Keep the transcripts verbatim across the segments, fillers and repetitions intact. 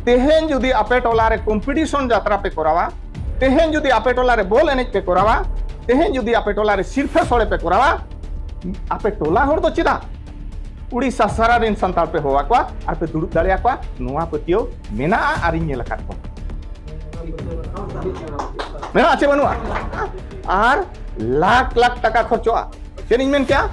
ᱛᱮᱦᱮᱧ ᱡᱩᱫᱤ ᱟᱯᱮ ᱴᱚᱞᱟ ᱨᱮ ᱠᱚᱢᱯᱤᱴᱤᱥᱚᱱ ᱡᱟᱛᱨᱟ ᱯᱮ ᱠᱚᱨᱟᱣᱟ, ᱛᱮᱦᱮᱧ ᱡᱩᱫᱤ ᱟᱯᱮ ᱴᱚᱞᱟ ᱨᱮ ᱵᱚᱞ ᱮᱱᱮᱡ ᱯᱮ ᱠᱚᱨᱟᱣᱟ, ᱛᱮᱦᱮᱧ ᱡᱩᱫᱤ ᱟᱯᱮ ᱴᱚᱞᱟ ᱨᱮ ᱥᱤᱨᱯᱷᱟᱹ ᱥᱚᱲᱮ ᱯᱮ ᱠᱚᱨᱟᱣᱟ, ᱟᱯᱮ ᱴᱚᱞᱟ ᱦᱚᱲ ᱫᱚ ᱪᱮᱫᱟᱜ ᱩᱲᱤᱥᱥᱟ ᱥᱟᱨᱟ ᱨᱮᱱ ᱥᱟᱱᱛᱟᱲ ᱯᱮ ᱦᱚᱦᱚ ᱟᱠᱚᱣᱟ ᱟᱨ ᱯᱮ ᱫᱩᱲᱩᱵ ᱫᱟᱲᱮᱭᱟᱠᱚᱣᱟ? ᱱᱚᱣᱟ ᱯᱟᱹᱛᱭᱟᱹᱣ ᱢᱮᱱᱟᱜᱼᱟ ᱟᱨᱤᱧ ᱧᱮᱞ ᱟᱠᱟᱫ ᱠᱚᱣᱟ᱾ ᱢᱮᱱᱟᱜᱼᱟ ᱪᱮ ᱵᱟᱹᱱᱩᱜᱼᱟ? ᱟᱨ ᱞᱟᱠᱷ ᱞᱟᱠᱷ ᱴᱟᱠᱟ ᱠᱷᱚᱨᱪᱚᱜᱼᱟ᱾ ᱪᱮᱫ ᱤᱧ ᱢᱮᱱ ᱠᱮᱜᱼᱟ?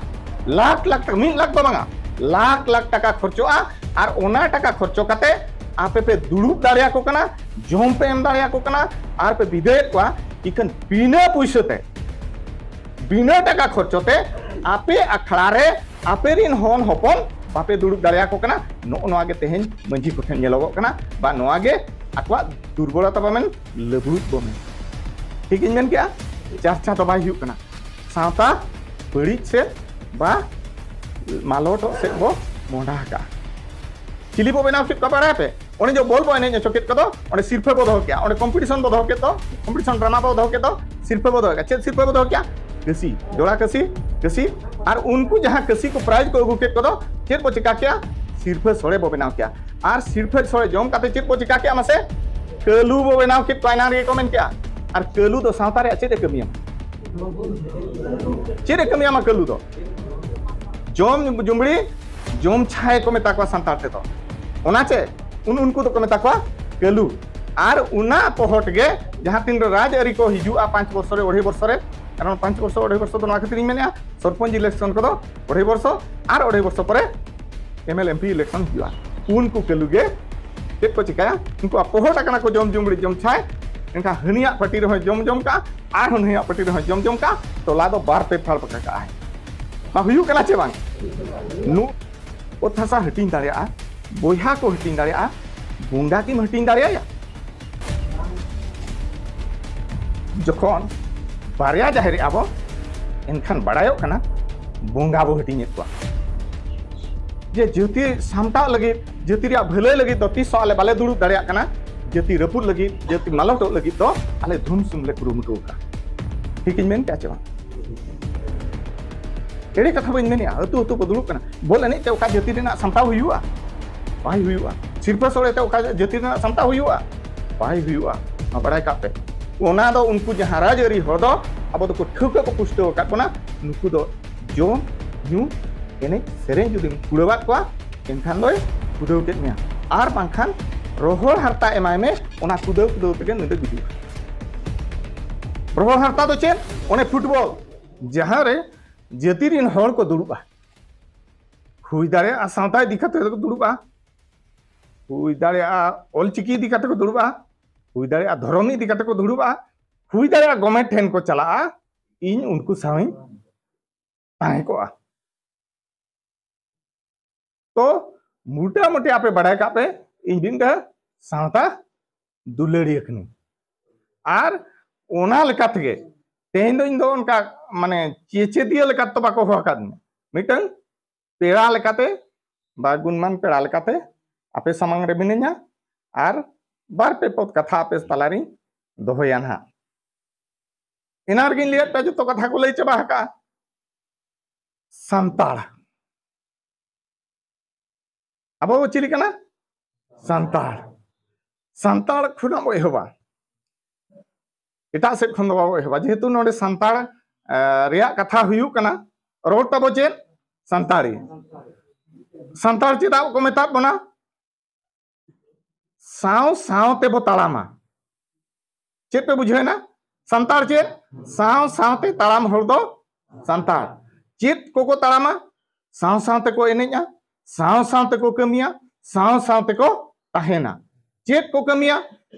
ᱞᱟᱠᱷ ᱞᱟᱠᱷ ᱴᱟᱠᱟ, ᱢᱤᱫ ᱞᱟᱠᱷ ᱫᱚ ᱵᱟᱝᱟ, ᱞᱟᱠᱷ ᱞᱟᱠᱷ ᱴᱟᱠᱟ ᱠᱷᱚᱨᱪᱚᱜᱼᱟ᱾ ᱟᱨ ᱚᱱᱟ ᱴᱟᱠᱟ ᱠᱷᱚᱨᱪᱚ ᱠᱟᱛᱮ ᱟᱯᱮ ᱯᱮ ᱫᱩᱲᱩᱵ ᱫᱟᱲᱮᱭᱟᱠᱚ ᱠᱟᱱᱟ, ᱡᱚᱢ ᱯᱮ ᱮᱢ ᱫᱟᱲᱮᱭᱟᱠᱚ ᱠᱟᱱᱟ, ᱟᱨ ᱯᱮ ᱵᱤᱫᱟᱹᱭᱮᱫ ᱠᱚᱣᱟ᱾ ᱤᱠᱷᱟᱹᱱ ᱵᱤᱱᱟᱹ ᱯᱩᱭᱥᱟᱹ ᱛᱮ, ᱵᱤᱱᱟᱹ ᱴᱟᱠᱟ ᱠᱷᱚᱨᱪᱚ ᱛᱮ ᱟᱯᱮ ᱟᱠᱷᱲᱟ ᱨᱮ ᱟᱯᱮ ᱨᱤᱱ ᱦᱚᱱ ᱦᱚᱯᱚᱱ ᱵᱟᱯᱮ ᱫᱩᱲᱩᱵ ᱫᱟᱲᱮᱭᱟᱠᱚ ᱠᱟᱱᱟ᱾ ᱱᱚᱜᱼᱚ ᱱᱚᱣᱟ ᱜᱮ ᱛᱮᱦᱮᱧ ᱢᱟᱹᱡᱷᱤ ᱠᱚᱴᱷᱮᱱ ᱧᱮᱞᱚᱜᱚᱜ ᱠᱟᱱᱟ, ᱵᱟ ᱱᱚᱣᱟ ᱜᱮ ᱟᱠᱚᱣᱟᱜ ᱫᱩᱨᱵᱚᱞᱚᱛᱟ ᱵᱚ ᱢᱮᱱ, ᱞᱟᱹᱵᱩᱫ ᱵᱚ ᱢᱮᱱ᱾ ᱴᱷᱤᱠ ᱤᱧ ᱢᱮᱱ ᱠᱮᱜᱼᱟ? ᱪᱟᱨᱪᱟ ᱫᱚ ᱵᱟᱭ ᱦᱩᱭᱩᱜ ᱠᱟᱱᱟ᱾ ᱥᱟᱶᱛᱟ ᱵᱟᱹᱲᱤᱡ ᱥᱮᱫ ᱵᱟ ᱢᱟᱞᱚᱴᱚᱜ ᱥᱮᱫ ᱵᱚ ᱢᱚᱦᱰᱟ ᱟᱠᱟᱜᱼᱟ᱾ ᱪᱤᱞᱤ ᱵᱚ ᱵᱮᱱᱟᱣ ᱠᱮᱫ ᱠᱚᱣᱟ ᱵᱟᱲᱟᱭ ᱯᱮ? ᱚᱸᱰᱮ ᱡᱚ ᱵᱚᱞ ᱵᱚ ᱮᱱᱮᱡ ᱦᱚᱪᱚ ᱠᱮᱫ ᱠᱚᱫᱚ, ᱚᱸᱰᱮ ᱥᱤᱨᱯᱷᱟᱹ ᱵᱚ ᱫᱚᱦᱚ ᱠᱮᱜᱼᱟ, ᱚᱸᱰᱮ ᱠᱚᱢᱯᱤᱴᱤᱥᱚᱱ ᱵᱚ ᱫᱚᱦᱚ ᱠᱮᱫ ᱫᱚ, ᱠᱚᱢᱯᱤᱴᱤᱥᱚᱱ ᱰᱨᱟᱢᱟ ᱵᱚ ᱫᱚᱦᱚ ᱠᱮᱫ ᱫᱚ, ᱥᱤᱨᱯᱷᱟᱹ ᱵᱚ ᱫᱚᱦᱚ ᱠᱮᱫᱟ᱾ ᱪᱮᱫ ᱥᱤᱨᱯᱷᱟᱹ ᱵᱚ ᱫᱚᱦᱚ ᱠᱮᱜᱼᱟ? ᱠᱟᱹᱥᱤ, ᱡᱚᱲᱟ ᱠᱟᱹᱥᱤ, ᱠᱟᱹᱥᱤ᱾ ᱟᱨ ᱩᱱᱠᱩ ᱡᱟᱦᱟᱸ ᱠᱟᱹᱥᱤ ᱠᱚ ᱯᱨᱟᱭᱤᱡᱽ ᱠᱚ ᱟᱹᱜᱩ ᱠᱮᱫ ᱠᱚᱫᱚ, ᱪᱮᱫ ᱵᱚ ᱪᱮᱠᱟ ᱠᱮᱜᱼᱟ? ᱥᱤᱨᱯᱷᱟᱹ ᱥᱚᱲᱮ ᱵᱚ ᱵᱮᱱᱟᱣ ᱠᱮᱜᱼᱟ᱾ ᱟᱨ ᱥᱤᱨᱯᱷᱟᱹ ᱥᱚᱲᱮ ᱡᱚᱢ ᱠᱟᱛᱮ ᱪᱮᱫ ᱵᱚ ᱪᱮᱠᱟ ᱠᱮᱜᱼᱟ ᱢᱟᱥᱮ? ᱠᱟᱹᱞᱩ ᱵᱚ ᱵᱮᱱᱟᱣ ᱠᱮᱫ ᱠᱚᱣᱟ, ᱮᱱᱟᱝ ᱨᱮᱜᱮ ᱠᱚ ᱢᱮᱱ ᱠᱮᱜᱼᱟ᱾ ᱟᱨ ᱠᱟᱹᱞᱩ ᱫᱚ ᱥᱟᱶᱛᱟ ᱨᱮᱭᱟᱜ ᱪᱮᱫ ᱮ ᱠᱟᱹᱢᱤᱭᱟ? ᱪᱮᱫ ᱮ ᱠᱟᱹᱢᱤᱭᱟ ᱢᱟ ᱠᱟᱹᱞᱩ ᱫᱚ? ᱡᱚᱢ ᱡᱩᱢᱵᱲᱤ, ᱡᱚᱢ ᱪᱷᱟᱭ ᱠᱚ ᱢᱮᱛᱟ ᱠᱚᱣᱟ ᱥᱟᱱᱛᱟᱲ ᱛᱮᱫᱚ᱾ ᱚᱱᱟ ᱪᱮ ᱩᱱ-, ᱩᱱᱠᱩ ᱫᱚᱠᱚ ᱢᱮᱛᱟ ᱠᱚᱣᱟ ᱠᱟᱹᱞᱩ᱾ ᱟᱨ ᱚᱱᱟ ᱯᱚᱦᱚᱴ ᱜᱮ ᱡᱟᱦᱟᱸ ᱛᱤᱱ ᱨᱮ ᱨᱟᱡᱽ ᱟᱹᱨᱤ ᱠᱚ ᱦᱤᱡᱩᱜᱼᱟ ᱯᱟᱸᱪ ᱵᱚᱪᱷᱚᱨ ᱨᱮ, ᱚᱲᱟᱭ ᱵᱚᱪᱷᱚᱨ ᱨᱮ, ᱠᱟᱨᱚᱱ ᱯᱟᱸᱪ ᱵᱚᱪᱷᱚᱨ, ᱚᱲᱟᱭ ᱵᱚᱪᱷᱚᱨ ᱫᱚ ᱱᱚᱣᱟ ᱠᱷᱟᱹᱛᱤᱨ ᱤᱧ ᱢᱮᱱᱮᱜᱼᱟ, ᱥᱚᱨᱯᱚᱧᱪ ᱤᱞᱮᱠᱥᱚᱱ ᱠᱚᱫᱚ ᱚᱲᱟᱭ ᱵᱚᱪᱷᱚᱨ ᱟᱨ ᱚᱲᱟᱭ ᱵᱚᱪᱷᱚᱨ ᱯᱚᱨᱮ M L M P election ᱦᱤᱡᱩᱜᱼᱟ᱾ ᱩᱱᱠᱩ ᱠᱟᱹᱞᱩ ᱜᱮ ᱪᱮᱫ ᱠᱚ ᱪᱤᱠᱟᱹᱭᱟ? ᱩᱱᱠᱩᱣᱟᱜ ᱯᱚᱦᱚᱴ ᱟᱠᱟᱱᱟ ᱠᱚ ᱡᱚᱢ ᱡᱩᱢᱵᱲᱤ ᱡᱚᱢ ᱪᱷᱟᱭ, ᱮᱱᱠᱷᱟᱱ ᱦᱟᱹᱱᱤᱭᱟᱜ ᱯᱟᱹᱴᱤ ᱨᱮᱦᱚᱸᱭ ᱡᱚᱢ ᱡᱚᱢ ᱠᱟᱜᱼᱟ, ᱟᱨᱦᱚᱸ ᱱᱩᱭᱟᱜ ᱯᱟᱹᱴᱤ ᱨᱮᱦᱚᱸᱭ ᱡᱚᱢ ᱡᱚᱢ ᱠᱟᱜᱼᱟ, ᱴᱚᱞᱟ ᱫᱚ ᱵᱟᱨ ᱯᱮ ᱯᱷᱟᱲ ᱯᱟᱠᱟ ᱠᱟᱜᱼᱟᱭ᱾ ᱵᱟᱝ ᱦᱩᱭᱩᱜ ᱠᱟᱱᱟ ᱪᱮ ᱵᱟᱝ? ᱱᱩ-, ᱚᱛ ᱦᱟᱥᱟ ᱦᱟᱹᱴᱤᱧ ᱫᱟᱲᱮᱭᱟᱜᱼᱟ, ᱵᱚᱭᱦᱟ ᱠᱚ ᱦᱟᱹᱴᱤᱧ ᱫᱟᱲᱮᱭᱟᱜᱼᱟ, ᱵᱚᱸᱜᱟ ᱠᱤᱢ ᱦᱟᱹᱴᱤᱧ ᱫᱟᱲᱮᱭᱟᱭᱟ? ᱡᱚᱠᱷᱚᱱ ᱵᱟᱨᱭᱟ ᱡᱟᱦᱮᱨ ᱮᱜᱼᱟ ᱵᱚ, ᱮᱱᱠᱷᱟᱱ ᱵᱟᱲᱟᱭᱚᱜ ᱠᱟᱱᱟ ᱵᱚᱸᱜᱟ ᱵᱚ ᱦᱟᱹᱴᱤᱧᱮᱫ ᱠᱚᱣᱟ᱾ ᱡᱮ ᱡᱟᱹᱛᱤ ᱥᱟᱢᱴᱟᱣ ᱞᱟᱹᱜᱤᱫ, ᱡᱟᱹᱛᱤ ᱨᱮᱭᱟᱜ ᱵᱷᱟᱹᱞᱟᱹᱭ ᱞᱟᱹᱜᱤᱫ ᱫᱚ ᱛᱤᱥ ᱦᱚᱸ ᱟᱞᱮ ᱵᱟᱞᱮ ᱫᱩᱲᱩᱵ ᱫᱟᱲᱮᱭᱟᱜ ᱠᱟᱱᱟ, ᱡᱟᱹᱛᱤ ᱨᱟᱹᱯᱩᱫ ᱞᱟᱹᱜᱤᱫ, ᱡᱟᱹᱛᱤ ᱢᱟᱞᱚᱴᱚᱜ ᱞᱟᱹᱜᱤᱫ ᱫᱚ ᱟᱞᱮ ᱫᱷᱩᱢ ᱥᱩᱢ ᱞᱮ ᱠᱩᱨᱩᱢᱩᱴᱩ ᱟᱠᱟᱫᱼᱟ᱾ ᱴᱷᱤᱠ ᱤᱧ ᱢᱮᱱ ᱠᱮᱜᱼᱟ ᱪᱮ ᱵᱟᱝ? ᱮᱲᱮ ᱠᱟᱛᱷᱟ ᱵᱟᱹᱧ ᱢᱮᱱᱮᱜᱼᱟ, ᱟᱹᱛᱩ ᱟᱹᱛᱩ ᱠᱚ ᱫᱩᱲᱩᱵ ᱠᱟᱱᱟ᱾ ᱵᱚᱞ ᱮᱱᱮᱡ ᱛᱮ ᱚᱠᱟ ᱡᱟᱹᱛᱤ ᱨᱮᱱᱟᱜ ᱥᱟᱢᱴᱟᱣ ᱦᱩᱭᱩᱜᱼᱟ? ᱵᱟᱭ ᱦᱩᱭᱩᱜᱼᱟ᱾ ᱥᱤᱨᱯᱟᱹ ᱥᱚᱲᱮ ᱛᱮ ᱚᱠᱟ ᱡᱟᱹᱛᱤ ᱨᱮᱱᱟᱜ ᱥᱟᱢᱴᱟᱣ ᱦᱩᱭᱩᱜᱼᱟ? ᱵᱟᱭ ᱦᱩᱭᱩᱜᱼᱟ᱾ ᱱᱚᱣᱟ ᱵᱟᱲᱟᱭ ᱠᱟᱜ ᱯᱮ᱾ ᱚᱱᱟ ᱫᱚ ᱩᱱᱠᱩ ᱡᱟᱦᱟᱸ ᱨᱟᱡᱽᱟᱹᱨᱤ ᱦᱚᱲ ᱫᱚ ᱟᱵᱚ ᱫᱚᱠᱚ ᱴᱷᱟᱹᱣᱠᱟᱹ ᱠᱚ ᱯᱩᱥᱴᱟᱹᱣ ᱟᱠᱟᱫ ᱵᱚᱱᱟ, ᱱᱩᱠᱩ ᱫᱚ ᱡᱚᱢ, ᱧᱩ, ᱮᱱᱮᱡ, ᱥᱮᱨᱮᱧ ᱡᱩᱫᱤᱢ ᱠᱩᱲᱟᱹᱣᱟᱫ ᱠᱚᱣᱟ, ᱮᱱᱠᱷᱟᱱ ᱫᱚᱭ ᱠᱩᱫᱟᱹᱣ ᱠᱮᱫ ᱢᱮᱭᱟ᱾ ᱟᱨ ᱵᱟᱝᱠᱷᱟᱱ ᱨᱚᱦᱚᱲ ᱦᱟᱨᱛᱟ ᱮᱢᱟᱭ ᱢᱮ, ᱚᱱᱟ ᱠᱩᱫᱟᱹᱣ ᱠᱩᱫᱟᱹᱣ ᱛᱮᱜᱮ ᱱᱩᱭ ᱫᱚ ᱜᱩᱡᱩᱜᱼᱟ᱾ ᱨᱚᱦᱚᱲ ᱦᱟᱨᱛᱟ ᱫᱚ ᱪᱮᱫ? ᱚᱱᱮ ᱯᱷᱩᱴᱵᱚᱞ, ᱡᱟᱦᱟᱸ ᱨᱮ ᱡᱟᱹᱛᱤ ᱨᱮᱱ ᱦᱚᱲ ᱠᱚ ᱫᱩᱲᱩᱵᱼᱟ, ᱦᱩᱭ ᱫᱟᱲᱮᱭᱟᱜᱼᱟ ᱥᱟᱶᱛᱟ ᱤᱫᱤ ᱠᱟᱛᱮ ᱠᱚ ᱫᱩᱲᱩᱵᱼᱟ, ᱦᱩᱭ ᱫᱟᱲᱮᱭᱟᱜᱼᱟ ᱚᱞᱪᱤᱠᱤ ᱤᱫᱤ ᱠᱟᱛᱮ ᱠᱚ ᱫᱩᱲᱩᱵᱼᱟ, ᱦᱩᱭ ᱫᱟᱲᱮᱭᱟᱜᱼᱟ ᱫᱷᱚᱨᱚᱢ ᱤᱫᱤ ᱠᱟᱛᱮ ᱠᱚ ᱫᱩᱲᱩᱵᱼᱟ, ᱦᱩᱭ ᱫᱟᱲᱮᱭᱟᱜᱼᱟ ᱜᱚᱢᱮᱱᱴ ᱴᱷᱮᱱ ᱠᱚ ᱪᱟᱞᱟᱜᱼᱟ, ᱤᱧ ᱩᱱᱠᱩ ᱥᱟᱶᱤᱧ ᱛᱟᱦᱮᱸ ᱠᱚᱜᱼᱟ᱾ ᱛᱚ ᱢᱚᱴᱟᱢᱩᱴᱤ ᱟᱯᱮ ᱵᱟᱲᱟᱭ ᱠᱟᱜ ᱯᱮ, ᱤᱧ ᱢᱤᱫᱴᱟᱝ ᱥᱟᱶᱛᱟ ᱫᱩᱞᱟᱹᱲᱤᱭᱟᱹ ᱠᱟᱹᱱᱟᱹᱧ᱾ ᱟᱨ ᱚᱱᱟ ᱞᱮᱠᱟ ᱛᱮᱜᱮ ᱛᱮᱦᱮᱧ ᱫᱚ ᱤᱧ ᱫᱚ ᱚᱱᱠᱟ ᱢᱟᱱᱮ ᱪᱮᱪᱮᱫᱤᱭᱟᱹ ᱞᱮᱠᱟ ᱛᱚ ᱵᱟᱠᱚ ᱦᱚᱦᱚ ᱟᱠᱟᱫᱤᱧᱟ, ᱢᱤᱫᱴᱟᱝ ᱯᱮᱲᱟ ᱞᱮᱠᱟᱛᱮ ᱵᱟ ᱜᱩᱱᱢᱟᱱ ᱯᱮᱲᱟ ᱞᱮᱠᱟᱛᱮ ᱟᱯᱮ ᱥᱟᱢᱟᱝ ᱨᱮ ᱢᱤᱱᱟᱹᱧᱟ᱾ ᱟᱨ ᱵᱟᱨ ᱯᱮ ᱯᱚᱫ ᱠᱟᱛᱷᱟ ᱟᱯᱮ ᱛᱟᱞᱟᱨᱤᱧ ᱫᱚᱦᱚᱭᱟ ᱱᱟᱦᱟᱜ᱾ ᱮᱱᱟᱝ ᱨᱮᱜᱤᱧ ᱞᱟᱹᱭᱟᱫ ᱯᱮᱭᱟ ᱡᱚᱛᱚ ᱠᱟᱛᱷᱟ ᱠᱚ ᱞᱟᱹᱭ ᱪᱟᱵᱟ ᱟᱠᱟᱫᱼᱟ᱾ ᱥᱟᱱᱛᱟᱲ, ᱟᱵᱚ ᱵᱚ ᱪᱤᱞᱤ ᱠᱟᱱᱟ? ᱥᱟᱱᱛᱟᱲ᱾ ᱥᱟᱱᱛᱟᱲ ᱠᱷᱚᱱᱟᱜ ᱵᱚ ᱮᱦᱚᱵᱟ, ᱮᱴᱟᱜ ᱥᱮᱫ ᱠᱷᱚᱱ ᱫᱚ ᱵᱟᱵᱚ ᱮᱦᱚᱵᱟ᱾ ᱡᱮᱦᱮᱛᱩ ᱱᱚᱰᱮ ᱥᱟᱱᱛᱟᱲ ᱨᱮᱭᱟᱜ ᱠᱟᱛᱷᱟ ᱦᱩᱭᱩᱜ ᱠᱟᱱᱟ, ᱨᱚᱲ ᱛᱟᱵᱚ ᱪᱮᱫ? ᱥᱟᱱᱛᱟᱲᱤ᱾ ᱥᱟᱱᱛᱟᱲ ᱪᱮᱫᱟᱜ ᱠᱚ ᱢᱮᱛᱟᱜ ᱵᱚᱱᱟ? ᱥᱟᱶ ᱥᱟᱶ ᱛᱮᱵᱚ ᱛᱟᱲᱟᱢᱟ᱾ ᱪᱮᱫ ᱯᱮ ᱵᱩᱡᱷᱟᱹᱣᱮᱱᱟ? ᱥᱟᱱᱛᱟᱲ ᱪᱮᱫ? ᱥᱟᱶ ᱥᱟᱶᱛᱮ ᱛᱟᱲᱟᱢ ᱦᱚᱲ ᱫᱚ ᱥᱟᱱᱛᱟᱲ᱾ ᱪᱮᱫ ᱠᱚᱠᱚ ᱛᱟᱲᱟᱢᱟ? ᱥᱟᱶ ᱥᱟᱶ ᱛᱮᱠᱚ ᱮᱱᱮᱡᱼᱟ, ᱥᱟᱶ ᱥᱟᱶ ᱛᱮᱠᱚ ᱠᱟᱹᱢᱤᱭᱟ, ᱥᱟᱶ ᱥᱟᱶ ᱛᱮᱠᱚ ᱛᱟᱦᱮᱱᱟ᱾ ᱪᱮᱫ ᱠᱚ ᱠᱟᱹᱢᱤᱭᱟ?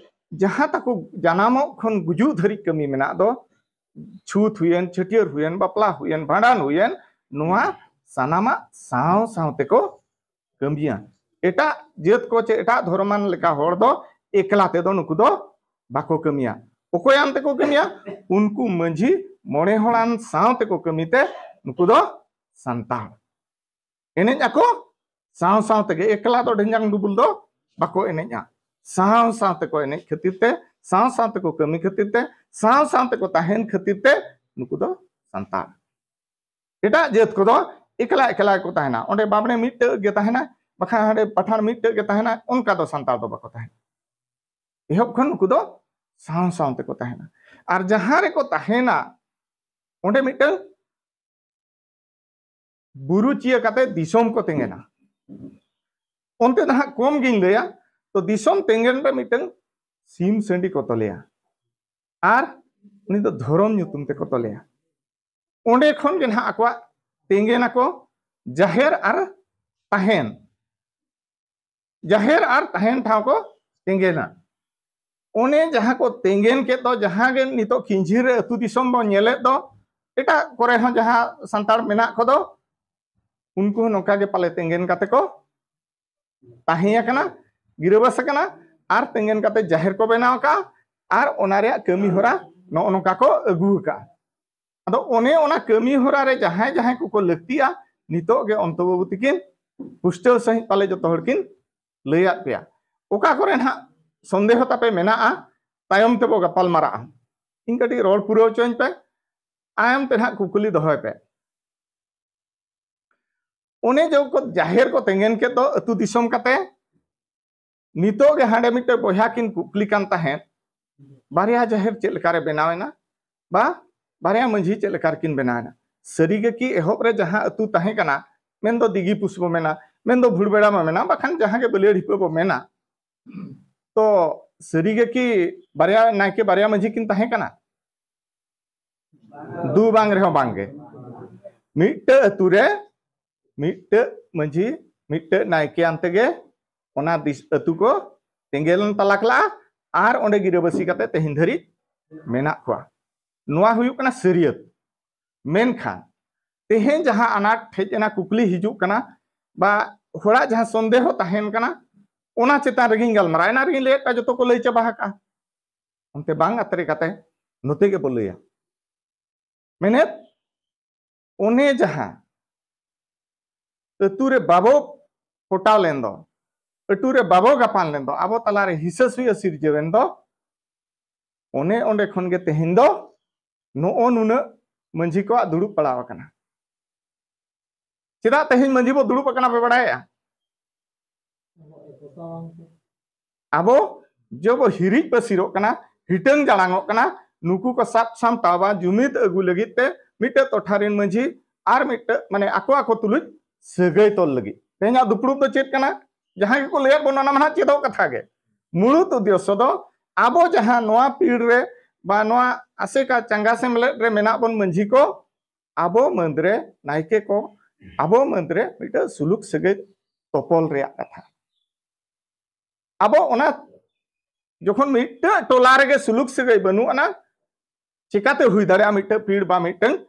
ᱡᱟᱦᱟᱸ ᱛᱟᱠᱚ ᱡᱟᱱᱟᱢᱚᱜ ᱠᱷᱚᱱ ᱜᱩᱡᱩᱜ ᱫᱷᱟᱹᱨᱤᱡ ᱠᱟᱹᱢᱤ ᱢᱮᱱᱟᱜ ᱫᱚ, ᱪᱷᱩᱛ ᱦᱩᱭᱮᱱ, ᱪᱷᱟᱹᱴᱭᱟᱹᱨ ᱦᱩᱭᱮᱱ, ᱵᱟᱯᱞᱟ ᱦᱩᱭᱮᱱ, ᱵᱷᱟᱸᱰᱟᱱ ᱦᱩᱭᱮᱱ, ᱱᱚᱣᱟ ᱥᱟᱱᱟᱢᱟᱜ ᱥᱟᱶ ᱥᱟᱶ ᱛᱮᱠᱚ ᱠᱟᱹᱢᱤᱭᱟ᱾ ᱮᱴᱟᱜ ᱡᱟᱹᱛ ᱠᱚ ᱪᱮ ᱮᱴᱟᱜ ᱫᱷᱚᱨᱚᱢᱟᱱ ᱞᱮᱠᱟ ᱦᱚᱲ ᱫᱚ ᱮᱠᱞᱟ ᱛᱮᱫᱚ ᱱᱩᱠᱩ ᱫᱚ ᱵᱟᱠᱚ ᱠᱟᱹᱢᱤᱭᱟ᱾ ᱚᱠᱚᱭᱟᱱ ᱛᱮᱠᱚ ᱠᱟᱹᱢᱤᱭᱟ? ᱩᱱᱠᱩ ᱢᱟᱹᱡᱷᱤ ᱢᱚᱬᱮ ᱦᱚᱲᱟᱱ ᱥᱟᱶ ᱛᱮᱠᱚ ᱠᱟᱹᱢᱤ ᱛᱮ ᱱᱩᱠᱩ ᱫᱚ ᱥᱟᱱᱛᱟᱲ᱾ ᱮᱱᱮᱡ ᱟᱠᱚ ᱥᱟᱶ ᱥᱟᱶ ᱛᱮᱜᱮ, ᱮᱠᱞᱟ ᱫᱚ ᱰᱷᱮᱸᱡᱟᱝ ᱰᱩᱵᱩᱞ ᱫᱚ ᱵᱟᱠᱚ ᱮᱱᱮᱡᱼᱟ᱾ ᱥᱟᱶ ᱥᱟᱶ ᱛᱮᱠᱚ ᱮᱱᱮᱡ ᱠᱷᱟᱹᱛᱤᱨ ᱛᱮ, ᱥᱟᱶ ᱥᱟᱶ ᱛᱮᱠᱚ ᱠᱟᱹᱢᱤ ᱠᱷᱟᱹᱛᱤᱨ ᱛᱮ, ᱥᱟᱶ ᱥᱟᱶ ᱛᱮᱠᱚ ᱛᱟᱦᱮᱱ ᱠᱷᱟᱹᱛᱤᱨ ᱛᱮ ᱱᱩᱠᱩ ᱫᱚ ᱥᱟᱱᱛᱟᱲ᱾ ᱮᱴᱟᱜ ᱡᱟᱹᱛ ᱠᱚᱫᱚ ᱮᱠᱞᱟ ᱮᱠᱞᱟ ᱜᱮᱠᱚ ᱛᱟᱦᱮᱱᱟ᱾ ᱚᱸᱰᱮ ᱵᱟᱢᱱᱮ ᱢᱤᱫᱴᱟᱹᱝ ᱜᱮ ᱛᱟᱦᱮᱱᱟ, ᱵᱟᱠᱷᱟᱱ ᱦᱟᱸᱰᱮ ᱯᱟᱴᱷᱟᱲ ᱢᱤᱫᱴᱮᱡ ᱜᱮ ᱛᱟᱦᱮᱱᱟ, ᱚᱱᱠᱟ ᱫᱚ ᱥᱟᱱᱛᱟᱲ ᱫᱚ ᱵᱟᱠᱚ ᱛᱟᱦᱮᱱᱟ᱾ ᱮᱦᱚᱵ ᱠᱷᱚᱱ ᱱᱩᱠᱩ ᱫᱚ ᱥᱟᱶ ᱥᱟᱶ ᱛᱮᱠᱚ ᱛᱟᱦᱮᱱᱟ᱾ ᱟᱨ ᱡᱟᱦᱟᱸ ᱨᱮᱠᱚ ᱛᱟᱦᱮᱱᱟ, ᱚᱸᱰᱮ ᱢᱤᱫᱴᱟᱝ ᱵᱩᱨᱩ ᱪᱤᱭᱟᱹ ᱠᱟᱛᱮ ᱫᱤᱥᱚᱢ ᱠᱚ ᱛᱮᱸᱜᱮᱱᱟ᱾ ᱚᱱᱛᱮ ᱫᱚ ᱦᱟᱸᱜ ᱠᱚᱢ ᱜᱤᱧ ᱞᱟᱹᱭᱟ, ᱛᱚ ᱫᱤᱥᱚᱢ ᱛᱮᱸᱜᱮᱱ ᱨᱮ ᱢᱤᱫᱴᱟᱝ ᱥᱤᱢ ᱥᱟᱺᱰᱤ ᱠᱚ ᱛᱚᱞᱮᱭᱟ, ᱟᱨ ᱩᱱᱤ ᱫᱚ ᱫᱷᱚᱨᱚᱢ ᱧᱩᱛᱩᱢ ᱛᱮᱠᱚ ᱛᱚᱞᱮᱭᱟ᱾ ᱚᱸᱰᱮ ᱠᱷᱚᱱ ᱜᱮ ᱱᱟᱦᱟᱜ ᱟᱠᱚᱣᱟᱜ ᱛᱮᱸᱜᱮᱱᱟᱠᱚ ᱡᱟᱦᱮᱨ ᱟᱨ ᱛᱟᱦᱮᱱ, ᱡᱟᱦᱮᱨ ᱟᱨ ᱛᱟᱦᱮᱱ ᱴᱷᱟᱶ ᱠᱚ ᱛᱮᱸᱜᱮᱱᱟ᱾ ᱚᱱᱮ ᱡᱟᱦᱟᱸ ᱠᱚ ᱛᱮᱸᱜᱮᱱ ᱠᱮᱫ ᱫᱚ, ᱡᱟᱦᱟᱸ ᱜᱮ ᱱᱤᱛᱚᱜ ᱠᱤᱧᱡᱷᱤᱨ ᱨᱮ ᱟᱹᱛᱩ ᱫᱤᱥᱚᱢ ᱵᱚᱱ ᱧᱮᱞᱮᱫ ᱫᱚ, ᱮᱴᱟᱜ ᱠᱚᱨᱮ ᱦᱚᱸ ᱡᱟᱦᱟᱸ ᱥᱟᱱᱛᱟᱲ ᱢᱮᱱᱟᱜ ᱠᱚᱫᱚ, ᱩᱱᱠᱩ ᱦᱚᱸ ᱱᱚᱝᱠᱟ ᱜᱮ ᱯᱟᱞᱮ ᱛᱮᱸᱜᱮᱱ ᱠᱟᱛᱮ ᱠᱚ ᱛᱟᱦᱮᱸ ᱟᱠᱟᱱᱟ, ᱜᱤᱨᱟᱹᱵᱟᱥ ᱟᱠᱟᱱᱟ, ᱟᱨ ᱛᱮᱸᱜᱮᱱ ᱠᱟᱛᱮ ᱡᱟᱦᱮᱨ ᱠᱚ ᱵᱮᱱᱟᱣ ᱟᱠᱟᱫᱼᱟ, ᱟᱨ ᱚᱱᱟ ᱨᱮᱭᱟᱜ ᱠᱟᱹᱢᱤ ᱦᱚᱨᱟ ᱱᱚᱜᱼᱚ ᱱᱚᱝᱠᱟ ᱠᱚ ᱟᱹᱜᱩ ᱟᱠᱟᱫᱼᱟ᱾ ᱟᱫᱚ ᱚᱱᱮ ᱚᱱᱟ ᱠᱟᱹᱢᱤ ᱦᱚᱨᱟ ᱨᱮ ᱡᱟᱦᱟᱸᱭ ᱡᱟᱦᱟᱸᱭ ᱠᱚᱠᱚ ᱞᱟᱹᱠᱛᱤᱜᱼᱟ, ᱱᱤᱛᱚᱜ ᱜᱮ ᱚᱱᱛᱚ ᱵᱟᱹᱵᱩ ᱛᱤᱠᱤᱱ ᱯᱩᱥᱴᱟᱹᱣ ᱥᱟᱺᱦᱤᱡ ᱯᱟᱞᱮ ᱡᱚᱛᱚ ᱦᱚᱲ ᱠᱤᱱ ᱞᱟᱹᱭᱟᱫ ᱯᱮᱭᱟ᱾ ᱚᱠᱟ ᱠᱚᱨᱮ ᱱᱟᱦᱟᱜ ᱥᱚᱱᱫᱮᱦᱚ ᱛᱟᱯᱮ ᱢᱮᱱᱟᱜᱼᱟ, ᱛᱟᱭᱚᱢ ᱛᱮᱵᱚ ᱜᱟᱯᱟᱞ ᱢᱟᱨᱟᱜᱼᱟ᱾ ᱤᱧ ᱠᱟᱹᱴᱤᱡ ᱨᱚᱲ ᱯᱩᱨᱟᱹᱣ ᱦᱚᱪᱚᱧ ᱯᱮ, ᱛᱟᱭᱚᱢ ᱛᱮ ᱱᱟᱦᱟᱜ ᱠᱩᱠᱞᱤ ᱫᱚᱦᱚᱭ ᱯᱮ᱾ ᱚᱱᱮ ᱡᱮ ᱠᱚ ᱡᱟᱦᱮᱨ ᱠᱚ ᱛᱮᱸᱜᱮᱱ ᱠᱮᱫ ᱫᱚ ᱟᱹᱛᱩ ᱫᱤᱥᱚᱢ ᱠᱟᱛᱮ, ᱱᱤᱛᱚᱜ ᱜᱮ ᱦᱟᱸᱰᱮ ᱢᱤᱫᱴᱮᱡ ᱵᱚᱭᱦᱟ ᱠᱤᱱ ᱠᱩᱠᱞᱤ ᱠᱟᱱ ᱛᱟᱦᱮᱸᱫ, ᱵᱟᱨᱭᱟ ᱡᱟᱦᱮᱨ ᱪᱮᱫ ᱞᱮᱠᱟᱨᱮ ᱵᱮᱱᱟᱣ ᱮᱱᱟ, ᱵᱟ ᱵᱟᱨᱭᱟ ᱢᱟᱹᱡᱷᱤ ᱪᱮᱫ ᱞᱮᱠᱟ ᱨᱮᱠᱤᱱ ᱵᱮᱱᱟᱣ ᱮᱱᱟ? ᱥᱟᱹᱨᱤ ᱜᱮ ᱠᱤ ᱮᱦᱚᱵ ᱨᱮ ᱡᱟᱦᱟᱸ ᱟᱹᱛᱩ ᱛᱟᱦᱮᱸ ᱠᱟᱱᱟ, ᱢᱮᱱᱫᱚ ᱫᱤᱜᱤ ᱯᱩᱥ ᱵᱚ ᱢᱮᱱᱟ, ᱢᱮᱱᱫᱚ ᱵᱷᱩᱲᱵᱮᱲᱟ ᱵᱚ ᱢᱮᱱᱟ, ᱵᱟᱠᱷᱟᱱ ᱡᱟᱦᱟᱸ ᱜᱮ ᱵᱟᱹᱞᱤᱭᱟᱹᱲ ᱦᱤᱯᱟᱹ ᱵᱚ ᱢᱮᱱᱟ, ᱛᱚ ᱥᱟᱹᱨᱤ ᱜᱮ ᱠᱤ ᱵᱟᱨᱭᱟ ᱱᱟᱭᱠᱮ ᱵᱟᱨᱭᱟ ᱢᱟᱹᱡᱷᱤ ᱠᱤᱱ ᱛᱟᱦᱮᱸ ᱠᱟᱱᱟ? ᱫᱩ ᱵᱟᱝ ᱨᱮᱦᱚᱸ ᱵᱟᱝ ᱜᱮ᱾ ᱢᱤᱫᱴᱟᱹ ᱟᱹᱛᱩ ᱨᱮ ᱢᱤᱫᱴᱟᱹ ᱢᱟᱹᱡᱷᱤ, ᱢᱤᱫᱴᱟᱹ ᱱᱟᱭᱠᱮ ᱟᱱᱛᱮ ᱜᱮ ᱚᱱᱟ ᱫᱤᱥ-, ᱟᱹᱛᱩ ᱠᱚ ᱛᱮᱸᱜᱮᱞ ᱛᱟᱞᱟ ᱠᱟᱜᱼᱟ ᱟᱨ ᱚᱸᱰᱮ ᱜᱤᱨᱟᱹᱵᱟᱹᱥᱤ ᱠᱟᱛᱮ ᱛᱮᱦᱮᱧ ᱫᱷᱟᱹᱨᱤᱡ ᱢᱮᱱᱟᱜ ᱠᱚᱣᱟ᱾ ᱱᱚᱣᱟ ᱦᱩᱭᱩᱜ ᱠᱟᱱᱟ ᱥᱟᱹᱨᱤᱭᱟᱹᱛ᱾ ᱢᱮᱱᱠᱷᱟᱱ ᱛᱮᱦᱮᱧ ᱡᱟᱦᱟᱸ ᱟᱱᱟᱴ ᱦᱮᱡ ᱮᱱᱟ, ᱠᱩᱠᱞᱤ ᱦᱤᱡᱩᱜ ᱠᱟᱱᱟ, ᱵᱟ ᱦᱚᱲᱟᱜ ᱡᱟᱦᱟᱸ ᱥᱚᱱᱫᱮᱦᱚ ᱛᱟᱦᱮᱱ ᱠᱟᱱᱟ, ᱚᱱᱟ ᱪᱮᱛᱟᱱ ᱨᱮᱜᱮᱧ ᱜᱟᱞᱢᱟᱨᱟᱣ᱾ ᱮᱱᱟ ᱨᱮᱜᱮᱧ ᱞᱟᱹᱭᱮᱫ ᱠᱟᱱ ᱡᱚᱛᱚ ᱠᱚ ᱞᱟᱹᱭ ᱪᱟᱵᱟ ᱟᱠᱟᱫᱼᱟ, ᱚᱱᱛᱮ ᱵᱟᱝ ᱟᱛᱨᱮ ᱠᱟᱛᱮ ᱱᱚᱛᱮ ᱜᱮᱵᱚ ᱞᱟᱹᱭᱟ᱾ ᱢᱮᱱᱮᱫ, ᱚᱱᱮ ᱡᱟᱦᱟᱸ ᱟᱹᱛᱩ ᱨᱮ ᱵᱟᱵᱚ ᱯᱚᱴᱟᱣ ᱞᱮᱱ ᱫᱚ, ᱟᱹᱛᱩ ᱨᱮ ᱵᱟᱵᱚ ᱜᱟᱯᱟᱱ ᱞᱮᱱ ᱫᱚ, ᱟᱵᱚ ᱛᱟᱞᱟᱨᱮ ᱦᱤᱥᱟᱹ ᱥᱩᱭᱟᱹ ᱥᱤᱨᱡᱟᱹᱣ ᱮᱱ ᱫᱚ, ᱚᱱᱮ ᱚᱸᱰᱮ ᱠᱷᱚᱱ ᱜᱮ ᱛᱮᱦᱮᱧ ᱫᱚ ᱱᱚᱜᱼᱚ ᱱᱩᱱᱟᱹᱜ ᱢᱟᱹᱡᱷᱤ ᱠᱚᱣᱟᱜ ᱫᱩᱲᱩᱵ ᱯᱟᱲᱟᱣ ᱟᱠᱟᱱᱟ᱾ ᱪᱮᱫᱟᱜ ᱛᱮᱦᱮᱧ ᱢᱟᱹᱡᱷᱤ ᱵᱚ ᱫᱩᱲᱩᱵ ᱟᱠᱟᱱᱟ ᱯᱮ ᱵᱟᱲᱟᱭᱟ? ᱟᱵᱚ ᱡᱮ ᱵᱚ ᱦᱤᱨᱤᱡ ᱯᱟᱹᱥᱤᱨᱚᱜ ᱠᱟᱱᱟ, ᱦᱤᱴᱟᱹᱝ ᱡᱟᱲᱟᱝᱚᱜ ᱠᱟᱱᱟ, ᱱᱩᱠᱩ ᱠᱚ ᱥᱟᱵ ᱥᱟᱢᱴᱟᱣᱟ, ᱡᱩᱢᱤᱫ ᱟᱹᱜᱩ ᱞᱟᱹᱜᱤᱫ ᱛᱮ ᱢᱤᱫᱴᱟᱹᱝ ᱴᱚᱴᱷᱟ ᱨᱮᱱ ᱢᱟᱹᱡᱷᱤ ᱟᱨ ᱢᱤᱫᱴᱟᱹᱝ, ᱢᱟᱱᱮ, ᱟᱠᱚ ᱟᱠᱚ ᱛᱩᱞᱩᱡ ᱥᱟᱹᱜᱟᱹᱭ ᱛᱚᱞ ᱞᱟᱹᱜᱤᱫ᱾ ᱛᱮᱦᱮᱧᱟᱜ ᱫᱩᱯᱲᱩᱵ ᱫᱚ ᱪᱮᱫ ᱠᱟᱱᱟ? ᱡᱟᱦᱟᱸᱭ ᱜᱮᱠᱚ ᱞᱟᱹᱭᱟᱫ ᱵᱚᱱᱟ, ᱚᱱᱟ ᱢᱟ ᱱᱟᱦᱟᱜ ᱪᱮᱫᱚᱜ ᱠᱟᱛᱷᱟ ᱜᱮ᱾ ᱢᱩᱲᱩᱫ ᱩᱫᱽᱫᱮᱥᱥᱚ ᱫᱚ ᱟᱵᱚ ᱡᱟᱦᱟᱸ ᱱᱚᱣᱟ ᱯᱤᱲ ᱨᱮ ᱵᱟ ᱱᱚᱣᱟ ᱟᱥᱮᱠᱟ ᱪᱟᱸᱜᱟ ᱥᱮᱢᱞᱮᱫ ᱨᱮ ᱢᱮᱱᱟᱜ ᱵᱚᱱ ᱢᱟᱹᱡᱷᱤ ᱠᱚ, ᱟᱵᱚ ᱢᱟᱹᱫᱽᱨᱮ ᱱᱟᱭᱠᱮ ᱠᱚ, ᱟᱵᱚ ᱢᱟᱹᱫᱽᱨᱮ ᱢᱤᱫᱴᱟᱹᱝ ᱥᱩᱞᱩᱠ ᱥᱟᱹᱜᱟᱹᱭ ᱛᱚᱯᱚᱞ ᱨᱮᱭᱟᱜ ᱠᱟᱛᱷᱟ᱾ ᱟᱵᱚ ᱚᱱᱟ ᱡᱚᱠᱷᱚᱱ ᱢᱤᱫᱴᱟᱹᱝ ᱴᱚᱞᱟ ᱨᱮᱜᱮ ᱥᱩᱞᱩᱠ ᱥᱟᱹᱜᱟᱹᱭ ᱵᱟᱹᱱᱩᱜ ᱟᱱᱟ, ᱪᱤᱠᱟᱛᱮ ᱦᱩᱭ ᱫᱟᱲᱮᱭᱟᱜᱼᱟ ᱢᱤᱫᱴᱟᱹᱝ ᱯᱤᱲ ᱵᱟ ᱢᱤᱫᱴᱟᱹᱝ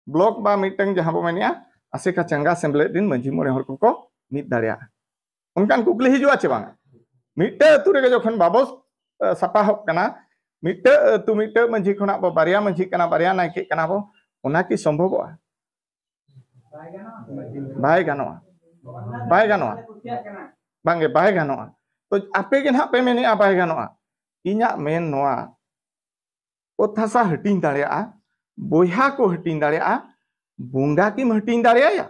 ᱵᱞᱚᱠ ᱵᱟ ᱢᱤᱫᱴᱟᱹᱝ, ᱡᱟᱦᱟᱸ ᱵᱚ ᱢᱮᱱᱮᱜᱼᱟ, ᱟᱥᱮᱠᱟ ᱪᱟᱸᱜᱟ ᱥᱮᱢᱞᱮᱫ ᱨᱤᱱ ᱢᱟᱹᱡᱷᱤ ᱢᱚᱬᱮ ᱦᱚᱲ ᱠᱚᱠᱚ ᱢᱤᱫ ᱫᱟᱲᱮᱭᱟᱜᱼᱟ? ᱚᱱᱠᱟᱱ ᱠᱩᱠᱞᱤ ᱦᱤᱡᱩᱜᱼᱟ ᱪᱮ ᱵᱟᱝ? ᱢᱤᱫᱴᱟᱹᱝ ᱟᱹᱛᱩ ᱨᱮᱜᱮ ᱡᱚᱠᱷᱚᱱ ᱵᱟᱵᱚ, ᱮ, ᱥᱟᱯᱟᱦᱚᱵ ᱠᱟᱱᱟ, ᱢᱤᱫᱴᱟᱹᱝ ᱟᱹᱛᱩ ᱢᱤᱫᱴᱟᱹᱝ ᱢᱟᱹᱡᱷᱤ ᱠᱷᱚᱱᱟᱜ ᱵᱚ ᱵᱟᱨᱭᱟ ᱢᱟᱹᱡᱷᱤ ᱠᱟᱱᱟ, ᱵᱟᱨᱭᱟ ᱱᱟᱭᱠᱮ ᱠᱟᱱᱟ ᱵᱚ, ᱚᱱᱟ ᱠᱤ ᱥᱚᱢᱵᱷᱚᱵᱚᱜᱼᱟ? ᱵᱟᱭ ᱜᱟᱱᱚᱜᱼᱟ᱾ ᱵᱟᱭ ᱜᱟᱱᱚᱜᱼᱟ᱾ ᱵᱟᱝᱜᱮ, ᱵᱟᱭ ᱜᱟᱱᱚᱜᱼᱟ᱾ ᱛᱚ ᱟᱯᱮ ᱜᱮ ᱱᱟᱦᱟᱜ ᱯᱮ ᱢᱮᱱᱮᱜᱼᱟ ᱵᱟᱭ ᱜᱟᱱᱚᱜᱼᱟ᱾ ᱤᱧᱟᱜ ᱢᱮᱱ ᱱᱚᱣᱟ, ᱚᱛ ᱦᱟᱥᱟ ᱦᱟᱹᱴᱤᱧ ᱫᱟᱲᱮᱭᱟᱜᱼᱟ, ᱵᱚᱭᱦᱟ ᱠᱚ ᱦᱟᱹᱴᱤᱧ ᱫᱟᱲᱮᱭᱟᱜᱼᱟ, ᱵᱚᱸᱜᱟ ᱠᱤᱢ ᱦᱟᱹᱴᱤᱧ ᱫᱟᱲᱮᱭᱟᱭᱟ?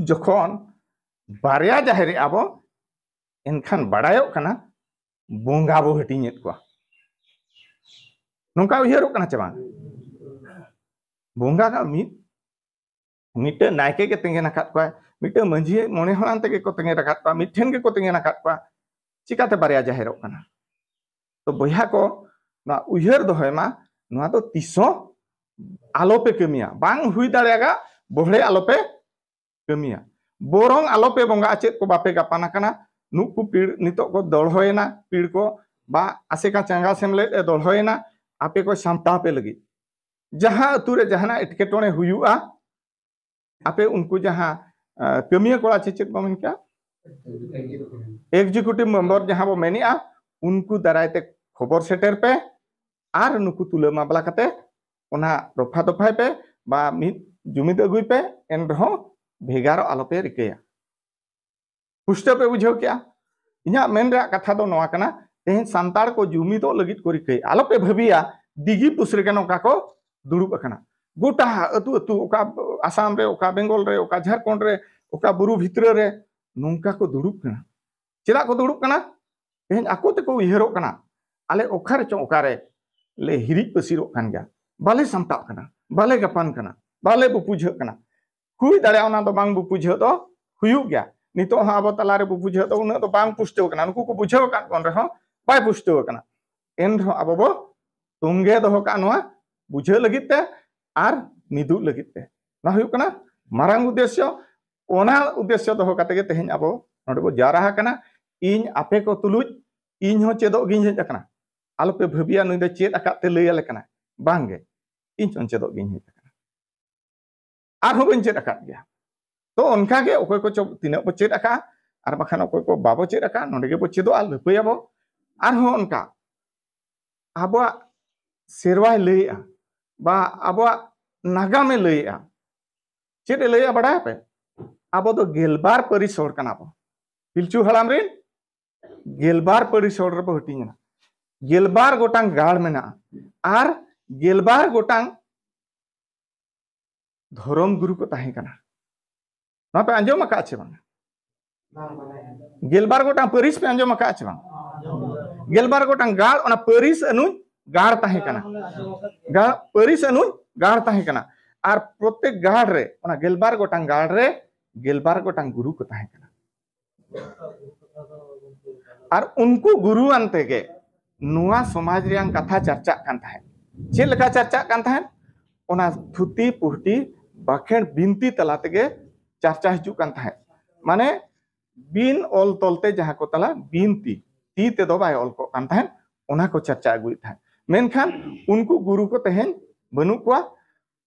ᱡᱚᱠᱷᱚᱱ ᱵᱟᱨᱭᱟ ᱡᱟᱦᱮᱨ ᱮᱜᱼᱟ ᱵᱚ, ᱮᱱᱠᱷᱟᱱ ᱵᱟᱲᱟᱭᱚᱜ ᱠᱟᱱᱟ ᱵᱚᱸᱜᱟ ᱵᱚ ᱦᱟᱹᱴᱤᱧᱮᱫ ᱠᱚᱣᱟ᱾ ᱱᱚᱝᱠᱟ ᱩᱭᱦᱟᱹᱨᱚᱜ ᱠᱟᱱᱟ ᱪᱮ ᱵᱟᱝ? ᱵᱚᱸᱜᱟ ᱫᱚ ᱢᱤᱫ, ᱢᱤᱫᱴᱟᱹᱝ ᱱᱟᱭᱠᱮ ᱜᱮ ᱛᱮᱸᱜᱮᱱ ᱟᱠᱟᱫ ᱠᱚᱣᱟ, ᱢᱤᱫᱴᱟᱹᱝ ᱢᱟᱹᱡᱷᱤ ᱢᱚᱬᱮ ᱦᱚᱲᱟᱱ ᱛᱮᱜᱮ ᱠᱚ ᱛᱮᱸᱜᱮᱱ ᱟᱠᱟᱫ ᱠᱚᱣᱟ, ᱢᱤᱫ ᱴᱷᱮᱱ ᱜᱮᱠᱚ ᱛᱮᱸᱜᱮᱱ ᱟᱠᱟᱫ ᱠᱚᱣᱟ, ᱪᱤᱠᱟᱛᱮ ᱵᱟᱨᱭᱟ ᱡᱟᱦᱮᱨᱚᱜ ᱠᱟᱱᱟ? ᱛᱚ ᱵᱚᱭᱦᱟ ᱠᱚ, ᱱᱚᱣᱟ ᱩᱭᱦᱟᱹᱨ ᱫᱚᱦᱚᱭ ᱢᱟ, ᱱᱚᱣᱟ ᱫᱚ ᱛᱤᱥᱦᱚᱸ ᱟᱞᱚᱯᱮ ᱠᱟᱹᱢᱤᱭᱟ, ᱵᱟᱝ ᱦᱩᱭ ᱫᱟᱲᱮᱭᱟᱜᱼᱟ, ᱵᱚᱦᱲᱮ ᱟᱞᱚᱯᱮ ᱠᱟᱹᱢᱤᱭᱟ᱾ ᱵᱚᱨᱚᱝ ᱟᱞᱚᱯᱮ ᱵᱚᱸᱜᱟᱜᱼᱟ, ᱪᱮᱫ ᱠᱚ ᱵᱟᱯᱮ ᱜᱟᱯᱟᱱ ᱟᱠᱟᱱᱟ᱾ ᱱᱩᱠᱩ ᱯᱤᱲ ᱱᱤᱛᱚᱜ ᱠᱚ ᱫᱚᱲᱦᱚᱭᱮᱱᱟ, ᱯᱤᱲ ᱠᱚ ᱵᱟ ᱟᱥᱮᱠᱟ ᱪᱟᱸᱜᱟ ᱥᱮᱢᱞᱮᱫ ᱮ ᱫᱚᱲᱦᱚᱭᱮᱱᱟ, ᱟᱯᱮ ᱠᱚ ᱥᱟᱢᱴᱟᱣ ᱯᱮ ᱞᱟᱹᱜᱤᱫ᱾ ᱡᱟᱦᱟᱸ ᱟᱹᱛᱩ ᱨᱮ ᱡᱟᱦᱟᱱᱟᱜ ᱮᱴᱠᱮᱴᱚᱬᱮ ᱦᱩᱭᱩᱜᱼᱟ, ᱟᱯᱮ ᱩᱱᱠᱩ ᱡᱟᱦᱟᱸ, ᱟᱸ, ᱠᱟᱹᱢᱤᱭᱟᱹ ᱠᱚᱲᱟ ᱪᱮ ᱪᱮᱫ ᱵᱚ ᱢᱮᱱ ᱠᱮᱜᱼᱟ? ᱮᱠᱡᱤᱠᱤᱭᱩᱴᱤᱵᱷ ᱢᱮᱢᱵᱟᱨ ᱡᱟᱦᱟᱸ ᱵᱚ ᱢᱮᱱᱮᱜᱼᱟ, ᱩᱱᱠᱩ ᱫᱟᱨᱟᱭ ᱛᱮ ᱠᱷᱚᱵᱚᱨ ᱥᱮᱴᱮᱨ ᱯᱮ ᱟᱨ ᱱᱩᱠᱩ ᱛᱩᱞᱟᱹ ᱢᱟᱢᱞᱟ ᱠᱟᱛᱮ ᱚᱱᱟ ᱨᱚᱯᱷᱟ ᱫᱚᱯᱷᱟᱭ ᱯᱮ ᱵᱟ ᱢᱤᱫ ᱡᱩᱢᱤᱫ ᱟᱹᱜᱩᱭ ᱯᱮ, ᱮᱱ ᱨᱮᱦᱚᱸ ᱵᱷᱮᱜᱟᱨᱚᱜ ᱟᱞᱚᱯᱮ ᱨᱤᱠᱟᱹᱭᱟ᱾ ᱯᱩᱥᱴᱟᱹᱣ ᱯᱮ ᱵᱩᱡᱷᱟᱹᱣ ᱠᱮᱜᱼᱟ? ᱤᱧᱟᱹᱜ ᱢᱮᱱ ᱨᱮᱭᱟᱜ ᱠᱟᱛᱷᱟ ᱫᱚ ᱱᱚᱣᱟ ᱠᱟᱱᱟ, ᱛᱮᱦᱮᱧ ᱥᱟᱱᱛᱟᱲ ᱠᱚ ᱡᱩᱢᱤᱫᱚᱜ ᱞᱟᱹᱜᱤᱫ ᱠᱚ ᱨᱤᱠᱟᱹᱭᱟ᱾ ᱟᱞᱚᱯᱮ ᱵᱷᱟᱹᱵᱤᱭᱟ ᱰᱤᱜᱤ ᱯᱩᱥ ᱨᱮᱜᱮ ᱱᱚᱝᱠᱟ ᱠᱚ ᱫᱩᱲᱩᱵ ᱟᱠᱟᱱᱟ᱾ ᱜᱚᱴᱟ ᱟᱹᱛᱩ ᱟᱹᱛᱩ, ᱚᱠᱟ ᱟᱥᱟᱢ ᱨᱮ, ᱚᱠᱟ ᱵᱮᱝᱜᱚᱞ ᱨᱮ, ᱚᱠᱟ ᱡᱷᱟᱲᱠᱷᱚᱸᱰ ᱨᱮ, ᱚᱠᱟ ᱵᱩᱨᱩ ᱵᱷᱤᱛᱨᱤ ᱨᱮ ᱱᱚᱝᱠᱟ ᱠᱚ ᱫᱩᱲᱩᱵ ᱠᱟᱱᱟ᱾ ᱪᱮᱫᱟᱜ ᱠᱚ ᱫᱩᱲᱩᱵ ᱠᱟᱱᱟ? ᱛᱮᱦᱮᱧ ᱟᱠᱚ ᱛᱮᱠᱚ ᱩᱭᱦᱟᱹᱨᱚᱜ ᱠᱟᱱᱟ, ᱟᱞᱮ ᱚᱠᱟ ᱨᱮ ᱪᱚᱝ ᱚᱠᱟ ᱨᱮ ᱞᱮ ᱦᱤᱨᱤᱡ ᱯᱟᱹᱥᱤᱨᱚᱜ ᱠᱟᱱ ᱜᱮᱭᱟ, ᱵᱟᱞᱮ ᱥᱟᱢᱴᱟᱜ ᱠᱟᱱᱟ, ᱵᱟᱞᱮ ᱜᱟᱯᱟᱱ ᱠᱟᱱᱟ, ᱵᱟᱞᱮ ᱵᱩᱯᱩᱡᱷᱟᱹᱜ ᱠᱟᱱᱟ᱾ ᱦᱩᱭ ᱫᱟᱲᱮᱭᱟᱜᱼᱟ, ᱚᱱᱟ ᱫᱚ ᱵᱟᱝ ᱵᱩᱯᱩᱡᱷᱟᱹᱜ ᱫᱚ ᱦᱩᱭᱩᱜ ᱜᱮᱭᱟ᱾ ᱱᱤᱛᱚᱜ ᱦᱚᱸ ᱟᱵᱚ ᱛᱟᱞᱟᱨᱮ ᱵᱩᱯᱩᱡᱷᱟᱹᱜ ᱫᱚ ᱩᱱᱟᱹᱜ ᱫᱚ ᱵᱟᱝ ᱯᱩᱥᱴᱟᱹᱣ ᱠᱟᱱᱟ᱾ ᱱᱩᱠᱩ ᱠᱚ ᱵᱩᱡᱷᱟᱹᱣ ᱟᱠᱟᱫ ᱵᱚᱱ ᱨᱮᱦᱚᱸ ᱵᱟᱭ ᱯᱩᱥᱴᱟᱹᱣ ᱠᱟᱱᱟ᱾ ᱮᱱ ᱨᱮᱦᱚᱸ ᱟᱵᱚ ᱵᱚ ᱛᱚᱸᱜᱮ ᱫᱚᱦᱚ ᱠᱟᱜᱼᱟ ᱱᱚᱣᱟ ᱵᱩᱡᱷᱟᱹᱣ ᱞᱟᱹᱜᱤᱫ ᱛᱮ ᱟᱨ ᱢᱤᱫᱚᱜ ᱞᱟᱹᱜᱤᱫ ᱛᱮ᱾ ᱱᱚᱣᱟ ᱦᱩᱭᱩᱜ ᱠᱟᱱᱟ ᱢᱟᱨᱟᱝ ᱩᱫᱽᱫᱮᱥᱥᱚ᱾ ᱚᱱᱟ ᱩᱫᱽᱫᱮᱥᱥᱚ ᱫᱚᱦᱚ ᱠᱟᱛᱮ ᱜᱮ ᱛᱮᱦᱮᱧ ᱟᱵᱚ ᱱᱚᱰᱮ ᱵᱚ ᱡᱟᱣᱨᱟ ᱟᱠᱟᱱᱟ᱾ ᱤᱧ ᱟᱯᱮ ᱠᱚ ᱛᱩᱞᱩᱡ ᱤᱧ ᱦᱚᱸ ᱪᱮᱫᱚᱜ ᱜᱤᱧ ᱦᱮᱡ ᱟᱠᱟᱱᱟ᱾ ᱟᱞᱚᱯᱮ ᱵᱷᱟᱹᱵᱤᱭᱟ ᱱᱩᱭ ᱫᱚ ᱪᱮᱫ ᱟᱠᱟᱫ ᱛᱮ ᱞᱟᱹᱭ ᱟᱞᱮ ᱠᱟᱱᱟ᱾ ᱵᱟᱝᱜᱮ, ᱤᱧ ᱦᱚᱸ ᱪᱮᱫᱚᱜ ᱜᱤᱧ ᱦᱮᱡ ᱟᱠᱟᱱᱟ᱾ ᱟᱨᱦᱚᱸ ᱵᱟᱹᱧ ᱪᱮᱫ ᱟᱠᱟᱫ ᱜᱮᱭᱟ᱾ ᱛᱚ ᱚᱱᱠᱟ ᱜᱮ ᱚᱠᱚᱭ ᱠᱚ ᱪᱚ ᱛᱤᱱᱟᱹᱜ ᱵᱚ ᱪᱮᱫ ᱟᱠᱟᱫᱼᱟ, ᱟᱨ ᱵᱟᱠᱷᱟᱱ ᱚᱠᱚᱭ ᱠᱚ ᱵᱟᱵᱚ ᱪᱮᱫ ᱟᱠᱟᱫᱼᱟ, ᱱᱚᱰᱮ ᱜᱮᱵᱚ ᱪᱮᱫᱚᱜᱼᱟ, ᱞᱟᱹᱯᱟᱹᱭᱟᱵᱚ᱾ ᱟᱨᱦᱚᱸ ᱚᱱᱠᱟ ᱟᱵᱚᱣᱟᱜ ᱥᱮᱨᱣᱟᱭ ᱞᱟᱹᱭᱮᱜᱼᱟ, ᱵᱟ ᱟᱵᱚᱣᱟᱜ ᱱᱟᱜᱟᱢᱮ ᱞᱟᱹᱭᱮᱜᱼᱟ᱾ ᱪᱮᱫ ᱮ ᱞᱟᱹᱭᱮᱜᱼᱟ ᱵᱟᱲᱟᱭᱟᱯᱮ? ᱟᱵᱚ ᱫᱚ ᱜᱮᱞᱵᱟᱨ ᱯᱟᱹᱨᱤᱥ ᱦᱚᱲ ᱠᱟᱱᱟ ᱵᱚ᱾ ᱯᱤᱞᱪᱩ ᱦᱟᱲᱟᱢ ᱨᱮᱱ ᱜᱮᱞᱵᱟᱨ ᱯᱟᱹᱨᱤᱥ ᱦᱚᱲ ᱨᱮᱵᱚ ᱦᱟᱹᱴᱤᱧ ᱮᱱᱟ᱾ ᱜᱮᱞᱵᱟᱨ ᱜᱚᱴᱟᱝ ᱜᱟᱲ ᱢᱮᱱᱟᱜᱼᱟ ᱟᱨ ᱜᱮᱞᱵᱟᱨ ᱜᱚᱴᱟᱝ ᱫᱷᱚᱨᱚᱢ ᱜᱩᱨᱩ ᱠᱚ ᱛᱟᱦᱮᱸ ᱠᱟᱱᱟ᱾ ᱱᱚᱣᱟ ᱯᱮ ᱟᱸᱡᱚᱢ ᱟᱠᱟᱫᱼᱟ ᱪᱮ ᱵᱟᱝ? ᱜᱮᱞᱵᱟᱨ ᱜᱚᱴᱟᱝ ᱯᱟᱹᱨᱤᱥ ᱯᱮ ᱟᱸᱡᱚᱢ ᱟᱠᱟᱫᱼᱟ ᱪᱮ ᱵᱟᱝ? ᱜᱮᱞᱵᱟᱨ ᱜᱚᱴᱟᱝ ᱜᱟᱲ, ᱚᱱᱟ ᱯᱟᱹᱨᱤᱥ ᱟᱹᱱᱩᱡ ᱜᱟᱲ ᱛᱟᱦᱮᱸ ᱠᱟᱱᱟ᱾ ᱜᱟᱲ, ᱯᱟᱹᱨᱤᱥ ᱟᱹᱱᱩᱡ ᱜᱟᱲ ᱛᱟᱦᱮᱸ ᱠᱟᱱᱟ᱾ ᱟᱨ ᱯᱨᱚᱛᱮᱠ ᱜᱟᱲ ᱨᱮ, ᱚᱱᱟ ᱜᱮᱞᱵᱟᱨ ᱜᱚᱴᱟᱝ ᱜᱟᱲ ᱨᱮ ᱜᱮᱞᱵᱟᱨ ᱜᱚᱴᱟᱝ ᱜᱩᱨᱩ ᱠᱚ ᱛᱟᱦᱮᱸ ᱠᱟᱱᱟ᱾ ᱟᱨ ᱩᱱᱠᱩ ᱜᱩᱨᱩᱣᱟᱱ ᱛᱮᱜᱮ ᱱᱚᱣᱟ ᱥᱚᱢᱟᱡᱽ ᱨᱮᱭᱟᱝ ᱠᱟᱛᱷᱟ ᱪᱟᱨᱪᱟᱜ ᱠᱟᱱ ᱛᱟᱦᱮᱸᱫ᱾ ᱪᱮᱫ ᱞᱮᱠᱟ ᱪᱟᱨᱪᱟᱜ ᱠᱟᱱ ᱛᱟᱦᱮᱸᱫ? ᱚᱱᱟ ᱛᱷᱩᱛᱤ ᱯᱩᱦᱴᱤ ᱵᱟᱠᱷᱮᱬ ᱵᱤᱱᱛᱤ ᱛᱟᱞᱟ ᱛᱮᱜᱮ ᱪᱟᱨᱪᱟ ᱦᱤᱡᱩᱜ ᱠᱟᱱ ᱛᱟᱦᱮᱸᱫ᱾ ᱢᱟᱱᱮ ᱵᱤᱱ ᱚᱞ ᱛᱚᱞ ᱛᱮ ᱡᱟᱦᱟᱸ ᱠᱚ ᱛᱟᱞᱟ ᱵᱤᱱᱛᱤ, ᱛᱤ ᱛᱮᱫᱚ ᱵᱟᱭ ᱚᱞ ᱠᱚᱜ ᱠᱟᱱ ᱛᱟᱦᱮᱸᱫ, ᱚᱱᱟ ᱠᱚ ᱪᱟᱨᱪᱟ ᱟᱹᱜᱩᱭᱮᱫ ᱛᱟᱦᱮᱸᱫ᱾ ᱢᱮᱱᱠᱷᱟᱱ ᱩᱱᱠᱩ ᱜᱩᱨᱩ ᱠᱚ ᱛᱮᱦᱮᱧ ᱵᱟᱹᱱᱩᱜ ᱠᱚᱣᱟ᱾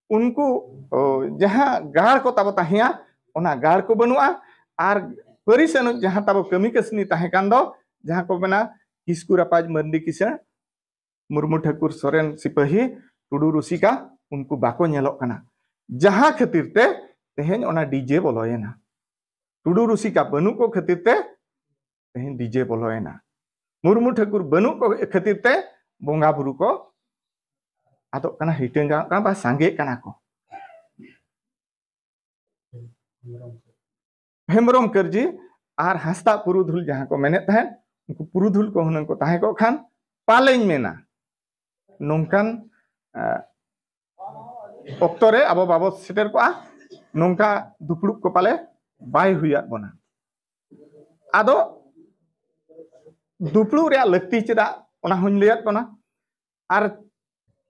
ᱩᱱᱠᱩ, ᱚ, ᱡᱟᱦᱟᱸ ᱜᱟᱲ ᱠᱚ ᱛᱟᱵᱚ ᱛᱟᱦᱮᱸᱭᱟ, ᱚᱱᱟ ᱜᱟᱲ ᱠᱚ ᱵᱟᱹᱱᱩᱜᱼᱟ᱾ ᱟᱨ ᱯᱟᱹᱨᱤᱥ ᱟᱹᱱᱩᱡ ᱡᱟᱦᱟᱸ ᱛᱟᱵᱚ ᱠᱟᱹᱢᱤ ᱠᱟᱹᱥᱱᱤ ᱛᱟᱦᱮᱸ ᱠᱟᱱ ᱫᱚ, ᱡᱟᱦᱟᱸ ᱠᱚ ᱢᱮᱱᱟ ᱠᱤᱥᱠᱩ ᱨᱟᱯᱟᱡᱽ ᱢᱟᱹᱨᱰᱤ ᱠᱤᱥᱟᱹᱬ, ᱢᱩᱨᱢᱩ ᱴᱷᱟᱹᱠᱩᱨ ᱥᱚᱨᱮᱱ ᱥᱤᱯᱟᱹᱦᱤ, ᱴᱩᱰᱩ ᱨᱩᱥᱤᱠᱟ, ᱩᱱᱠᱩ ᱵᱟᱠᱚ ᱧᱮᱞᱚᱜ ᱠᱟᱱᱟ᱾ ᱡᱟᱦᱟᱸ ᱠᱷᱟᱹᱛᱤᱨ ᱛᱮ ᱛᱮᱦᱮᱧ ᱚᱱᱟ ᱰᱤᱡᱮ ᱵᱚᱞᱚᱭᱮᱱᱟ᱾ ᱴᱩᱰᱩ ᱨᱩᱥᱤᱠᱟ ᱵᱟᱹᱱᱩᱜ ᱠᱚ ᱠᱷᱟᱹᱛᱤᱨ ᱛᱮ ᱛᱮᱦᱮᱧ ᱰᱤᱡᱮ ᱵᱚᱞᱚᱭᱮᱱᱟ᱾ ᱢᱩᱨᱢᱩ ᱴᱷᱟᱹᱠᱩᱨ ᱵᱟᱹᱱᱩᱜ ᱠᱚ ᱠᱷᱟᱹᱛᱤᱨ ᱛᱮ ᱵᱚᱸᱜᱟ ᱵᱩᱨᱩ ᱠᱚ ᱟᱫᱚᱜ ᱠᱟᱱᱟ, ᱦᱤᱴᱟᱹᱝ ᱜᱟᱱᱚᱜ ᱠᱟᱱᱟ, ᱵᱟ ᱥᱟᱸᱜᱮᱜ ᱠᱟᱱᱟ ᱠᱚ᱾ ᱦᱮᱢᱵᱨᱚᱢ ᱠᱟᱹᱨᱡᱤ ᱟᱨ ᱦᱟᱸᱥᱫᱟ ᱯᱩᱨᱩᱫᱷᱩᱞ ᱡᱟᱦᱟᱸ ᱠᱚ ᱢᱮᱱᱮᱫ ᱛᱟᱦᱮᱸᱫ, ᱩᱱᱠᱩ ᱯᱩᱨᱩᱫᱷᱩᱞ ᱠᱚ ᱦᱩᱱᱟᱹᱝ ᱠᱚ ᱛᱟᱦᱮᱸ ᱠᱚᱜ ᱠᱷᱟᱱ, ᱯᱟᱞᱮᱧ ᱢᱮᱱᱟ, ᱱᱚᱝᱠᱟᱱ, ᱮ, ᱚᱠᱛᱚ ᱨᱮ ᱟᱵᱚ ᱵᱟᱵᱚ ᱥᱮᱴᱮᱨ ᱠᱚᱜᱼᱟ, ᱱᱚᱝᱠᱟ ᱫᱩᱯᱲᱩᱵ ᱠᱚ ᱯᱟᱞᱮ ᱵᱟᱭ ᱦᱩᱭᱟᱫ ᱵᱚᱱᱟ᱾ ᱟᱫᱚ ᱫᱩᱯᱲᱩᱵ ᱨᱮᱭᱟᱜ ᱞᱟᱹᱠᱛᱤ ᱪᱮᱫᱟᱜ, ᱚᱱᱟ ᱦᱚᱸᱧ ᱞᱟᱹᱭᱟᱫ ᱵᱚᱱᱟ᱾ ᱟᱨ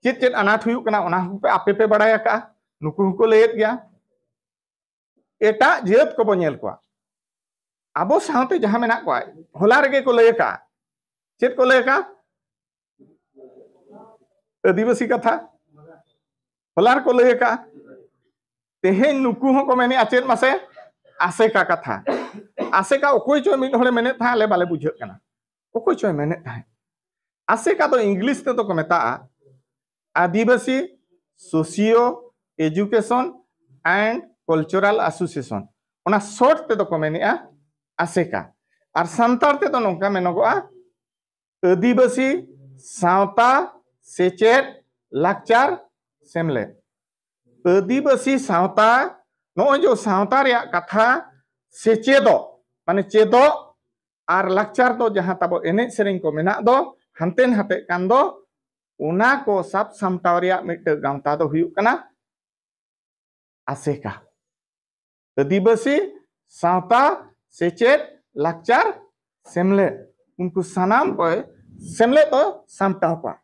ᱪᱮᱫ ᱪᱮᱫ ᱟᱱᱟᱴ ᱦᱩᱭᱩᱜ ᱠᱟᱱᱟ, ᱚᱱᱟ ᱦᱚᱸ ᱟᱯᱮ ᱯᱮ ᱵᱟᱲᱟᱭ ᱟᱠᱟᱫᱼᱟ, ᱱᱩᱠᱩ ᱦᱚᱸᱠᱚ ᱞᱟᱹᱭᱮᱫ ᱜᱮᱭᱟ᱾ ᱮᱴᱟᱜ ᱡᱟᱹᱛ ᱠᱚᱵᱚ ᱧᱮᱞ ᱠᱚᱣᱟ, ᱟᱵᱚ ᱥᱟᱶᱛᱮ ᱡᱟᱦᱟᱸ ᱢᱮᱱᱟᱜ ᱠᱚᱣᱟ, ᱦᱚᱞᱟ ᱨᱮᱜᱮ ᱠᱚ ᱞᱟᱹᱭ ᱟᱠᱟᱫᱼᱟ᱾ ᱪᱮᱫ ᱠᱚ ᱞᱟᱹᱭ ᱟᱠᱟᱫᱼᱟ? ᱟᱹᱫᱤᱵᱟᱹᱥᱤ ᱠᱟᱛᱷᱟ᱾ ᱦᱚᱞᱟ ᱨᱮᱠᱚ ᱞᱟᱹᱭ ᱟᱠᱟᱫᱼᱟ᱾ ᱛᱮᱦᱮᱧ ᱱᱩᱠᱩ ᱦᱚᱸᱠᱚ ᱢᱮᱱᱮᱫᱼᱟ ᱪᱮᱫ ᱢᱟᱥᱮ? ᱟᱥᱮᱠᱟ ᱠᱟᱛᱷᱟ᱾ ᱟᱥᱮᱠᱟ ᱚᱠᱚᱭ ᱪᱚ ᱢᱤᱫ ᱦᱚᱲᱮ ᱢᱮᱱᱮᱫ ᱛᱟᱦᱮᱸᱫ, ᱟᱞᱮ ᱵᱟᱞᱮ ᱵᱩᱡᱷᱟᱹᱜ ᱠᱟᱱᱟ᱾ ᱚᱠᱚᱭ ᱪᱚᱭ ᱢᱮᱱᱮᱫ ᱛᱟᱦᱮᱸᱫ᱾ ᱟᱥᱮᱠᱟ ᱫᱚ ᱤᱝᱞᱤᱥ ᱛᱮᱫᱚ ᱠᱚ ᱢᱮᱛᱟᱜᱼᱟ Adivasi socio education and cultural association. ᱚᱱᱟ ᱥᱚᱨᱴ ᱛᱮᱫᱚ ᱠᱚ ᱢᱮᱱᱮᱫᱼᱟ ᱟᱥᱮᱠᱟ᱾ ᱟᱨ ᱥᱟᱱᱛᱟᱲ ᱛᱮᱫᱚ ᱱᱚᱝᱠᱟ ᱢᱮᱱᱚᱜᱚᱜᱼᱟ ᱟᱹᱫᱤᱵᱟᱹᱥᱤ ᱥᱟᱶᱛᱟ ᱥᱮᱪᱮᱫ ᱞᱟᱠᱪᱟᱨ ᱥᱮᱢᱞᱮᱫ᱾ ᱟᱹᱫᱤᱵᱟᱹᱥᱤ ᱥᱟᱶᱛᱟ, ᱱᱚᱜᱼᱚᱭ ᱡᱮ ᱥᱟᱶᱛᱟ ᱨᱮᱭᱟᱜ ᱠᱟᱛᱷᱟ, ᱥᱮᱪᱮᱫᱚᱜ ᱢᱟᱱᱮ ᱪᱮᱫᱚᱜ, ᱟᱨ ᱞᱟᱠᱪᱟᱨ ᱫᱚ ᱡᱟᱦᱟᱸ ᱛᱟᱵᱚ ᱮᱱᱮᱡ ᱥᱮᱨᱮᱧ ᱠᱚ ᱢᱮᱱᱟᱜ ᱫᱚ, ᱦᱟᱱᱛᱮ ᱱᱟᱛᱮᱜ ᱠᱟᱱ ᱫᱚ, ᱚᱱᱟ ᱠᱚ ᱥᱟᱵ ᱥᱟᱢᱴᱟᱣ ᱨᱮᱭᱟᱜ ᱢᱤᱫᱴᱟᱝ ᱜᱟᱶᱛᱟ ᱫᱚ ᱦᱩᱭᱩᱜ ᱠᱟᱱᱟ ᱟᱥᱮᱠᱟ, ᱟᱹᱫᱤᱵᱟᱹᱥᱤ ᱥᱟᱶᱛᱟ ᱥᱮᱪᱮᱫ ᱞᱟᱠᱪᱟᱨ ᱥᱮᱢᱞᱮᱫ᱾ ᱩᱱᱠᱩ ᱥᱟᱱᱟᱢ ᱠᱚᱭ ᱥᱮᱢᱞᱮᱫ ᱫᱚ ᱥᱟᱢᱴᱟᱣ ᱠᱚᱣᱟ,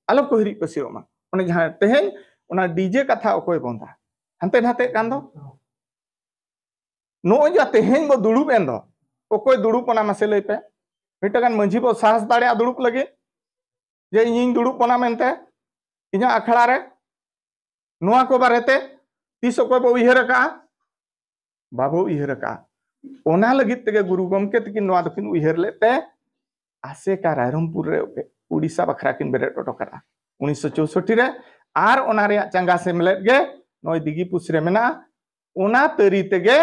ᱟᱞᱚ ᱠᱚ ᱦᱤᱨᱤᱡ ᱯᱟᱹᱥᱤᱨᱚᱜ ᱢᱟ᱾ ᱚᱱᱮ ᱡᱟᱦᱟᱸ ᱛᱮᱦᱮᱧ ᱚᱱᱟ ᱰᱤᱡᱮ ᱠᱟᱛᱷᱟ ᱚᱠᱚᱭ ᱵᱚᱱᱫᱟ, ᱦᱟᱱᱛᱮ ᱱᱟᱛᱮᱜ ᱠᱟᱱ ᱫᱚ, ᱱᱚᱜᱼᱚᱭ ᱡᱟ ᱛᱮᱦᱮᱧ ᱵᱚ ᱫᱩᱲᱩᱵ ᱮᱱ ᱫᱚ, ᱚᱠᱚᱭ ᱫᱩᱲᱩᱵ ᱵᱚᱱᱟ ᱢᱟᱥᱮ ᱞᱟᱹᱭ ᱯᱮ? ᱢᱤᱫᱴᱟᱝ ᱜᱟᱱ ᱢᱟᱺᱡᱷᱤ ᱵᱚ ᱥᱟᱦᱚᱥ ᱫᱟᱲᱮᱭᱟᱜᱼᱟ ᱫᱩᱲᱩᱵ ᱞᱟᱹᱜᱤᱫ, ᱡᱮ ᱤᱧᱤᱧ ᱫᱩᱲᱩᱵ ᱵᱚᱱᱟ ᱢᱮᱱᱛᱮ ᱤᱧᱟᱹᱜ ᱟᱠᱷᱲᱟ ᱨᱮ? ᱱᱚᱣᱟ ᱠᱚ ᱵᱟᱨᱮᱛᱮ ᱛᱤᱥ ᱚᱠᱚᱭ ᱵᱚ ᱩᱭᱦᱟᱹᱨ ᱟᱠᱟᱜᱼᱟ? ᱵᱟᱵᱚ ᱩᱭᱦᱟᱹᱨ ᱟᱠᱟᱜᱼᱟ᱾ ᱚᱱᱟ ᱞᱟᱹᱜᱤᱫ ᱛᱮᱜᱮ ᱜᱩᱨᱩ ᱜᱚᱢᱠᱮ ᱛᱟᱹᱠᱤᱱ ᱱᱚᱣᱟ ᱫᱚᱠᱤᱱ ᱩᱭᱦᱟᱹᱨ ᱞᱮᱫ ᱛᱮ ᱟᱥᱮᱠᱟ ᱨᱟᱭᱨᱚᱝᱯᱩᱨ ᱨᱮ ᱩᱲᱤᱥᱥᱟ ᱵᱟᱠᱷᱨᱟ ᱠᱤᱱ ᱵᱮᱨᱮᱫ ᱦᱚᱴᱚ ᱠᱟᱜᱼᱟ ᱩᱱᱤᱥᱥᱚ ᱪᱳᱥᱚᱴᱴᱤ ᱨᱮ᱾ ᱟᱨ ᱚᱱᱟ ᱨᱮᱭᱟᱜ ᱪᱟᱸᱜᱟ ᱥᱮᱢᱞᱮᱫ ᱜᱮ ᱱᱚᱜᱼᱚᱭ ᱫᱤᱜᱤ ᱯᱩᱥ ᱨᱮ ᱢᱮᱱᱟᱜᱼᱟ᱾ ᱚᱱᱟ ᱛᱟᱹᱨᱤ ᱛᱮᱜᱮ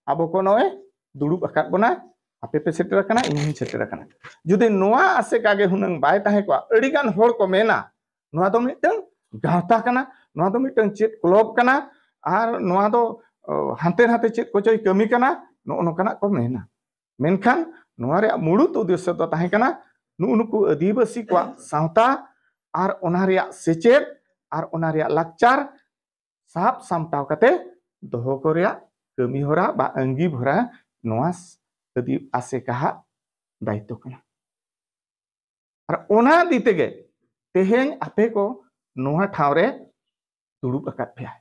ᱟᱵᱚ ᱠᱚ ᱱᱚᱜᱼᱚᱭ ᱫᱩᱲᱩᱵ ᱟᱠᱟᱫ ᱵᱚᱱᱟ᱾ ᱟᱯᱮ ᱯᱮ ᱥᱮᱴᱮᱨ ᱟᱠᱟᱱᱟ, ᱤᱧ ᱦᱚᱸᱧ ᱥᱮᱴᱮᱨ ᱟᱠᱟᱱᱟ᱾ ᱡᱩᱫᱤ ᱱᱚᱣᱟ ᱟᱥᱮᱠᱟ ᱜᱮ ᱦᱩᱱᱟᱹᱝ ᱵᱟᱭ ᱛᱟᱦᱮᱸ ᱠᱚᱜᱼᱟ, ᱟᱹᱰᱤᱜᱟᱱ ᱦᱚᱲ ᱠᱚ ᱢᱮᱱᱟ, ᱱᱚᱣᱟ ᱫᱚ ᱢᱤᱫᱴᱟᱝ ᱜᱟᱶᱛᱟ ᱠᱟᱱᱟ, ᱱᱚᱣᱟ ᱫᱚ ᱢᱤᱫᱴᱟᱝ ᱪᱮᱫ ᱠᱞᱚᱵ ᱠᱟᱱᱟ, ᱟᱨ ᱱᱚᱣᱟ ᱫᱚ ᱚ, ᱦᱟᱱᱛᱮ ᱱᱟᱛᱮ ᱪᱮᱫ ᱠᱚᱪᱚᱭ ᱠᱟᱹᱢᱤ ᱠᱟᱱᱟ, ᱱᱚᱜᱼᱚ ᱱᱚᱝᱠᱟᱱᱟᱜ ᱠᱚ ᱢᱮᱱᱟ᱾ ᱢᱮᱱᱠᱷᱟᱱ ᱱᱚᱣᱟ ᱨᱮᱭᱟᱜ ᱢᱩᱲᱩᱫ ᱩᱫᱽᱫᱮᱥᱥᱚ ᱫᱚ ᱛᱟᱦᱮᱸ ᱠᱟᱱᱟ ᱱᱩᱜᱼᱩ ᱱᱩᱠᱩ ᱟᱹᱫᱤᱵᱟᱹᱥᱤ ᱠᱚᱣᱟᱜ ᱥᱟᱶᱛᱟ ᱟᱨ ᱚᱱᱟ ᱨᱮᱭᱟᱜ ᱥᱮᱪᱮᱫ ᱟᱨ ᱚᱱᱟ ᱨᱮᱭᱟᱜ ᱞᱟᱠᱪᱟᱨ ᱥᱟᱵ ᱥᱟᱢᱴᱟᱣ ᱠᱟᱛᱮ ᱫᱚᱦᱚ ᱠᱚ ᱨᱮᱭᱟᱜ ᱠᱟᱹᱢᱤ ᱦᱚᱨᱟ ᱵᱟ ᱟᱹᱝᱜᱤᱵᱷᱟᱨᱟ ᱱᱚᱣᱟ ᱟᱹᱫᱤ-, ᱟᱥᱮᱠᱟᱦᱟᱜ ᱫᱟᱭᱤᱛᱛᱚ ᱠᱟᱱᱟ᱾ ᱟᱨ ᱚᱱᱟ ᱤᱫᱤ ᱛᱮᱜᱮ ᱛᱮᱦᱮᱧ ᱟᱯᱮ ᱠᱚ ᱱᱚᱣᱟ ᱴᱷᱟᱶ ᱨᱮ ᱫᱩᱲᱩᱵ ᱟᱠᱟᱫ ᱯᱮᱭᱟ᱾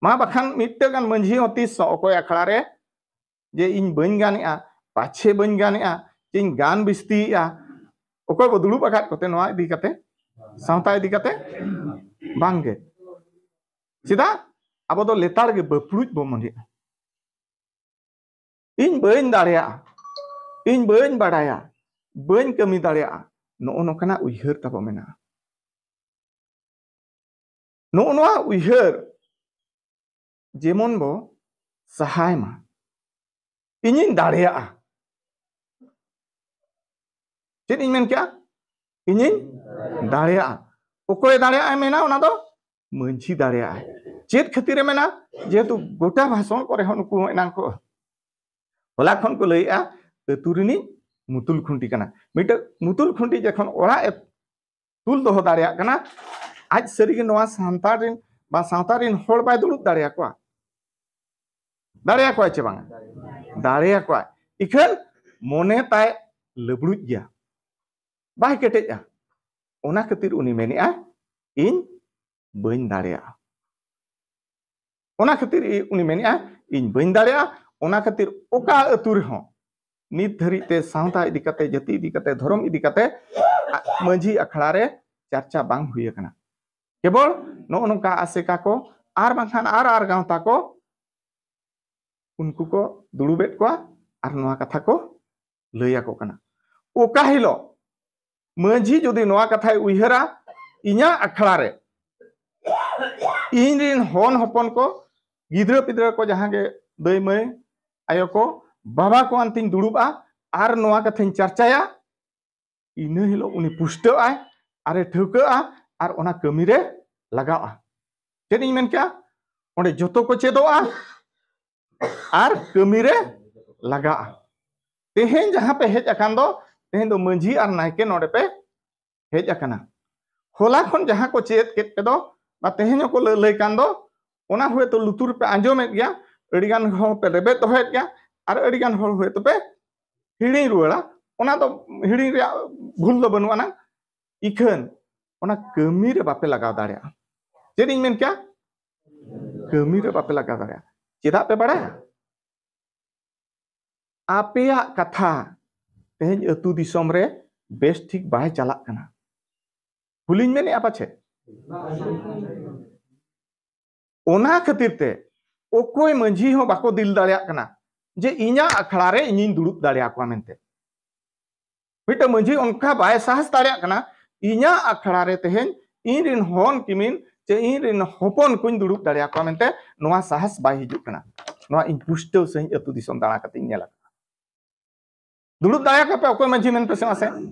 ᱢᱟ ᱵᱟᱠᱷᱟᱱ ᱢᱤᱫᱴᱟᱹᱝ ᱜᱟᱱ ᱢᱟᱹᱡᱷᱤ ᱦᱚᱸ ᱛᱤᱥ ᱦᱚᱸ ᱚᱠᱚᱭ ᱟᱠᱷᱲᱟ ᱨᱮ ᱡᱮ ᱤᱧ ᱵᱟᱹᱧ ᱜᱟᱱᱮᱜᱼᱟ, ᱯᱟᱪᱷᱮ ᱵᱟᱹᱧ ᱜᱟᱱᱮᱜᱼᱟ, ᱪᱮᱧ ᱜᱟᱱ ᱵᱤᱥᱛᱤᱭᱮᱜᱼᱟ, ᱚᱠᱚᱭ ᱵᱚ ᱫᱩᱲᱩᱵ ᱟᱠᱟᱫ ᱠᱚᱛᱮ ᱱᱚᱣᱟ ᱤᱫᱤ ᱠᱟᱛᱮ, ᱥᱟᱶᱛᱟ ᱤᱫᱤ ᱠᱟᱛᱮ? ᱵᱟᱝᱜᱮ᱾ ᱪᱮᱫᱟᱜ? ᱟᱵᱚ ᱫᱚ ᱞᱮᱛᱟᱲ ᱜᱮ ᱵᱟᱹᱯᱲᱩᱡ ᱵᱚ ᱢᱚᱱᱮᱜᱼᱟ᱾ ᱤᱧ ᱵᱟᱹᱧ ᱫᱟᱲᱮᱭᱟᱜᱼᱟ, ᱤᱧ ᱵᱟᱹᱧ ᱵᱟᱲᱟᱭᱟ, ᱵᱟᱹᱧ ᱠᱟᱹᱢᱤ ᱫᱟᱲᱮᱭᱟᱜᱼᱟ, ᱱᱚᱜᱼᱚ ᱱᱚᱝᱠᱟᱱᱟᱜ ᱩᱭᱦᱟᱹᱨ ᱛᱟᱵᱚ ᱢᱮᱱᱟᱜᱼᱟ᱾ ᱱᱚᱜᱼᱚ ᱱᱚᱣᱟ ᱩᱭᱦᱟᱹᱨ ᱡᱮᱢᱚᱱ ᱵᱚ ᱥᱟᱦᱟᱭ ᱢᱟ᱾ ᱤᱧᱤᱧ ᱫᱟᱲᱮᱭᱟᱜᱼᱟ᱾ ᱪᱮᱫ ᱤᱧ ᱢᱮᱱ ᱠᱮᱜᱼᱟ? ᱤᱧᱤᱧ ᱫᱟᱲᱮᱭᱟᱜᱼᱟ᱾ ᱚᱠᱚᱭ ᱫᱟᱲᱮᱭᱟᱜᱼᱟᱭ ᱢᱮᱱᱟ? ᱚᱱᱟ ᱫᱚ ᱢᱟᱹᱡᱷᱤ ᱫᱟᱲᱮᱭᱟᱜᱼᱟᱭ᱾ ᱪᱮᱫ ᱠᱷᱟᱹᱛᱤᱨᱮ ᱢᱮᱱᱟ? ᱡᱮᱦᱮᱛᱩ ᱜᱚᱴᱟ ᱵᱷᱟᱥᱚᱱ ᱠᱚᱨᱮ ᱦᱚᱸ ᱱᱩᱠᱩ ᱦᱚᱸ ᱮᱱᱟᱝ ᱠᱚ ᱦᱚᱞᱟ ᱠᱷᱚᱱ ᱠᱚ ᱞᱟᱹᱭᱮᱜᱼᱟ, ᱟᱹᱛᱩ ᱨᱤᱱᱤᱡ ᱢᱩᱛᱩᱞ ᱠᱷᱩᱱᱴᱤ ᱠᱟᱱᱟ᱾ ᱢᱤᱫᱴᱟᱝ ᱢᱩᱛᱩᱞ ᱠᱷᱩᱱᱴᱤ ᱡᱚᱠᱷᱚᱱ ᱚᱲᱟᱜ ᱮ ᱛᱩᱞ ᱫᱚᱦᱚ ᱫᱟᱲᱮᱭᱟᱜ ᱠᱟᱱᱟ, ᱟᱡ ᱥᱟᱹᱨᱤᱜᱮ ᱱᱚᱣᱟ ᱥᱟᱱᱛᱟᱲ ᱨᱤᱱ ᱵᱟ ᱥᱟᱶᱛᱟ ᱨᱤᱱ ᱦᱚᱲ ᱵᱟᱭ ᱫᱩᱲᱩᱵ ᱫᱟᱲᱮᱭᱟᱠᱚᱣᱟ? ᱫᱟᱲᱮᱭᱟᱠᱚᱣᱟᱭ ᱪᱮ ᱵᱟᱝᱟ? ᱫᱟᱲᱮᱭᱟᱠᱚᱣᱟᱭ᱾ ᱤᱠᱷᱟᱹᱱ ᱢᱚᱱᱮ ᱛᱟᱭ ᱞᱟᱹᱵᱲᱩᱡ ᱜᱮᱭᱟ, ᱵᱟᱭ ᱠᱮᱴᱮᱡᱼᱟ᱾ ᱚᱱᱟ ᱠᱷᱟᱹᱛᱤᱨ ᱩᱱᱤ ᱢᱮᱱᱮᱜᱼᱟ, ᱤᱧ ᱵᱟᱹᱧ ᱫᱟᱲᱮᱭᱟᱜᱼᱟ᱾ ᱚᱱᱟ ᱠᱷᱟᱹᱛᱤᱨ ᱤ-, ᱩᱱᱤ ᱢᱮᱱᱮᱜᱼᱟ, ᱤᱧ ᱵᱟᱹᱧ ᱫᱟᱲᱮᱭᱟᱜᱼᱟ᱾ ᱚᱱᱟ ᱠᱷᱟᱹᱛᱤᱨ ᱚᱠᱟ ᱟᱹᱛᱩ ᱨᱮᱦᱚᱸ ᱱᱤᱛ ᱫᱷᱟᱹᱨᱤᱡ ᱛᱮ ᱥᱟᱶᱛᱟ ᱤᱫᱤ ᱠᱟᱛᱮ, ᱡᱟᱹᱛᱤ ᱤᱫᱤ ᱠᱟᱛᱮ, ᱫᱷᱚᱨᱚᱢ ᱤᱫᱤ ᱠᱟᱛᱮ ᱟ-, ᱢᱟᱹᱡᱷᱤ ᱟᱠᱷᱲᱟ ᱨᱮ ᱪᱟᱨᱪᱟ ᱵᱟᱝ ᱦᱩᱭ ᱟᱠᱟᱱᱟ᱾ ᱠᱮᱵᱚᱞ ᱱᱚᱜᱼᱚ ᱱᱚᱝᱠᱟ ᱟᱥᱮᱠᱟ ᱠᱚ ᱟᱨ ᱵᱟᱝᱠᱷᱟᱱ ᱟᱨ ᱟᱨ ᱜᱟᱶᱛᱟ ᱠᱚ ᱩᱱᱠᱩ ᱠᱚ ᱫᱩᱲᱩᱵᱮᱫ ᱠᱚᱣᱟ ᱟᱨ ᱱᱚᱣᱟ ᱠᱟᱛᱷᱟ ᱠᱚ ᱞᱟᱹᱭ ᱟᱠᱚ ᱠᱟᱱᱟ᱾ ᱚᱠᱟ ᱦᱤᱞᱳᱜ ᱢᱟᱹᱡᱷᱤ ᱡᱩᱫᱤ ᱱᱚᱣᱟ ᱠᱟᱛᱷᱟᱭ ᱩᱭᱦᱟᱹᱨᱟ, ᱤᱧᱟᱹᱜ ᱟᱠᱷᱲᱟ ᱨᱮ ᱤᱧ ᱨᱤᱱ ᱦᱚᱱ ᱦᱚᱯᱚᱱ ᱠᱚ, ᱜᱤᱫᱽᱨᱟᱹ ᱯᱤᱫᱽᱨᱟᱹ ᱠᱚ, ᱡᱟᱦᱟᱸ ᱜᱮ ᱫᱟᱹᱭ ᱢᱟᱹᱭ ᱟᱭᱳ ᱠᱚ, ᱵᱟᱵᱟ ᱠᱚ ᱟᱱᱛᱤᱧ ᱫᱩᱲᱩᱵᱼᱟ, ᱟᱨ ᱱᱚᱣᱟ ᱠᱟᱛᱷᱟᱧ ᱪᱟᱨᱪᱟᱭᱟ, ᱤᱱᱟᱹ ᱦᱤᱞᱳᱜ ᱩᱱᱤ ᱯᱩᱥᱴᱟᱹᱜ ᱟᱭ, ᱟᱨᱮ ᱴᱷᱟᱹᱣᱠᱟᱹᱜᱼᱟ, ᱟᱨ ᱚᱱᱟ ᱠᱟᱹᱢᱤ ᱨᱮ ᱞᱟᱜᱟᱜᱼᱟ᱾ ᱪᱮᱫ ᱤᱧ ᱢᱮᱱ ᱠᱮᱜᱼᱟ? ᱚᱸᱰᱮ ᱡᱚᱛᱚ ᱠᱚ ᱪᱮᱫᱚᱜᱼᱟ ᱟᱨ ᱠᱟᱹᱢᱤ ᱨᱮ ᱞᱟᱜᱟᱜᱼᱟ᱾ ᱛᱮᱦᱮᱧ ᱡᱟᱦᱟᱸ ᱯᱮ ᱦᱮᱡ ᱟᱠᱟᱱ ᱫᱚ, ᱛᱮᱦᱮᱧ ᱫᱚ ᱢᱟᱹᱡᱷᱤ ᱟᱨ ᱱᱟᱭᱠᱮ ᱱᱚᱰᱮ ᱯᱮ ᱦᱮᱡ ᱟᱠᱟᱱᱟ᱾ ᱦᱚᱞᱟ ᱠᱷᱚᱱ ᱡᱟᱦᱟᱸ ᱠᱚ ᱪᱮᱫ ᱠᱮᱫ ᱯᱮ ᱫᱚ, ᱵᱟ ᱛᱮᱦᱮᱧ ᱦᱚᱸᱠᱚ ᱞᱟᱹ- ᱞᱟᱹᱭ ᱠᱟᱱ ᱫᱚ, ᱚᱱᱟ ᱦᱚᱭᱛᱳ ᱞᱩᱛᱩᱨ ᱯᱮ ᱟᱸᱡᱚᱢᱮᱫ ᱜᱮᱭᱟ, ᱟᱹᱰᱤᱜᱟᱱ ᱦᱚᱲ ᱯᱮ ᱨᱮᱵᱮᱫ ᱫᱚᱦᱚᱭᱮᱫ ᱜᱮᱭᱟ, ᱟᱨ ᱟᱹᱰᱤᱜᱟᱱ ᱦᱚᱲ ᱦᱚᱭᱛᱳ ᱯᱮ ᱦᱤᱲᱤᱧ ᱨᱩᱣᱟᱹᱲᱟ᱾ ᱚᱱᱟ ᱫᱚ ᱦᱤᱲᱤᱧ ᱨᱮᱭᱟᱜ ᱵᱷᱩᱞ ᱫᱚ ᱵᱟᱹᱱᱩᱜ ᱟᱱᱟ, ᱤᱠᱷᱟᱹᱱ ᱚᱱᱟ ᱠᱟᱹᱢᱤ ᱨᱮ ᱵᱟᱯᱮ ᱞᱟᱜᱟᱣ ᱫᱟᱲᱮᱭᱟᱜᱼᱟ᱾ ᱪᱮᱫ ᱤᱧ ᱢᱮᱱ ᱠᱮᱭᱟ? ᱠᱟᱹᱢᱤ ᱨᱮ ᱵᱟᱯᱮ ᱞᱟᱜᱟᱣ ᱫᱟᱲᱮᱭᱟᱜᱼᱟ᱾ ᱪᱮᱫᱟᱜ ᱯᱮ ᱵᱟᱲᱟᱭᱟ? ᱟᱯᱮᱭᱟᱜ ᱠᱟᱛᱷᱟ ᱛᱮᱦᱮᱧ ᱟᱹᱛᱩ ᱫᱤᱥᱚᱢ ᱨᱮ ᱵᱮᱥ ᱴᱷᱤᱠ ᱵᱟᱭ ᱪᱟᱞᱟᱜ ᱠᱟᱱᱟ᱾ ᱵᱷᱩᱞᱤᱧ ᱢᱮᱱᱮᱫᱼᱟ ᱯᱟᱪᱷᱮ? ᱚᱱᱟ ᱠᱷᱟᱹᱛᱤᱨ ᱛᱮ ᱚᱠᱚᱭ ᱢᱟᱹᱡᱷᱤ ᱦᱚᱸ ᱵᱟᱠᱚ ᱫᱤᱞ ᱫᱟᱲᱮᱭᱟᱜ ᱠᱟᱱᱟ ᱡᱮ ᱤᱧᱟᱹᱜ ᱟᱠᱷᱲᱟ ᱨᱮ ᱤᱧᱤᱧ ᱫᱩᱲᱩᱵ ᱫᱟᱲᱮᱭᱟᱠᱚᱣᱟ ᱢᱮᱱᱛᱮ᱾ ᱢᱤᱫᱴᱟᱝ ᱢᱟᱹᱡᱷᱤ ᱚᱱᱠᱟ ᱵᱟᱭ ᱥᱟᱦᱟᱥ ᱫᱟᱲᱮᱭᱟᱜ ᱠᱟᱱᱟ, ᱤᱧᱟᱹᱜ ᱟᱠᱷᱲᱟ ᱨᱮ ᱛᱮᱦᱮᱧ ᱤᱧ ᱨᱮᱱ ᱦᱚᱱ ᱠᱤᱢᱤᱱ ᱪᱮ ᱤᱧ ᱨᱮᱱ ᱦᱚᱯᱚᱱ ᱠᱚᱧ ᱫᱩᱲᱩᱵ ᱫᱟᱲᱮᱭᱟᱠᱚᱣᱟ ᱢᱮᱱᱛᱮ᱾ ᱱᱚᱣᱟ ᱥᱟᱦᱟᱥ ᱵᱟᱭ ᱦᱤᱡᱩᱜ ᱠᱟᱱᱟ᱾ ᱱᱚᱣᱟ ᱤᱧ ᱯᱩᱥᱴᱟᱹᱣ ᱥᱟᱺᱦᱤᱡ ᱟᱹᱛᱩ ᱫᱤᱥᱚᱢ ᱫᱟᱬᱟ ᱠᱟᱛᱮᱧ ᱧᱮᱞ ᱟᱠᱟᱫᱟ᱾ ᱫᱩᱲᱩᱵ ᱫᱟᱲᱮᱭᱟᱠᱚ ᱯᱮ ᱚᱠᱚᱭ ᱢᱟᱹᱡᱷᱤ ᱢᱮᱱ ᱯᱮ ᱥᱮ ᱢᱟᱥᱮ,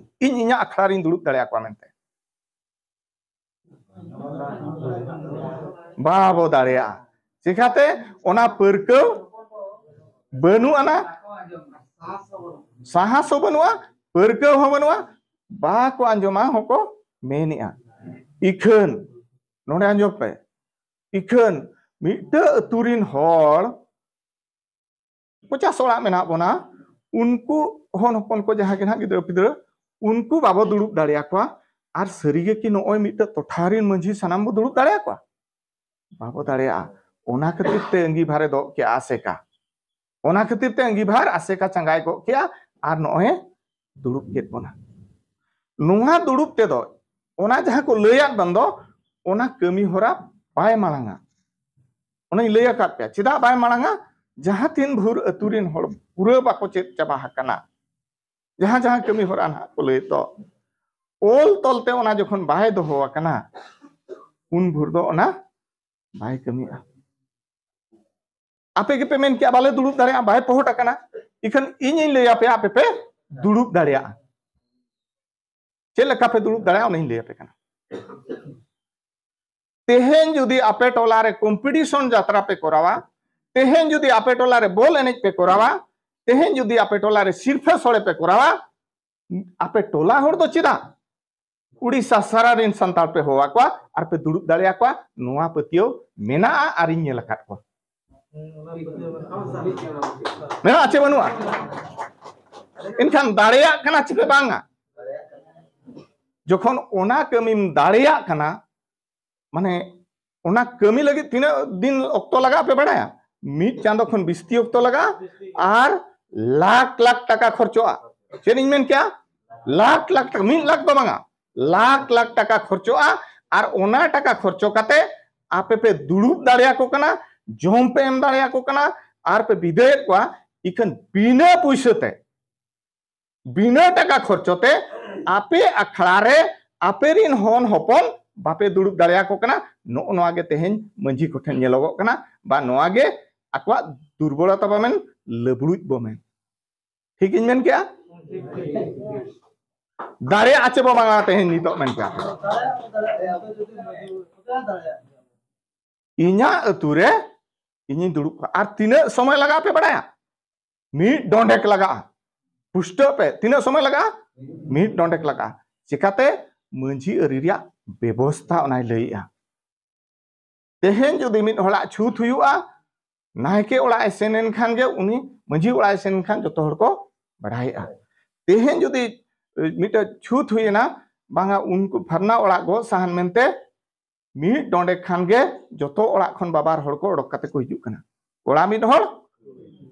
ᱤᱧ ᱤᱧᱟᱹᱜ ᱟᱠᱷᱲᱟ ᱨᱤᱧ ᱫᱩᱲᱩᱵ ᱫᱟᱲᱮᱭᱟᱠᱚᱣᱟ ᱢᱮᱱᱛᱮ᱾ ᱵᱟᱵᱚ ᱫᱟᱲᱮᱭᱟᱜᱼᱟ᱾ ᱪᱤᱠᱟᱛᱮ? ᱚᱱᱟ ᱯᱟᱹᱨᱠᱟᱹᱣ ᱵᱟᱹᱱᱩᱜ ᱟᱱᱟ, ᱥᱟᱦᱟᱥ ᱦᱚᱸ ᱵᱟᱹᱱᱩᱜᱼᱟ, ᱯᱟᱹᱨᱠᱟᱹᱣ ᱦᱚᱸ ᱵᱟᱹᱱᱩᱜᱼᱟ, ᱵᱟᱠᱚ ᱟᱸᱡᱚᱢᱟ ᱦᱚᱸᱠᱚ ᱢᱮᱱᱮᱜᱼᱟ᱾ ᱤᱠᱷᱟᱹᱱ ᱱᱚᱰᱮ ᱟᱸᱡᱚᱢ ᱯᱮ, ᱤᱠᱷᱟᱹᱱ ᱢᱤᱫᱴᱟᱹ ᱟᱹᱛᱩ ᱨᱤᱱ ᱦᱚᱲ ᱯᱚᱪᱟᱥ ᱚᱲᱟᱜ ᱢᱮᱱᱟᱜ ᱵᱚᱱᱟ, ᱩᱱᱠᱩ ᱦᱚᱱ ᱦᱚᱯᱚᱱ ᱠᱚ ᱡᱟᱦᱟᱸ ᱜᱮ ᱱᱟᱦᱟᱜ ᱜᱤᱫᱽᱨᱟᱹ ᱯᱤᱫᱽᱨᱟᱹ, ᱩᱱᱠᱩ ᱵᱟᱵᱚ ᱫᱩᱲᱩᱵ ᱫᱟᱲᱮᱭᱟᱠᱚᱣᱟ᱾ ᱟᱨ ᱥᱟᱹᱨᱤᱜᱮ ᱠᱤ ᱱᱚᱜᱼᱚᱭ ᱢᱤᱫᱴᱟᱹ ᱴᱚᱴᱷᱟ ᱨᱤᱱ ᱢᱟᱹᱡᱷᱤ ᱥᱟᱱᱟᱢ ᱵᱚ ᱫᱩᱲᱩᱵ ᱫᱟᱲᱮᱭᱟᱠᱚᱣᱟ? ᱵᱟᱵᱚ ᱫᱟᱲᱮᱭᱟᱜᱼᱟ᱾ ᱚᱱᱟ ᱠᱷᱟᱹᱛᱤᱨ ᱛᱮ ᱟᱸᱜᱤᱵᱷᱟᱨᱮ ᱫᱚᱜ ᱠᱮᱜᱼᱟ ᱟᱥᱮᱠᱟ᱾ ᱚᱱᱟ ᱠᱷᱟᱹᱛᱤᱨ ᱛᱮ ᱟᱸᱜᱤᱵᱷᱟᱨ ᱟᱥᱮᱠᱟ ᱪᱟᱸᱜᱟᱭ ᱜᱚᱜ ᱠᱮᱜᱼᱟ ᱟᱨ ᱱᱚᱜᱼᱚᱭ ᱫᱩᱲᱩᱵ ᱠᱮᱫ ᱵᱚᱱᱟ᱾ ᱱᱚᱣᱟ ᱫᱩᱲᱩᱵ ᱛᱮᱫᱚ ᱚᱱᱟ ᱡᱟᱦᱟᱸ ᱠᱚ ᱞᱟᱹᱭᱟᱫ ᱵᱚᱱ ᱫᱚ, ᱚᱱᱟ ᱠᱟᱹᱢᱤ ᱦᱚᱨᱟ ᱵᱟᱭ ᱢᱟᱲᱟᱝᱟ᱾ ᱚᱱᱟᱧ ᱞᱟᱹᱭ ᱟᱠᱟᱫ ᱯᱮᱭᱟ, ᱪᱮᱫᱟᱜ ᱵᱟᱭ ᱢᱟᱲᱟᱝᱟ? ᱡᱟᱦᱟᱸ ᱛᱤᱱ ᱵᱷᱳᱨ ᱟᱹᱛᱩ ᱨᱤᱱ ᱦᱚᱲ ᱯᱩᱨᱟᱹ ᱵᱟᱠᱚ ᱪᱮᱫ ᱪᱟᱵᱟ ᱟᱠᱟᱱᱟ, ᱡᱟᱦᱟᱸ ᱡᱟᱦᱟᱸ ᱠᱟᱹᱢᱤ ᱦᱚᱨᱟ ᱱᱟᱦᱟᱜ ᱠᱚ ᱞᱟᱹᱭ ᱫᱚ, ᱚᱞ ᱛᱚᱞ ᱛᱮ ᱚᱱᱟ ᱡᱚᱠᱷᱚᱱ ᱵᱟᱭ ᱫᱚᱦᱚ ᱟᱠᱟᱱᱟ, ᱩᱱ ᱵᱷᱳᱨ ᱫᱚ ᱚᱱᱟ ᱵᱟᱭ ᱠᱟᱹᱢᱤᱜᱼᱟ᱾ ᱟᱯᱮ ᱜᱮᱯᱮ ᱢᱮᱱ ᱠᱮᱜᱼᱟ, "ᱵᱟᱞᱮ ᱫᱩᱲᱩᱵ ᱫᱟᱲᱮᱭᱟᱜᱼᱟ, ᱵᱟᱭ ᱯᱚᱦᱚᱴ ᱟᱠᱟᱱᱟ᱾" ᱤᱠᱷᱟᱹᱱ ᱤᱧᱤᱧ ᱞᱟᱹᱭ ᱟᱯᱮᱭᱟ, ᱟᱯᱮ ᱯᱮ ᱫᱩᱲᱩᱵ ᱫᱟᱲᱮᱭᱟᱜᱼᱟ᱾ ᱪᱮᱫ ᱞᱮᱠᱟ ᱯᱮ ᱫᱩᱲᱩᱵ ᱫᱟᱲᱮᱭᱟᱜᱼᱟ, ᱚᱱᱟᱧ ᱞᱟᱹᱭ ᱟᱯᱮ ᱠᱟᱱᱟ᱾ ᱛᱮᱦᱮᱧ ᱡᱩᱫᱤ ᱟᱯᱮ ᱴᱚᱞᱟ ᱨᱮ ᱠᱚᱢᱯᱤᱴᱤᱥᱚᱱ ᱡᱟᱛᱨᱟ ᱯᱮ ᱠᱚᱨᱟᱣᱟ, ᱛᱮᱦᱮᱧ ᱡᱩᱫᱤ ᱟᱯᱮ ᱴᱚᱞᱟ ᱨᱮ ᱵᱚᱞ ᱮᱱᱮᱡ ᱯᱮ ᱠᱚᱨᱟᱣᱟ, ᱛᱮᱦᱮᱧ ᱡᱩᱫᱤ ᱟᱯᱮ ᱴᱚᱞᱟ ᱨᱮ ᱥᱤᱨᱯᱷᱟᱹ ᱥᱚᱲᱮ ᱯᱮ ᱠᱚᱨᱟᱣᱟ, ᱟᱯᱮ ᱴᱚᱞᱟ ᱦᱚᱲ ᱫᱚ ᱪᱮᱫᱟᱜ ᱩᱲᱤᱥᱥᱟ ᱥᱟᱨᱟ ᱨᱮᱱ ᱥᱟᱱᱛᱟᱲ ᱯᱮ ᱦᱚᱦᱚ ᱟᱠᱚᱣᱟ ᱟᱨ ᱯᱮ ᱫᱩᱲᱩᱵ ᱫᱟᱲᱮᱭᱟᱠᱚᱣᱟ? ᱱᱚᱣᱟ ᱯᱟᱹᱛᱭᱟᱹᱣ ᱢᱮᱱᱟᱜᱼᱟ ᱟᱨᱤᱧ ᱧᱮᱞ ᱟᱠᱟᱫ ᱠᱚᱣᱟ᱾ ᱢᱮᱱᱟᱜᱼᱟ ᱪᱮ ᱵᱟᱹᱱᱩᱜᱼᱟ? ᱮᱱᱠᱷᱟᱱ ᱫᱟᱲᱮᱭᱟᱜ ᱠᱟᱱᱟ ᱪᱮ ᱯᱮ ᱵᱟᱝᱟ? ᱡᱚᱠᱷᱚᱱ ᱚᱱᱟ ᱠᱟᱹᱢᱤᱢ ᱫᱟᱲᱮᱭᱟᱜ ᱠᱟᱱᱟ, ᱢᱟᱱᱮ ᱚᱱᱟ ᱠᱟᱹᱢᱤ ᱞᱟᱹᱜᱤᱫ ᱛᱤᱱᱟᱹᱜ ᱫᱤᱱ ᱚᱠᱛᱚ ᱞᱟᱜᱟᱜᱼᱟ ᱯᱮ ᱵᱟᱲᱟᱭᱟ? ᱢᱤᱫ ᱪᱟᱸᱫᱚ ᱠᱷᱚᱱ ᱵᱤᱥᱛᱤ ᱚᱠᱛᱚ ᱞᱟᱜᱟᱜᱼᱟ ᱟᱨ ᱞᱟᱠᱷ ᱞᱟᱠᱷ ᱴᱟᱠᱟ ᱠᱷᱚᱨᱪᱚᱜᱼᱟ᱾ ᱪᱮᱫ ᱤᱧ ᱢᱮᱱ ᱠᱮᱜᱼᱟ? ᱞᱟᱠᱷ ᱞᱟᱠᱷ ᱴᱟᱠᱟ, ᱢᱤᱫ ᱞᱟᱠᱷ ᱫᱚ ᱵᱟᱝᱟ, ᱞᱟᱠᱷ ᱞᱟᱠᱷ ᱴᱟᱠᱟ ᱠᱷᱚᱨᱪᱚᱜᱼᱟ᱾ ᱟᱨ ᱚᱱᱟ ᱴᱟᱠᱟ ᱠᱷᱚᱨᱪᱚ ᱠᱟᱛᱮ ᱟᱯᱮ ᱯᱮ ᱫᱩᱲᱩᱵ ᱫᱟᱲᱮᱭᱟᱠᱚ ᱠᱟᱱᱟ, ᱡᱚᱢ ᱯᱮ ᱮᱢ ᱫᱟᱲᱮᱭᱟᱠᱚ ᱠᱟᱱᱟ, ᱟᱨ ᱯᱮ ᱵᱤᱫᱟᱹᱭᱮᱫ ᱠᱚᱣᱟ ᱤᱠᱷᱟᱹᱱ ᱵᱤᱱᱟᱹ ᱯᱩᱭᱥᱟᱹ ᱛᱮ, ᱵᱤᱱᱟᱹ ᱴᱟᱠᱟ ᱠᱷᱚᱨᱪᱚ ᱛᱮ ᱟᱯᱮ ᱟᱠᱷᱲᱟ ᱨᱮ ᱟᱯᱮ ᱨᱤᱱ ᱦᱚᱱ ᱦᱚᱯᱚᱱ ᱵᱟᱯᱮ ᱫᱩᱲᱩᱵ ᱫᱟᱲᱮᱭᱟᱠᱚ ᱠᱟᱱᱟ᱾ ᱱᱚᱜᱼᱚ ᱱᱚᱣᱟ ᱜᱮ ᱛᱮᱦᱮᱧ ᱢᱟᱹᱡᱷᱤ ᱠᱚᱴᱷᱮᱱ ᱧᱮᱞᱚᱜᱚᱜ ᱠᱟᱱᱟ, ᱵᱟ ᱱᱚᱣᱟ ᱜᱮ ᱟᱠᱚᱣᱟᱜ ᱫᱩᱨᱵᱚᱞᱚᱛᱟ ᱵᱚ ᱢᱮᱱ, ᱞᱟᱹᱵᱲᱩᱡ ᱵᱚ ᱢᱮᱱ᱾ ᱴᱷᱤᱠ ᱤᱧ ᱢᱮᱱ ᱠᱮᱜᱼᱟ? ᱫᱟᱲᱮᱭᱟᱜᱼᱟ ᱪᱮ ᱵᱟᱝᱟ ᱛᱮᱦᱮᱧ ᱱᱤᱛᱚᱜ ᱢᱮᱱ ᱠᱮᱜᱼᱟ? ᱤᱧᱟᱹᱜ ᱟᱹᱛᱩ ᱨᱮ ᱤᱧᱤᱧ ᱫᱩᱲᱩᱵ ᱠᱚᱜᱼᱟ᱾ ᱟᱨ ᱛᱤᱱᱟᱹᱜ ᱥᱚᱢᱚᱭ ᱞᱟᱜᱟᱜᱼᱟ ᱯᱮ ᱵᱟᱲᱟᱭᱟ? ᱢᱤᱫ ᱰᱚᱸᱰᱮᱠ ᱞᱟᱜᱟᱜᱼᱟ᱾ ᱯᱩᱥᱴᱟᱹᱜ ᱯᱮ, ᱛᱤᱱᱟᱹᱜ ᱥᱚᱢᱚᱭ ᱞᱟᱜᱟᱜᱼᱟ? ᱢᱤᱫ ᱰᱚᱸᱰᱮᱠ ᱞᱟᱜᱟᱜᱼᱟ᱾ ᱪᱮᱠᱟᱛᱮ? ᱢᱟᱹᱡᱷᱤ ᱟᱹᱨᱤ ᱨᱮᱭᱟᱜ ᱵᱮᱵᱚᱥᱛᱷᱟ ᱚᱱᱟᱭ ᱞᱟᱹᱭᱮᱜᱼᱟ᱾ ᱛᱮᱦᱮᱧ ᱡᱩᱫᱤ ᱢᱤᱫ ᱦᱚᱲᱟᱜ ᱪᱷᱩᱛ ᱦᱩᱭᱩᱜᱼᱟ, ᱱᱟᱭᱠᱮ ᱚᱲᱟᱜ ᱮ ᱥᱮᱱ ᱮᱱ ᱠᱷᱟᱱ ᱜᱮ ᱩᱱᱤ ᱢᱟᱹᱡᱷᱤ ᱚᱲᱟᱜ ᱮ ᱥᱮᱱ ᱮᱱ ᱠᱷᱟᱱ ᱡᱚᱛᱚ ᱦᱚᱲ ᱠᱚ ᱵᱟᱲᱟᱭᱮᱜᱼᱟ᱾ ᱛᱮᱦᱮᱧ ᱡᱩᱫᱤ ᱢᱤᱫᱴᱮᱡ ᱪᱷᱩᱛ ᱦᱩᱭᱮᱱᱟ, ᱵᱟᱝᱟ ᱩᱱᱠᱩ ᱯᱷᱟᱨᱱᱟ ᱚᱲᱟᱜ ᱜᱚ ᱥᱟᱦᱟᱱ ᱢᱮᱱᱛᱮ ᱢᱤᱫ ᱰᱚᱸᱰᱮ ᱠᱷᱟᱱ ᱜᱮ ᱡᱚᱛᱚ ᱚᱲᱟᱜ ᱠᱷᱚᱱ ᱵᱟᱵᱟᱨ ᱦᱚᱲ ᱠᱚ ᱚᱰᱚᱠ ᱠᱟᱛᱮ ᱠᱚ ᱦᱤᱡᱩᱜ ᱠᱟᱱᱟ᱾ ᱠᱚᱲᱟ ᱢᱤᱫ ᱦᱚᱲ,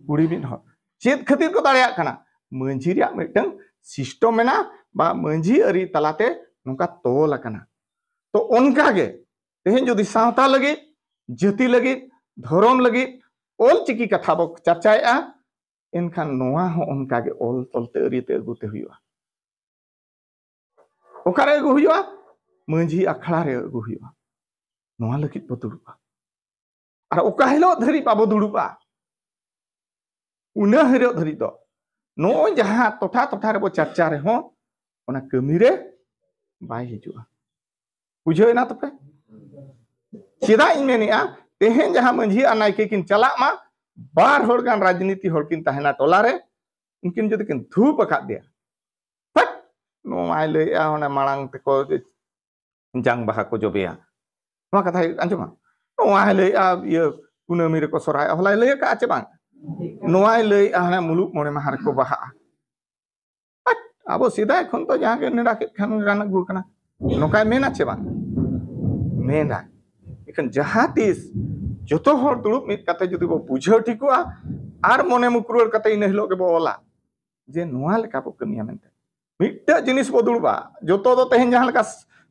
ᱠᱩᱲᱤ ᱢᱤᱫ ᱦᱚᱲ᱾ ᱪᱮᱫ ᱠᱷᱟᱹᱛᱤᱨ ᱠᱚ ᱫᱟᱲᱮᱭᱟᱜ ᱠᱟᱱᱟ? ᱢᱟᱹᱡᱷᱤ ᱨᱮᱭᱟᱜ ᱢᱤᱫᱴᱟᱝ ᱥᱤᱥᱴᱚᱢ ᱢᱮᱱᱟᱜᱼᱟ, ᱵᱟ ᱢᱟᱹᱡᱷᱤ ᱟᱹᱨᱤ ᱛᱟᱞᱟᱛᱮ ᱱᱚᱝᱠᱟ ᱛᱚᱞ ᱟᱠᱟᱱᱟ᱾ ᱛᱚ ᱚᱱᱠᱟ ᱜᱮ ᱛᱮᱦᱮᱧ ᱡᱩᱫᱤ ᱥᱟᱶᱛᱟ ᱞᱟᱹᱜᱤᱫ, ᱡᱟᱹᱛᱤ ᱞᱟᱹᱜᱤᱫ, ᱫᱷᱚᱨᱚᱢ ᱞᱟᱹᱜᱤᱫ ᱚᱞ ᱪᱤᱠᱤ ᱠᱟᱛᱷᱟ ᱵᱚ ᱪᱟᱨᱪᱟᱭᱮᱜᱼᱟ, ᱮᱱᱠᱷᱟᱱ ᱱᱚᱣᱟ ᱦᱚᱸ ᱚᱱᱠᱟ ᱜᱮ ᱚᱞ ᱛᱚᱞ ᱛᱮ ᱟᱹᱨᱤ ᱛᱮ ᱟᱹᱜᱩ ᱛᱮ ᱦᱩᱭᱩᱜᱼᱟ᱾ ᱚᱠᱟᱨᱮ ᱟᱹᱜᱩ ᱦᱩᱭᱩᱜᱼᱟ? ᱢᱟᱹᱡᱷᱤ ᱟᱠᱷᱲᱟ ᱨᱮ ᱟᱹᱜᱩ ᱦᱩᱭᱩᱜᱼᱟ᱾ ᱱᱚᱣᱟ ᱞᱟᱹᱜᱤᱫ ᱵᱚ ᱫᱩᱲᱩᱵᱼᱟ᱾ ᱟᱨ ᱚᱠᱟ ᱦᱤᱞᱳᱜ ᱫᱷᱟᱹᱨᱤᱡ ᱵᱟᱵᱚ ᱫᱩᱲᱩᱵᱼᱟ, ᱩᱱᱟᱹ ᱦᱤᱞᱳᱜ ᱫᱷᱟᱹᱨᱤᱡ ᱫᱚ ᱱᱚᱜᱼᱚᱭ ᱡᱟᱦᱟᱸ ᱴᱚᱴᱷᱟ ᱴᱚᱴᱷᱟ ᱨᱮᱵᱚ ᱪᱟᱨᱪᱟ ᱨᱮᱦᱚᱸ ᱚᱱᱟ ᱠᱟᱹᱢᱤ ᱨᱮ ᱵᱟᱭ ᱦᱤᱡᱩᱜᱼᱟ᱾ ᱵᱩᱡᱷᱟᱹᱣ ᱮᱱᱟ ᱛᱚᱯᱮ? ᱪᱮᱫᱟᱜ ᱤᱧ ᱢᱮᱱᱮᱫᱼᱟ, ᱛᱮᱦᱮᱧ ᱡᱟᱦᱟᱸ ᱢᱟᱹᱡᱷᱤ ᱟᱨ ᱱᱟᱭᱠᱮ ᱠᱤᱱ ᱪᱟᱞᱟᱜ ᱢᱟ, ᱵᱟᱨ ᱦᱚᱲ ᱜᱟᱱ ᱨᱟᱡᱽᱱᱤᱛᱤ ᱦᱚᱲ ᱠᱤᱱ ᱛᱟᱦᱮᱱᱟ ᱴᱚᱞᱟ ᱨᱮ, ᱩᱱᱠᱤᱱ ᱡᱩᱫᱤ ᱠᱤᱱ ᱫᱷᱩᱯ ᱟᱠᱟᱫ ᱫᱮᱭᱟ, ᱦᱟᱴ, ᱱᱚᱣᱟᱭ ᱞᱟᱹᱭᱮᱜᱼᱟ, ᱚᱱᱮ ᱢᱟᱲᱟᱝ ᱛᱮᱠᱚ ᱡᱟᱝ ᱵᱟᱦᱟ ᱠᱚ ᱡᱚᱵᱮᱭᱟ, ᱱᱚᱣᱟ ᱠᱟᱛᱷᱟᱭ ᱟᱸᱡᱚᱢᱟ᱾ ᱱᱚᱣᱟᱭ ᱞᱟᱹᱭᱮᱜᱼᱟ, ᱤᱭᱟᱹ, ᱠᱩᱱᱟᱹᱢᱤ ᱨᱮᱠᱚ ᱥᱚᱨᱦᱟᱭᱚᱜᱼᱟ, ᱦᱚᱞᱟᱭ ᱞᱟᱹᱭ ᱟᱠᱟᱫᱼᱟ ᱪᱮ ᱵᱟᱝ? ᱱᱚᱣᱟᱭ ᱞᱟᱹᱭᱮᱜᱼᱟ, ᱦᱟᱱᱮ ᱢᱩᱞᱩᱜ ᱢᱚᱬᱮ ᱢᱟᱦᱟ ᱨᱮᱠᱚ ᱵᱟᱦᱟᱜᱼᱟ᱾ ᱦᱟᱴ, ᱟᱵᱚ ᱥᱮᱫᱟᱭ ᱠᱷᱚᱱ ᱫᱚ ᱡᱟᱦᱟᱸ ᱜᱮ ᱱᱮᱰᱟ ᱠᱮᱫ ᱠᱷᱟᱱ ᱜᱟᱱ ᱟᱹᱜᱩ ᱟᱠᱟᱱᱟ, ᱱᱚᱝᱠᱟᱭ ᱢᱮᱱᱟ ᱪᱮ ᱵᱟᱝ? ᱢᱮᱱᱟ᱾ ᱮᱱᱠᱷᱟᱱ ᱡᱟᱦᱟᱸ ᱛᱤᱥ ᱡᱚᱛᱚ ᱦᱚᱲ ᱫᱩᱲᱩᱵ ᱢᱤᱫ ᱠᱟᱛᱮ ᱡᱩᱫᱤ ᱵᱚ ᱵᱩᱡᱷᱟᱹᱣ ᱴᱷᱤᱠᱚᱜᱼᱟ ᱟᱨ ᱢᱚᱱᱮ ᱢᱩᱠᱨᱩᱣᱟᱹᱲ ᱠᱟᱛᱮ ᱤᱱᱟᱹ ᱦᱤᱞᱳᱜ ᱜᱮᱵᱚ ᱚᱞᱟ ᱡᱮ ᱱᱚᱣᱟ ᱞᱮᱠᱟ ᱵᱚ ᱠᱟᱹᱢᱤᱭᱟ ᱢᱮᱱᱛᱮ, ᱢᱤᱫᱴᱟᱹᱜ ᱡᱤᱱᱤᱥ ᱵᱚ ᱫᱩᱲᱩᱵᱟ᱾ ᱡᱚᱛᱚ ᱫᱚ ᱛᱮᱦᱮᱧ ᱡᱟᱦᱟᱸ ᱞᱮᱠᱟ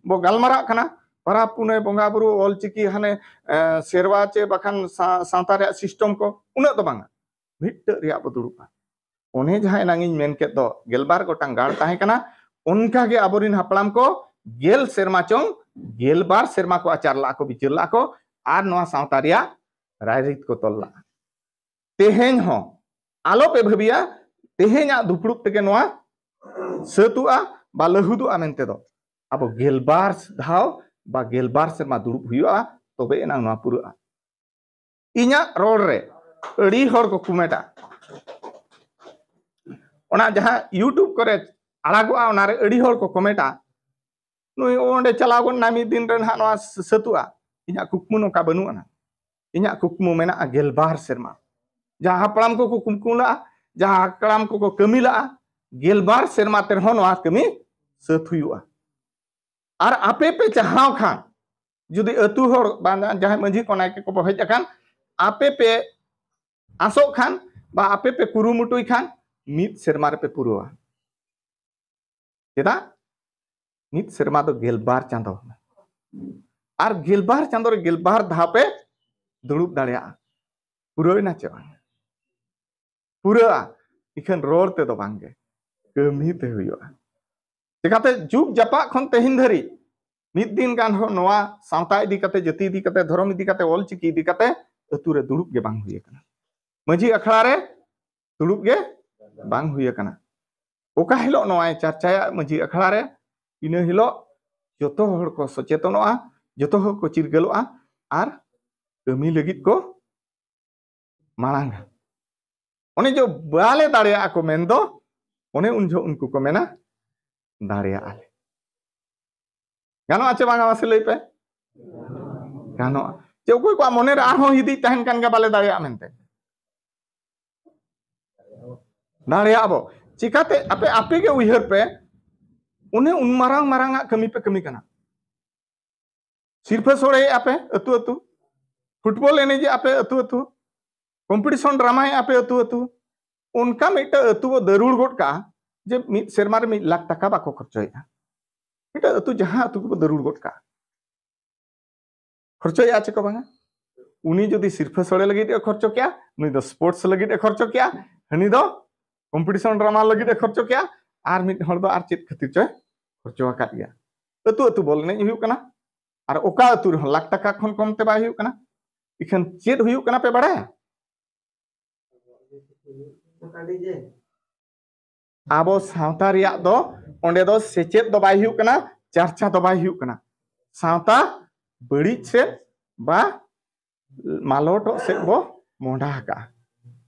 ᱵᱚ ᱜᱟᱞᱢᱟᱨᱟᱜ ᱠᱟᱱᱟ, ᱯᱟᱨᱟᱵᱽ ᱯᱩᱱᱟᱹᱭ, ᱵᱚᱸᱜᱟ ᱵᱩᱨᱩ, ᱚᱞᱪᱤᱠᱤ, ᱦᱟᱱᱮ ᱥᱮᱨᱣᱟ ᱪᱮ ᱵᱟᱠᱷᱟᱱ ᱥᱟᱶᱛᱟ ᱨᱮᱭᱟᱜ ᱥᱤᱥᱴᱚᱢ ᱠᱚ, ᱩᱱᱟᱹᱜ ᱫᱚ ᱵᱟᱝᱟ᱾ ᱢᱤᱫᱴᱟᱹᱜ ᱨᱮᱭᱟᱜ ᱵᱚ ᱫᱩᱲᱩᱵᱟ᱾ ᱚᱱᱮ ᱡᱟᱦᱟᱸ ᱮᱱᱟᱝ ᱤᱧ ᱢᱮᱱ ᱠᱮᱫ ᱫᱚ ᱜᱮᱞᱵᱟᱨ ᱜᱚᱴᱟᱝ ᱜᱟᱲ ᱛᱟᱦᱮᱸ ᱠᱟᱱᱟ, ᱚᱱᱠᱟ ᱜᱮ ᱟᱵᱚᱨᱮᱱ ᱦᱟᱯᱲᱟᱢ ᱠᱚ ᱜᱮᱞ ᱥᱮᱨᱢᱟ ᱪᱚᱝ ᱜᱮᱞᱵᱟᱨ ᱥᱮᱨᱢᱟ ᱠᱚ ᱟᱪᱟᱨ ᱞᱟᱜᱼᱟ ᱠᱚ, ᱵᱤᱪᱟᱹᱨ ᱞᱟᱜᱼᱟ ᱠᱚ, ᱟᱨ ᱱᱚᱣᱟ ᱥᱟᱶᱛᱟ ᱨᱮᱭᱟᱜ ᱨᱟᱭᱨᱤᱛ ᱠᱚ ᱛᱚᱞ ᱞᱟᱜᱼᱟ᱾ ᱛᱮᱦᱮᱧ ᱦᱚᱸ ᱟᱞᱚ ᱯᱮ ᱵᱷᱟᱹᱵᱤᱭᱟ ᱛᱮᱦᱮᱧᱟᱜ ᱫᱩᱯᱲᱩᱵ ᱛᱮᱜᱮ ᱱᱚᱣᱟ ᱥᱟᱹᱛᱩᱜᱼᱟ ᱵᱟ ᱞᱟᱹᱦᱩᱫᱚᱜᱼᱟ ᱢᱮᱱᱛᱮ ᱫᱚ᱾ ᱟᱵᱚ ᱜᱮᱞᱵᱟᱨ ᱫᱷᱟᱣ ᱵᱟ ᱜᱮᱞᱵᱟᱨ ᱥᱮᱨᱢᱟ ᱫᱩᱲᱩᱵ ᱦᱩᱭᱩᱜᱼᱟ, ᱛᱚᱵᱮ ᱮᱱᱟᱝ ᱱᱚᱣᱟ ᱯᱩᱨᱟᱹᱜᱼᱟ᱾ ᱤᱧᱟᱹᱜ ᱨᱚᱲ ᱨᱮ ᱟᱹᱰᱤ ᱦᱚᱲ ᱠᱚ ᱠᱚᱢᱮᱱᱴᱟ, ᱚᱱᱟ ᱡᱟᱦᱟᱸ YouTube ᱠᱚᱨᱮ ᱟᱲᱟᱜᱚᱜᱼᱟ, ᱚᱱᱟᱨᱮ ᱟᱹᱰᱤ ᱦᱚᱲ ᱠᱚ ᱠᱚᱢᱮᱱᱴᱟ, ᱱᱩᱭ ᱚᱸᱰᱮ ᱪᱟᱞᱟᱣ ᱜᱚᱫ ᱱᱟ, ᱢᱤᱫ ᱫᱤᱱ ᱨᱮ ᱱᱟᱦᱟᱜ ᱱᱚᱣᱟ ᱥᱟᱹᱛᱩᱜᱼᱟ᱾ ᱤᱧᱟᱹᱜ ᱠᱩᱠᱢᱩ ᱱᱚᱝᱠᱟ ᱵᱟᱹᱱᱩᱜ ᱟᱱᱟ᱾ ᱤᱧᱟᱹᱜ ᱠᱩᱠᱢᱩ ᱢᱮᱱᱟᱜᱼᱟ ᱜᱮᱞᱵᱟᱨ ᱥᱮᱨᱢᱟ᱾ ᱡᱟᱦᱟᱸ ᱦᱟᱯᱲᱟᱢ ᱠᱚᱠᱚ ᱠᱩᱠᱢᱩ ᱞᱟᱜᱼᱟ, ᱡᱟᱦᱟᱸ ᱦᱟᱯᱲᱟᱢ ᱠᱚᱠᱚ ᱠᱟᱹᱢᱤ ᱞᱟᱜᱼᱟ, ᱜᱮᱞᱵᱟᱨ ᱥᱮᱨᱢᱟ ᱛᱮ ᱨᱮᱦᱚᱸ ᱱᱚᱣᱟ ᱠᱟᱹᱢᱤ ᱥᱟᱹᱛ ᱦᱩᱭᱩᱜᱼᱟ᱾ ᱟᱨ ᱟᱯᱮ ᱯᱮ ᱪᱟᱦᱟᱣ ᱠᱷᱟᱱ, ᱡᱩᱫᱤ ᱟᱹᱛᱩ ᱦᱚᱲ ᱵᱟᱝ ᱡᱟᱦᱟᱸᱭ ᱢᱟᱹᱡᱷᱤ ᱠᱚ ᱱᱟᱭᱠᱮ ᱠᱚ ᱵᱚ ᱦᱮᱡ ᱟᱠᱟᱱ, ᱟᱯᱮ ᱯᱮ ᱟᱥᱚᱜ ᱠᱷᱟᱱ ᱵᱟ ᱟᱯᱮ ᱯᱮ ᱠᱩᱨᱩᱢᱩᱴᱩᱭ ᱠᱷᱟᱱ, ᱢᱤᱫ ᱥᱮᱨᱢᱟ ᱨᱮᱯᱮ ᱯᱩᱨᱟᱹᱣᱟ᱾ ᱪᱮᱫᱟᱜ? ᱢᱤᱫ ᱥᱮᱨᱢᱟ ᱫᱚ ᱜᱮᱞᱵᱟᱨ ᱪᱟᱸᱫᱚ, ᱟᱨ ᱜᱮᱞᱵᱟᱨ ᱪᱟᱸᱫᱚ ᱨᱮ ᱜᱮᱞᱵᱟᱨ ᱫᱷᱟᱣ ᱯᱮ ᱫᱩᱲᱩᱵ ᱫᱟᱲᱮᱭᱟᱜᱼᱟ᱾ ᱯᱩᱨᱟᱹᱣ ᱮᱱᱟ ᱪᱮ ᱵᱟᱝ? ᱯᱩᱨᱟᱹᱜᱼᱟ, ᱤᱠᱷᱟᱹᱱ ᱨᱚᱲ ᱛᱮᱫᱚ ᱵᱟᱝᱜᱮ, ᱠᱟᱹᱢᱤ ᱛᱮ ᱦᱩᱭᱩᱜᱼᱟ᱾ ᱪᱮᱠᱟᱛᱮ ᱡᱩᱜᱽ ᱡᱟᱯᱟᱜ ᱠᱷᱚᱱ ᱛᱮᱦᱮᱧ ᱫᱷᱟᱹᱨᱤᱡ ᱢᱤᱫ ᱫᱤᱱ ᱜᱟᱱ ᱦᱚᱸ ᱱᱚᱣᱟ ᱥᱟᱶᱛᱟ ᱤᱫᱤ ᱠᱟᱛᱮ, ᱡᱟᱹᱛᱤ ᱤᱫᱤ ᱠᱟᱛᱮ, ᱫᱷᱚᱨᱚᱢ ᱤᱫᱤ ᱠᱟᱛᱮ, ᱚᱞᱪᱤᱠᱤ ᱤᱫᱤ ᱠᱟᱛᱮ ᱟᱹᱛᱩ ᱨᱮ ᱫᱩᱲᱩᱵ ᱜᱮ ᱵᱟᱝ ᱦᱩᱭ ᱟᱠᱟᱱᱟ᱾ ᱢᱟᱹᱡᱷᱤ ᱟᱠᱷᱲᱟ ᱨᱮ ᱫᱩᱲᱩᱵ ᱜᱮ ᱵᱟᱝ ᱦᱩᱭ ᱟᱠᱟᱱᱟ᱾ ᱚᱠᱟ ᱦᱤᱞᱳᱜ ᱱᱚᱣᱟᱭ ᱪᱟᱨᱪᱟᱭᱟ ᱢᱟᱹᱡᱷᱤ ᱟᱠᱷᱲᱟ ᱨᱮ, ᱤᱱᱟᱹ ᱦᱤᱞᱳᱜ ᱡᱚᱛᱚ ᱦᱚᱲ ᱠᱚ ᱥᱚᱪᱮᱛᱚᱱᱚᱜᱼᱟ, ᱡᱚᱛᱚ ᱦᱚᱲ ᱠᱚ ᱪᱤᱨᱜᱟᱹᱞᱚᱜᱼᱟ᱾ ᱟᱨ ᱠᱟᱹᱢᱤ ᱞᱟᱹᱜᱤᱫ ᱠᱚ ᱢᱟᱲᱟᱝᱟ᱾ ᱚᱱᱮ ᱡᱚ ᱵᱟᱞᱮ ᱫᱟᱲᱮᱭᱟᱜᱼᱟ ᱠᱚ ᱢᱮᱱᱫᱚ, ᱚᱱᱮ ᱩᱱ ᱡᱚᱦᱚᱜ ᱩᱱᱠᱩ ᱠᱚ ᱢᱮᱱᱟ, "ᱫᱟᱲᱮᱭᱟᱜᱼᱟ ᱞᱮ᱾" ᱜᱟᱱᱚᱜᱼᱟ ᱪᱮ ᱵᱟᱝᱟ, ᱢᱟᱥᱮ ᱞᱟᱹᱭ ᱯᱮ? ᱜᱟᱱᱚᱜᱼᱟ᱾ ᱪᱮ ᱚᱠᱚᱭ ᱠᱚᱣᱟᱜ ᱢᱚᱱᱮ ᱨᱮ ᱟᱨᱦᱚᱸ ᱦᱤᱫᱤᱡ ᱛᱟᱦᱮᱱ ᱠᱟᱱ ᱜᱮᱭᱟ, ᱵᱟᱞᱮ ᱫᱟᱲᱮᱭᱟᱜᱼᱟ ᱢᱮᱱᱛᱮ? ᱫᱟᱲᱮᱭᱟᱜᱼᱟ ᱵᱚ᱾ ᱪᱤᱠᱟᱛᱮ? ᱟᱯᱮ, ᱟᱯᱮ ᱜᱮ ᱩᱭᱦᱟᱹᱨ ᱯᱮ, ᱚᱱᱮ ᱩᱱ ᱢᱟᱨᱟᱝ ᱢᱟᱨᱟᱝ ᱟᱜ ᱠᱟᱹᱢᱤ ᱯᱮ ᱠᱟᱹᱢᱤ ᱠᱟᱱᱟ᱾ ᱥᱤᱨᱯᱷᱟᱹ ᱥᱚᱲᱮᱭᱮᱫᱼᱟ ᱯᱮ ᱟᱹᱛᱩ ᱟᱹᱛᱩ, ᱯᱷᱩᱴᱵᱚᱞ ᱮᱱᱮᱡᱮᱜᱼᱟ ᱯᱮ ᱟᱹᱛᱩ ᱟᱹᱛᱩ, ᱠᱚᱢᱯᱤᱴᱤᱥᱚᱱ ᱰᱨᱟᱢᱟᱭᱮᱫᱼᱟ ᱯᱮ ᱟᱹᱛᱩ ᱟᱹᱛᱩ, ᱚᱱᱠᱟ ᱢᱤᱫᱴᱟᱝ ᱟᱹᱛᱩ ᱵᱚ ᱫᱟᱹᱨᱩᱲ ᱜᱚᱫ ᱠᱟᱜᱼᱟ ᱡᱮ ᱢᱤᱫ ᱥᱮᱨᱢᱟ ᱨᱮ ᱢᱤᱫ ᱞᱟᱠᱷ ᱴᱟᱠᱟ ᱵᱟᱠᱚ ᱠᱷᱚᱨᱪᱚᱭᱮᱫᱼᱟ᱾ ᱢᱤᱫᱴᱟᱝ ᱟᱹᱛᱩ, ᱡᱟᱦᱟᱸ ᱟᱹᱛᱩ ᱜᱮᱵᱚ ᱫᱟᱹᱨᱩᱲ ᱜᱚᱫ ᱠᱟᱜᱼᱟ, ᱠᱷᱚᱨᱪᱚᱭᱮᱫᱼᱟ ᱪᱮ ᱠᱚ ᱵᱟᱝᱟ? ᱩᱱᱤ ᱡᱩᱫᱤ ᱥᱤᱨᱯᱷᱟᱹ ᱥᱚᱲᱮ ᱞᱟᱹᱜᱤᱫ ᱮ ᱠᱷᱚᱨᱪᱚ ᱠᱮᱭᱟ, ᱱᱩᱭ ᱫᱚ ᱥᱯᱳᱨᱴᱥ ᱞᱟᱹᱜᱤᱫ ᱮ ᱠᱷᱚᱨᱪᱚ ᱠᱮᱭᱟ, ᱦᱟᱹᱱᱤ ᱫᱚ ᱠᱚᱢᱯᱤᱴᱤᱥᱚᱱ ᱰᱨᱟᱢᱟ ᱞᱟᱹᱜᱤᱫ ᱮ ᱠᱷᱚᱨᱪᱚ ᱠᱮᱭᱟ, ᱟᱨ ᱢᱤᱫ ᱦᱚᱲ ᱫᱚ ᱟᱨ ᱪᱮᱫ ᱠᱷᱟᱹᱛᱤᱨ ᱪᱚᱭ ᱠᱷᱚᱨᱪᱚ ᱟᱠᱟᱫ ᱜᱮᱭᱟ᱾ ᱟᱹᱛᱩ ᱟᱹᱛᱩ ᱵᱚᱞ ᱮᱱᱮᱡ ᱦᱩᱭᱩᱜ ᱠᱟᱱᱟ, ᱟᱨ ᱚᱠᱟ ᱟᱹᱛᱩ ᱨᱮᱦᱚᱸ ᱞᱟᱠᱷ ᱴᱟᱠᱟ ᱠᱷᱚᱱ ᱠᱚᱢ ᱛᱮ ᱵᱟᱭ ᱦᱩᱭᱩᱜ ᱠᱟᱱᱟ᱾ ᱤᱠᱷᱟᱹᱱ ᱪᱮᱫ ᱦᱩᱭᱩᱜ ᱠᱟᱱᱟ ᱯᱮ ᱵᱟᱲᱟᱭᱟ? ᱟᱵᱚ ᱥᱟᱶᱛᱟ ᱨᱮᱭᱟᱜ ᱫᱚ ᱚᱸᱰᱮ ᱫᱚ ᱥᱮᱪᱮᱫ ᱫᱚ ᱵᱟᱭ ᱦᱩᱭᱩᱜ ᱠᱟᱱᱟ, ᱪᱟᱨᱪᱟ ᱫᱚ ᱵᱟᱭ ᱦᱩᱭᱩᱜ ᱠᱟᱱᱟ᱾ ᱥᱟᱶᱛᱟ ᱵᱟᱹᱲᱤᱡ ᱥᱮᱫ ᱵᱟ ᱢᱟᱞᱚᱴᱚᱜ ᱥᱮᱫ ᱵᱚ ᱢᱚᱦᱰᱟ ᱟᱠᱟᱜᱼᱟ᱾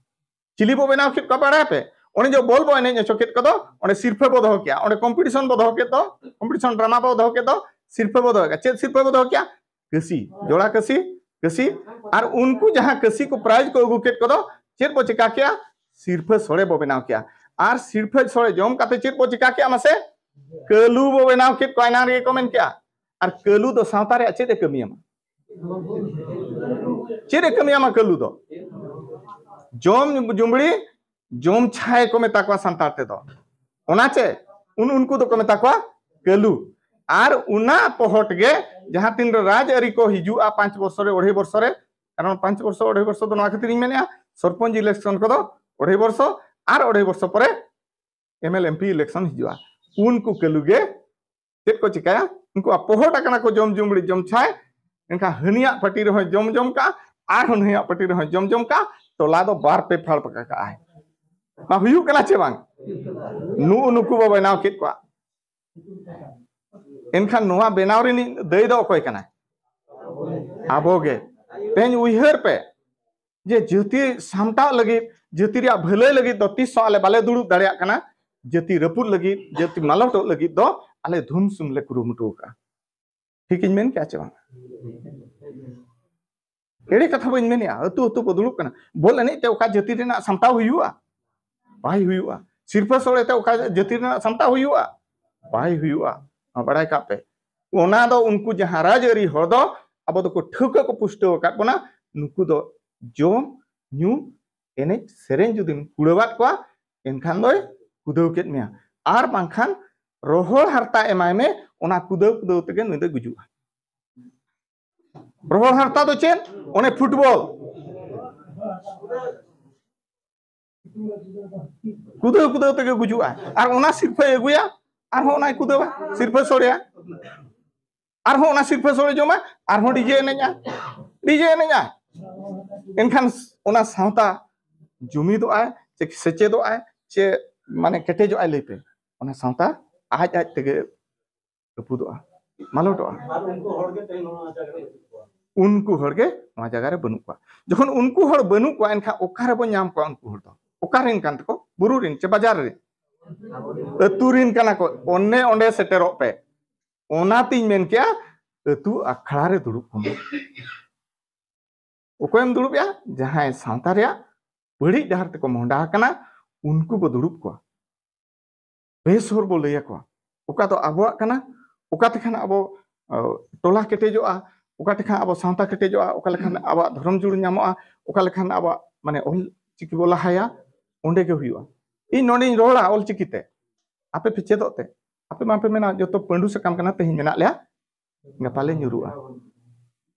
ᱪᱤᱞᱤ ᱵᱚ ᱵᱮᱱᱟᱣ ᱠᱮᱫ ᱠᱚᱣᱟ ᱵᱟᱲᱟᱭ ᱯᱮ? ᱚᱸᱰᱮ ᱡᱚ ᱵᱚᱞ ᱵᱚ ᱮᱱᱮᱡ ᱦᱚᱪᱚ ᱠᱮᱫ ᱠᱚᱫᱚ, ᱚᱸᱰᱮ ᱥᱤᱨᱯᱷᱟᱹ ᱵᱚ ᱫᱚᱦᱚ ᱠᱮᱜᱼᱟ, ᱚᱸᱰᱮ ᱠᱚᱢᱯᱤᱴᱤᱥᱚᱱ ᱵᱚ ᱫᱚᱦᱚ ᱠᱮᱫ ᱫᱚ, ᱠᱚᱢᱯᱤᱴᱤᱥᱚᱱ ᱰᱨᱟᱢᱟ ᱵᱚ ᱫᱚᱦᱚ ᱠᱮᱫ ᱫᱚ, ᱥᱤᱨᱯᱷᱟᱹ ᱵᱚ ᱫᱚᱦᱚ ᱠᱮᱜᱼᱟ᱾ ᱪᱮᱫ ᱥᱤᱨᱯᱷᱟᱹ ᱵᱚ ᱫᱚᱦᱚ ᱠᱮᱜᱼᱟ? ᱠᱟᱹᱥᱤ, ᱡᱚᱲᱟ ᱠᱟᱹᱥᱤ, ᱠᱟᱹᱥᱤ᱾ ᱟᱨ ᱩᱱᱠᱩ ᱡᱟᱦᱟᱸ ᱠᱟᱹᱥᱤ ᱠᱚ ᱯᱨᱟᱭᱤᱡᱽ ᱠᱚ ᱟᱹᱜᱩ ᱠᱮᱫ ᱠᱚᱫᱚ, ᱪᱮᱫ ᱵᱚ ᱪᱮᱠᱟ ᱠᱮᱜᱼᱟ? ᱥᱤᱨᱯᱷᱟᱹ ᱥᱚᱲᱮ ᱵᱚ ᱵᱮᱱᱟᱣ ᱠᱮᱜᱼᱟ᱾ ᱟᱨ ᱥᱤᱨᱯᱷᱟᱹ ᱥᱚᱲᱮ ᱡᱚᱢ ᱠᱟᱛᱮ ᱪᱮᱫ ᱵᱚ ᱪᱮᱠᱟ ᱠᱮᱜᱼᱟ ᱢᱟᱥᱮ? ᱠᱟᱹᱞᱩ ᱵᱚ ᱵᱮᱱᱟᱣ ᱠᱮᱫ ᱠᱚᱣᱟ, ᱮᱱᱟᱝ ᱨᱮᱜᱮ ᱠᱚ ᱢᱮᱱ ᱠᱮᱜᱼᱟ᱾ ᱟᱨ ᱠᱟᱹᱞᱩ ᱫᱚ ᱥᱟᱶᱛᱟ ᱨᱮᱭᱟᱜ ᱪᱮᱫ ᱮ ᱠᱟᱹᱢᱤᱭᱟᱢᱟ? ᱪᱮᱫ ᱮ ᱠᱟᱹᱢᱤᱭᱟᱢᱟ ᱠᱟᱹᱞᱩ ᱫᱚ? ᱡᱚᱢ ᱡᱩᱢᱵᱲᱤ, ᱡᱚᱢ ᱪᱷᱟᱭ ᱠᱚ ᱢᱮᱛᱟ ᱠᱚᱣᱟ ᱥᱟᱱᱛᱟᱲ ᱛᱮᱫᱚ᱾ ᱚᱱᱟ ᱪᱮ ᱩᱱ, ᱩᱱᱠᱩ ᱫᱚᱠᱚ ᱢᱮᱛᱟ ᱠᱚᱣᱟ ᱠᱟᱹᱞᱩ᱾ ᱟᱨ ᱚᱱᱟ ᱯᱚᱦᱚᱴ ᱜᱮ ᱡᱟᱦᱟᱸ ᱛᱤᱱ ᱨᱮ ᱨᱟᱡᱽ ᱟᱹᱨᱤ ᱠᱚ ᱦᱤᱡᱩᱜᱼᱟ ᱯᱟᱸᱪ ᱵᱚᱨᱥᱚ ᱨᱮ, ᱚᱲᱟᱭ ᱵᱚᱨᱥᱚ ᱨᱮ, ᱠᱟᱨᱚᱱ ᱯᱟᱸᱪ ᱵᱚᱨᱥᱚ, ᱚᱲᱟᱭ ᱵᱚᱨᱥᱚ ᱫᱚ ᱱᱚᱣᱟ ᱠᱷᱟᱹᱛᱤᱨ ᱤᱧ ᱢᱮᱱᱮᱜᱼᱟ, ᱥᱚᱨᱯᱚᱧᱪ ᱤᱞᱮᱠᱥᱚᱱ ᱠᱚᱫᱚ ᱚᱲᱟᱭ ᱵᱚᱨᱥᱚ, ᱟᱨ ᱚᱲᱟᱭ ᱵᱚᱨᱥᱚ ᱯᱚᱨᱮ M L M P election ᱦᱤᱡᱩᱜᱼᱟ᱾ ᱩᱱᱠᱩ ᱠᱟᱹᱞᱩ ᱜᱮ ᱪᱮᱫ ᱠᱚ ᱪᱤᱠᱟᱹᱭᱟ? ᱩᱱᱠᱩᱣᱟᱜ ᱯᱚᱦᱚᱴ ᱟᱠᱟᱱᱟ ᱠᱚ ᱡᱚᱢ ᱡᱩᱢᱵᱲᱤ ᱡᱚᱢ ᱪᱷᱟᱭ, ᱮᱱᱠᱷᱟᱱ ᱦᱟᱹᱱᱤᱭᱟᱜ ᱯᱟᱹᱴᱤ ᱨᱮᱦᱚᱸᱭ ᱡᱚᱢ ᱡᱚᱢ ᱠᱟᱜᱼᱟ, ᱟᱨᱦᱚᱸ ᱱᱟᱹᱭᱟᱜ ᱯᱟᱹᱴᱤ ᱨᱮᱦᱚᱸᱭ ᱡᱚᱢ ᱡᱚᱢ ᱠᱟᱜᱼᱟ, ᱴᱚᱞᱟ ᱫᱚ ᱵᱟᱨ ᱯᱮ ᱯᱷᱟᱲ ᱯᱟᱠᱟ ᱠᱟᱜᱼᱟᱭ᱾ ᱢᱟ ᱦᱩᱭᱩᱜ ᱠᱟᱱᱟ ᱪᱮ ᱵᱟᱝ? ᱱᱩᱜᱼᱩ ᱱᱩᱠᱩ ᱵᱚ ᱵᱮᱱᱟᱣ ᱠᱮᱫ ᱠᱚᱣᱟ᱾ ᱮᱱᱠᱷᱟᱱ ᱱᱚᱣᱟ ᱵᱮᱱᱟᱣ ᱨᱤᱱᱤᱡ ᱫᱟᱹᱭ ᱫᱚ ᱚᱠᱚᱭ ᱠᱟᱱᱟᱭ? ᱟᱵᱚ ᱜᱮ᱾ ᱛᱮᱦᱮᱧ ᱩᱭᱦᱟᱹᱨ ᱯᱮ ᱡᱮ ᱡᱟᱹᱛᱤ ᱥᱟᱢᱴᱟᱣ ᱞᱟᱹᱜᱤᱫ, ᱡᱟᱹᱛᱤ ᱨᱮᱭᱟᱜ ᱵᱷᱟᱹᱞᱟᱹᱭ ᱞᱟᱹᱜᱤᱫ ᱫᱚ ᱛᱤᱥ ᱦᱚᱸ ᱟᱞᱮ ᱵᱟᱞᱮ ᱫᱩᱲᱩᱵ ᱫᱟᱲᱮᱭᱟᱜ ᱠᱟᱱᱟ᱾ ᱡᱟᱹᱛᱤ ᱨᱟᱹᱯᱩᱫ ᱞᱟᱹᱜᱤᱫ, ᱡᱟᱹᱛᱤ ᱢᱟᱞᱚᱴᱚᱜ ᱞᱟᱹᱜᱤᱫ ᱫᱚ ᱟᱞᱮ ᱫᱷᱩᱢ ᱥᱩᱢ ᱞᱮ ᱠᱩᱨᱩᱢᱩᱴᱩ ᱟᱠᱟᱫᱼᱟ᱾ ᱴᱷᱤᱠ ᱤᱧ ᱢᱮᱱ ᱠᱮᱜᱼᱟ ᱪᱮ ᱵᱟᱝ? ᱮᱲᱮ ᱠᱟᱛᱷᱟ ᱵᱟᱹᱧ ᱢᱮᱱᱮᱜᱼᱟ᱾ ᱟᱹᱛᱩ ᱟᱹᱛᱩ ᱵᱚ ᱫᱩᱲᱩᱵ ᱠᱟᱱᱟ, ᱵᱚᱞ ᱮᱱᱮᱡ ᱛᱮ ᱚᱠᱟ ᱡᱟᱹᱛᱤ ᱨᱮᱱᱟᱜ ᱥᱟᱢᱴᱟᱣ ᱦᱩᱭᱩᱜᱼᱟ? ᱵᱟᱭ ᱦᱩᱭᱩᱜᱼᱟ᱾ ᱥᱤᱨᱯᱟᱹ ᱥᱚᱲᱮ ᱛᱮ ᱚᱠᱟ ᱡᱟᱹᱛᱤ ᱨᱮᱱᱟᱜ ᱥᱟᱢᱴᱟᱣ ᱦᱩᱭᱩᱜᱼᱟ? ᱵᱟᱭ ᱦᱩᱭᱩᱜᱼᱟ᱾ ᱱᱚᱣᱟ ᱵᱟᱲᱟᱭ ᱠᱟᱜ ᱯᱮ, ᱚᱱᱟ ᱫᱚ ᱩᱱᱠᱩ ᱡᱟᱦᱟᱸ ᱨᱟᱡᱽᱟᱹᱨᱤ ᱦᱚᱲ ᱫᱚ ᱟᱵᱚ ᱫᱚᱠᱚ ᱴᱷᱟᱹᱣᱠᱟᱹ ᱠᱚ ᱯᱩᱥᱴᱟᱹᱣ ᱟᱠᱟᱫ ᱵᱚᱱᱟ, ᱱᱩᱠᱩ ᱫᱚ ᱡᱚᱢ ᱧᱩ ᱮᱱᱮᱡ ᱥᱮᱨᱮᱧ ᱡᱩᱫᱤᱢ ᱠᱩᱲᱟᱹᱣᱟᱫ ᱠᱚᱣᱟ, ᱮᱱᱠᱷᱟᱱ ᱫᱚᱭ ᱠᱩᱫᱟᱹᱣ ᱠᱮᱫ ᱢᱮᱭᱟ᱾ ᱟᱨ ᱵᱟᱝᱠᱷᱟᱱ ᱨᱚᱦᱚᱲ ᱦᱟᱨᱛᱟ ᱮᱢᱟᱭ ᱢᱮ, ᱚᱱᱟ ᱠᱩᱫᱟᱹᱣ ᱠᱩᱫᱟᱹᱣ ᱛᱮᱜᱮ ᱱᱩᱭ ᱫᱚᱭ ᱜᱩᱡᱩᱜᱼᱟ᱾ ᱨᱚᱦᱚᱲ ᱦᱟᱨᱛᱟ ᱫᱚ ᱪᱮᱫ? ᱚᱱᱮ ᱯᱷᱩᱴᱵᱚᱞ᱾ ᱠᱩᱫᱟᱹᱣ ᱠᱩᱫᱟᱹᱣ ᱛᱮᱜᱮ ᱜᱩᱡᱩᱜᱼᱟ᱾ ᱟᱨ ᱚᱱᱟ ᱥᱤᱨᱯᱟᱹᱭ ᱟᱹᱜᱩᱭᱟ, ᱟᱨᱦᱚᱸ ᱚᱱᱟᱭ ᱠᱩᱫᱟᱹᱣᱟ, ᱥᱤᱨᱯᱟᱹ ᱥᱚᱲᱮᱭᱟ, ᱟᱨᱦᱚᱸ ᱚᱱᱟ ᱥᱤᱨᱯᱟᱹ ᱥᱚᱲᱮ ᱡᱚᱢᱟ, ᱟᱨᱦᱚᱸ ᱰᱤᱡᱮ ᱮᱱᱮᱡᱼᱟ, ᱰᱤᱡᱮ ᱮᱱᱮᱡᱼᱟ᱾ ᱮᱱᱠᱷᱟᱱ ᱚᱱᱟ ᱥᱟᱶᱛᱟ ᱡᱩᱢᱤᱫᱚᱜᱼᱟᱭ ᱪᱮ ᱥᱮᱪᱮᱫᱚᱜᱼᱟᱭ ᱪᱮ ᱢᱟᱱᱮ ᱠᱮᱴᱮᱡᱚᱜᱼᱟᱭ? ᱞᱟᱹᱭ ᱯᱮ᱾ ᱚᱱᱟ ᱥᱟᱶᱛᱟ ᱟᱡ ᱟᱡ ᱛᱮᱜᱮ ᱨᱟᱹᱯᱩᱫᱚᱜᱼᱟ, ᱢᱟᱞᱚᱴᱚᱜᱼᱟ᱾ ᱟᱨ ᱩᱱᱠᱩ ᱦᱚᱲ ᱜᱮ ᱛᱮᱦᱮᱧ ᱱᱚᱣᱟ ᱡᱟᱭᱜᱟ ᱨᱮ ᱵᱟᱹᱪᱩᱜ ᱠᱚᱣᱟ᱾ ᱩᱱᱠᱩ ᱦᱚᱲ ᱜᱮ ᱱᱚᱣᱟ ᱡᱟᱭᱜᱟ ᱨᱮ ᱵᱟᱹᱱᱩᱜ ᱠᱚᱣᱟ᱾ ᱡᱚᱠᱷᱚᱱ ᱩᱱᱠᱩ ᱦᱚᱲ ᱵᱟᱹᱱᱩᱜ ᱠᱚᱣᱟ, ᱮᱱᱠᱷᱟᱱ ᱚᱠᱟ ᱨᱮᱵᱚᱱ ᱧᱟᱢ ᱠᱚᱣᱟ ᱩᱱᱠᱩ ᱦᱚᱲ ᱫᱚ? ᱚᱠᱟ ᱨᱮᱱ ᱠᱟᱱ ᱛᱮᱠᱚ? ᱵᱩᱨᱩ ᱨᱮᱱ ᱪᱮ ᱵᱟᱡᱟᱨ ᱨᱮᱱ? ᱟᱹᱛᱩ ᱨᱮᱱ ᱠᱟᱱᱟ ᱠᱚ᱾ ᱚᱱᱮ ᱚᱸᱰᱮ ᱥᱮᱴᱮᱨᱚᱜ ᱯᱮ᱾ ᱚᱱᱟᱛᱤᱧ ᱢᱮᱱ ᱠᱮᱜᱼᱟ, ᱟᱹᱛᱩ ᱟᱠᱷᱲᱟ ᱨᱮ ᱫᱩᱲᱩᱵ ᱠᱚᱢ᱾ ᱚᱠᱚᱭᱮᱢ ᱫᱩᱲᱩᱵ ᱮᱭᱟ? ᱡᱟᱦᱟᱸᱭ ᱥᱟᱶᱛᱟ ᱨᱮᱭᱟᱜ ᱵᱟᱹᱲᱤᱡ ᱰᱟᱦᱟᱨ ᱛᱮᱠᱚ ᱢᱚᱦᱰᱟ ᱟᱠᱟᱱᱟ, ᱩᱱᱠᱩ ᱵᱚ ᱫᱩᱲᱩᱵ ᱠᱚᱣᱟ᱾ ᱵᱮᱥ ᱦᱚᱨ ᱵᱚ ᱞᱟᱹᱭ ᱟᱠᱚᱣᱟ᱾ ᱚᱠᱟ ᱫᱚ ᱟᱵᱚᱣᱟᱜ ᱠᱟᱱᱟ, ᱚᱠᱟ ᱛᱮᱠᱷᱟᱱ ᱟᱵᱚ, ᱚ, ᱴᱚᱞᱟ ᱠᱮᱴᱮᱡᱚᱜᱼᱟ, ᱚᱠᱟ ᱛᱮᱠᱷᱟᱱ ᱟᱵᱚ ᱥᱟᱶᱛᱟ ᱠᱮᱴᱮᱡᱚᱜᱼᱟ, ᱚᱠᱟ ᱞᱮᱠᱷᱟᱱ ᱟᱵᱚᱣᱟᱜ ᱫᱷᱚᱨᱚᱢ ᱡᱩᱲ ᱧᱟᱢᱚᱜᱼᱟ, ᱚᱠᱟ ᱞᱮᱠᱷᱟᱱ ᱟᱵᱚᱣᱟᱜ ᱢᱟᱱᱮ ᱚᱞ ᱪᱤᱠᱤ ᱵᱚ ᱞᱟᱦᱟᱭᱟ, ᱚᱸᱰᱮ ᱜᱮ ᱦᱩᱭᱩᱜᱼᱟ᱾ ᱤᱧ ᱱᱚᱰᱮᱧ ᱨᱚᱲᱟ ᱚᱞ ᱪᱤᱠᱤ ᱛᱮ, ᱟᱯᱮ ᱯᱮ ᱪᱮᱫᱚᱜ ᱛᱮ, ᱟᱯᱮ ᱢᱟᱯᱮ ᱢᱮᱱᱟ ᱡᱚᱛᱚ ᱯᱟᱹᱸᱰᱩ ᱥᱟᱠᱟᱢ ᱠᱟᱱᱟ, ᱛᱮᱦᱮᱧ ᱢᱮᱱᱟᱜ ᱞᱮᱭᱟ, ᱜᱟᱯᱟ ᱞᱮ ᱧᱩᱨᱩᱜᱼᱟ᱾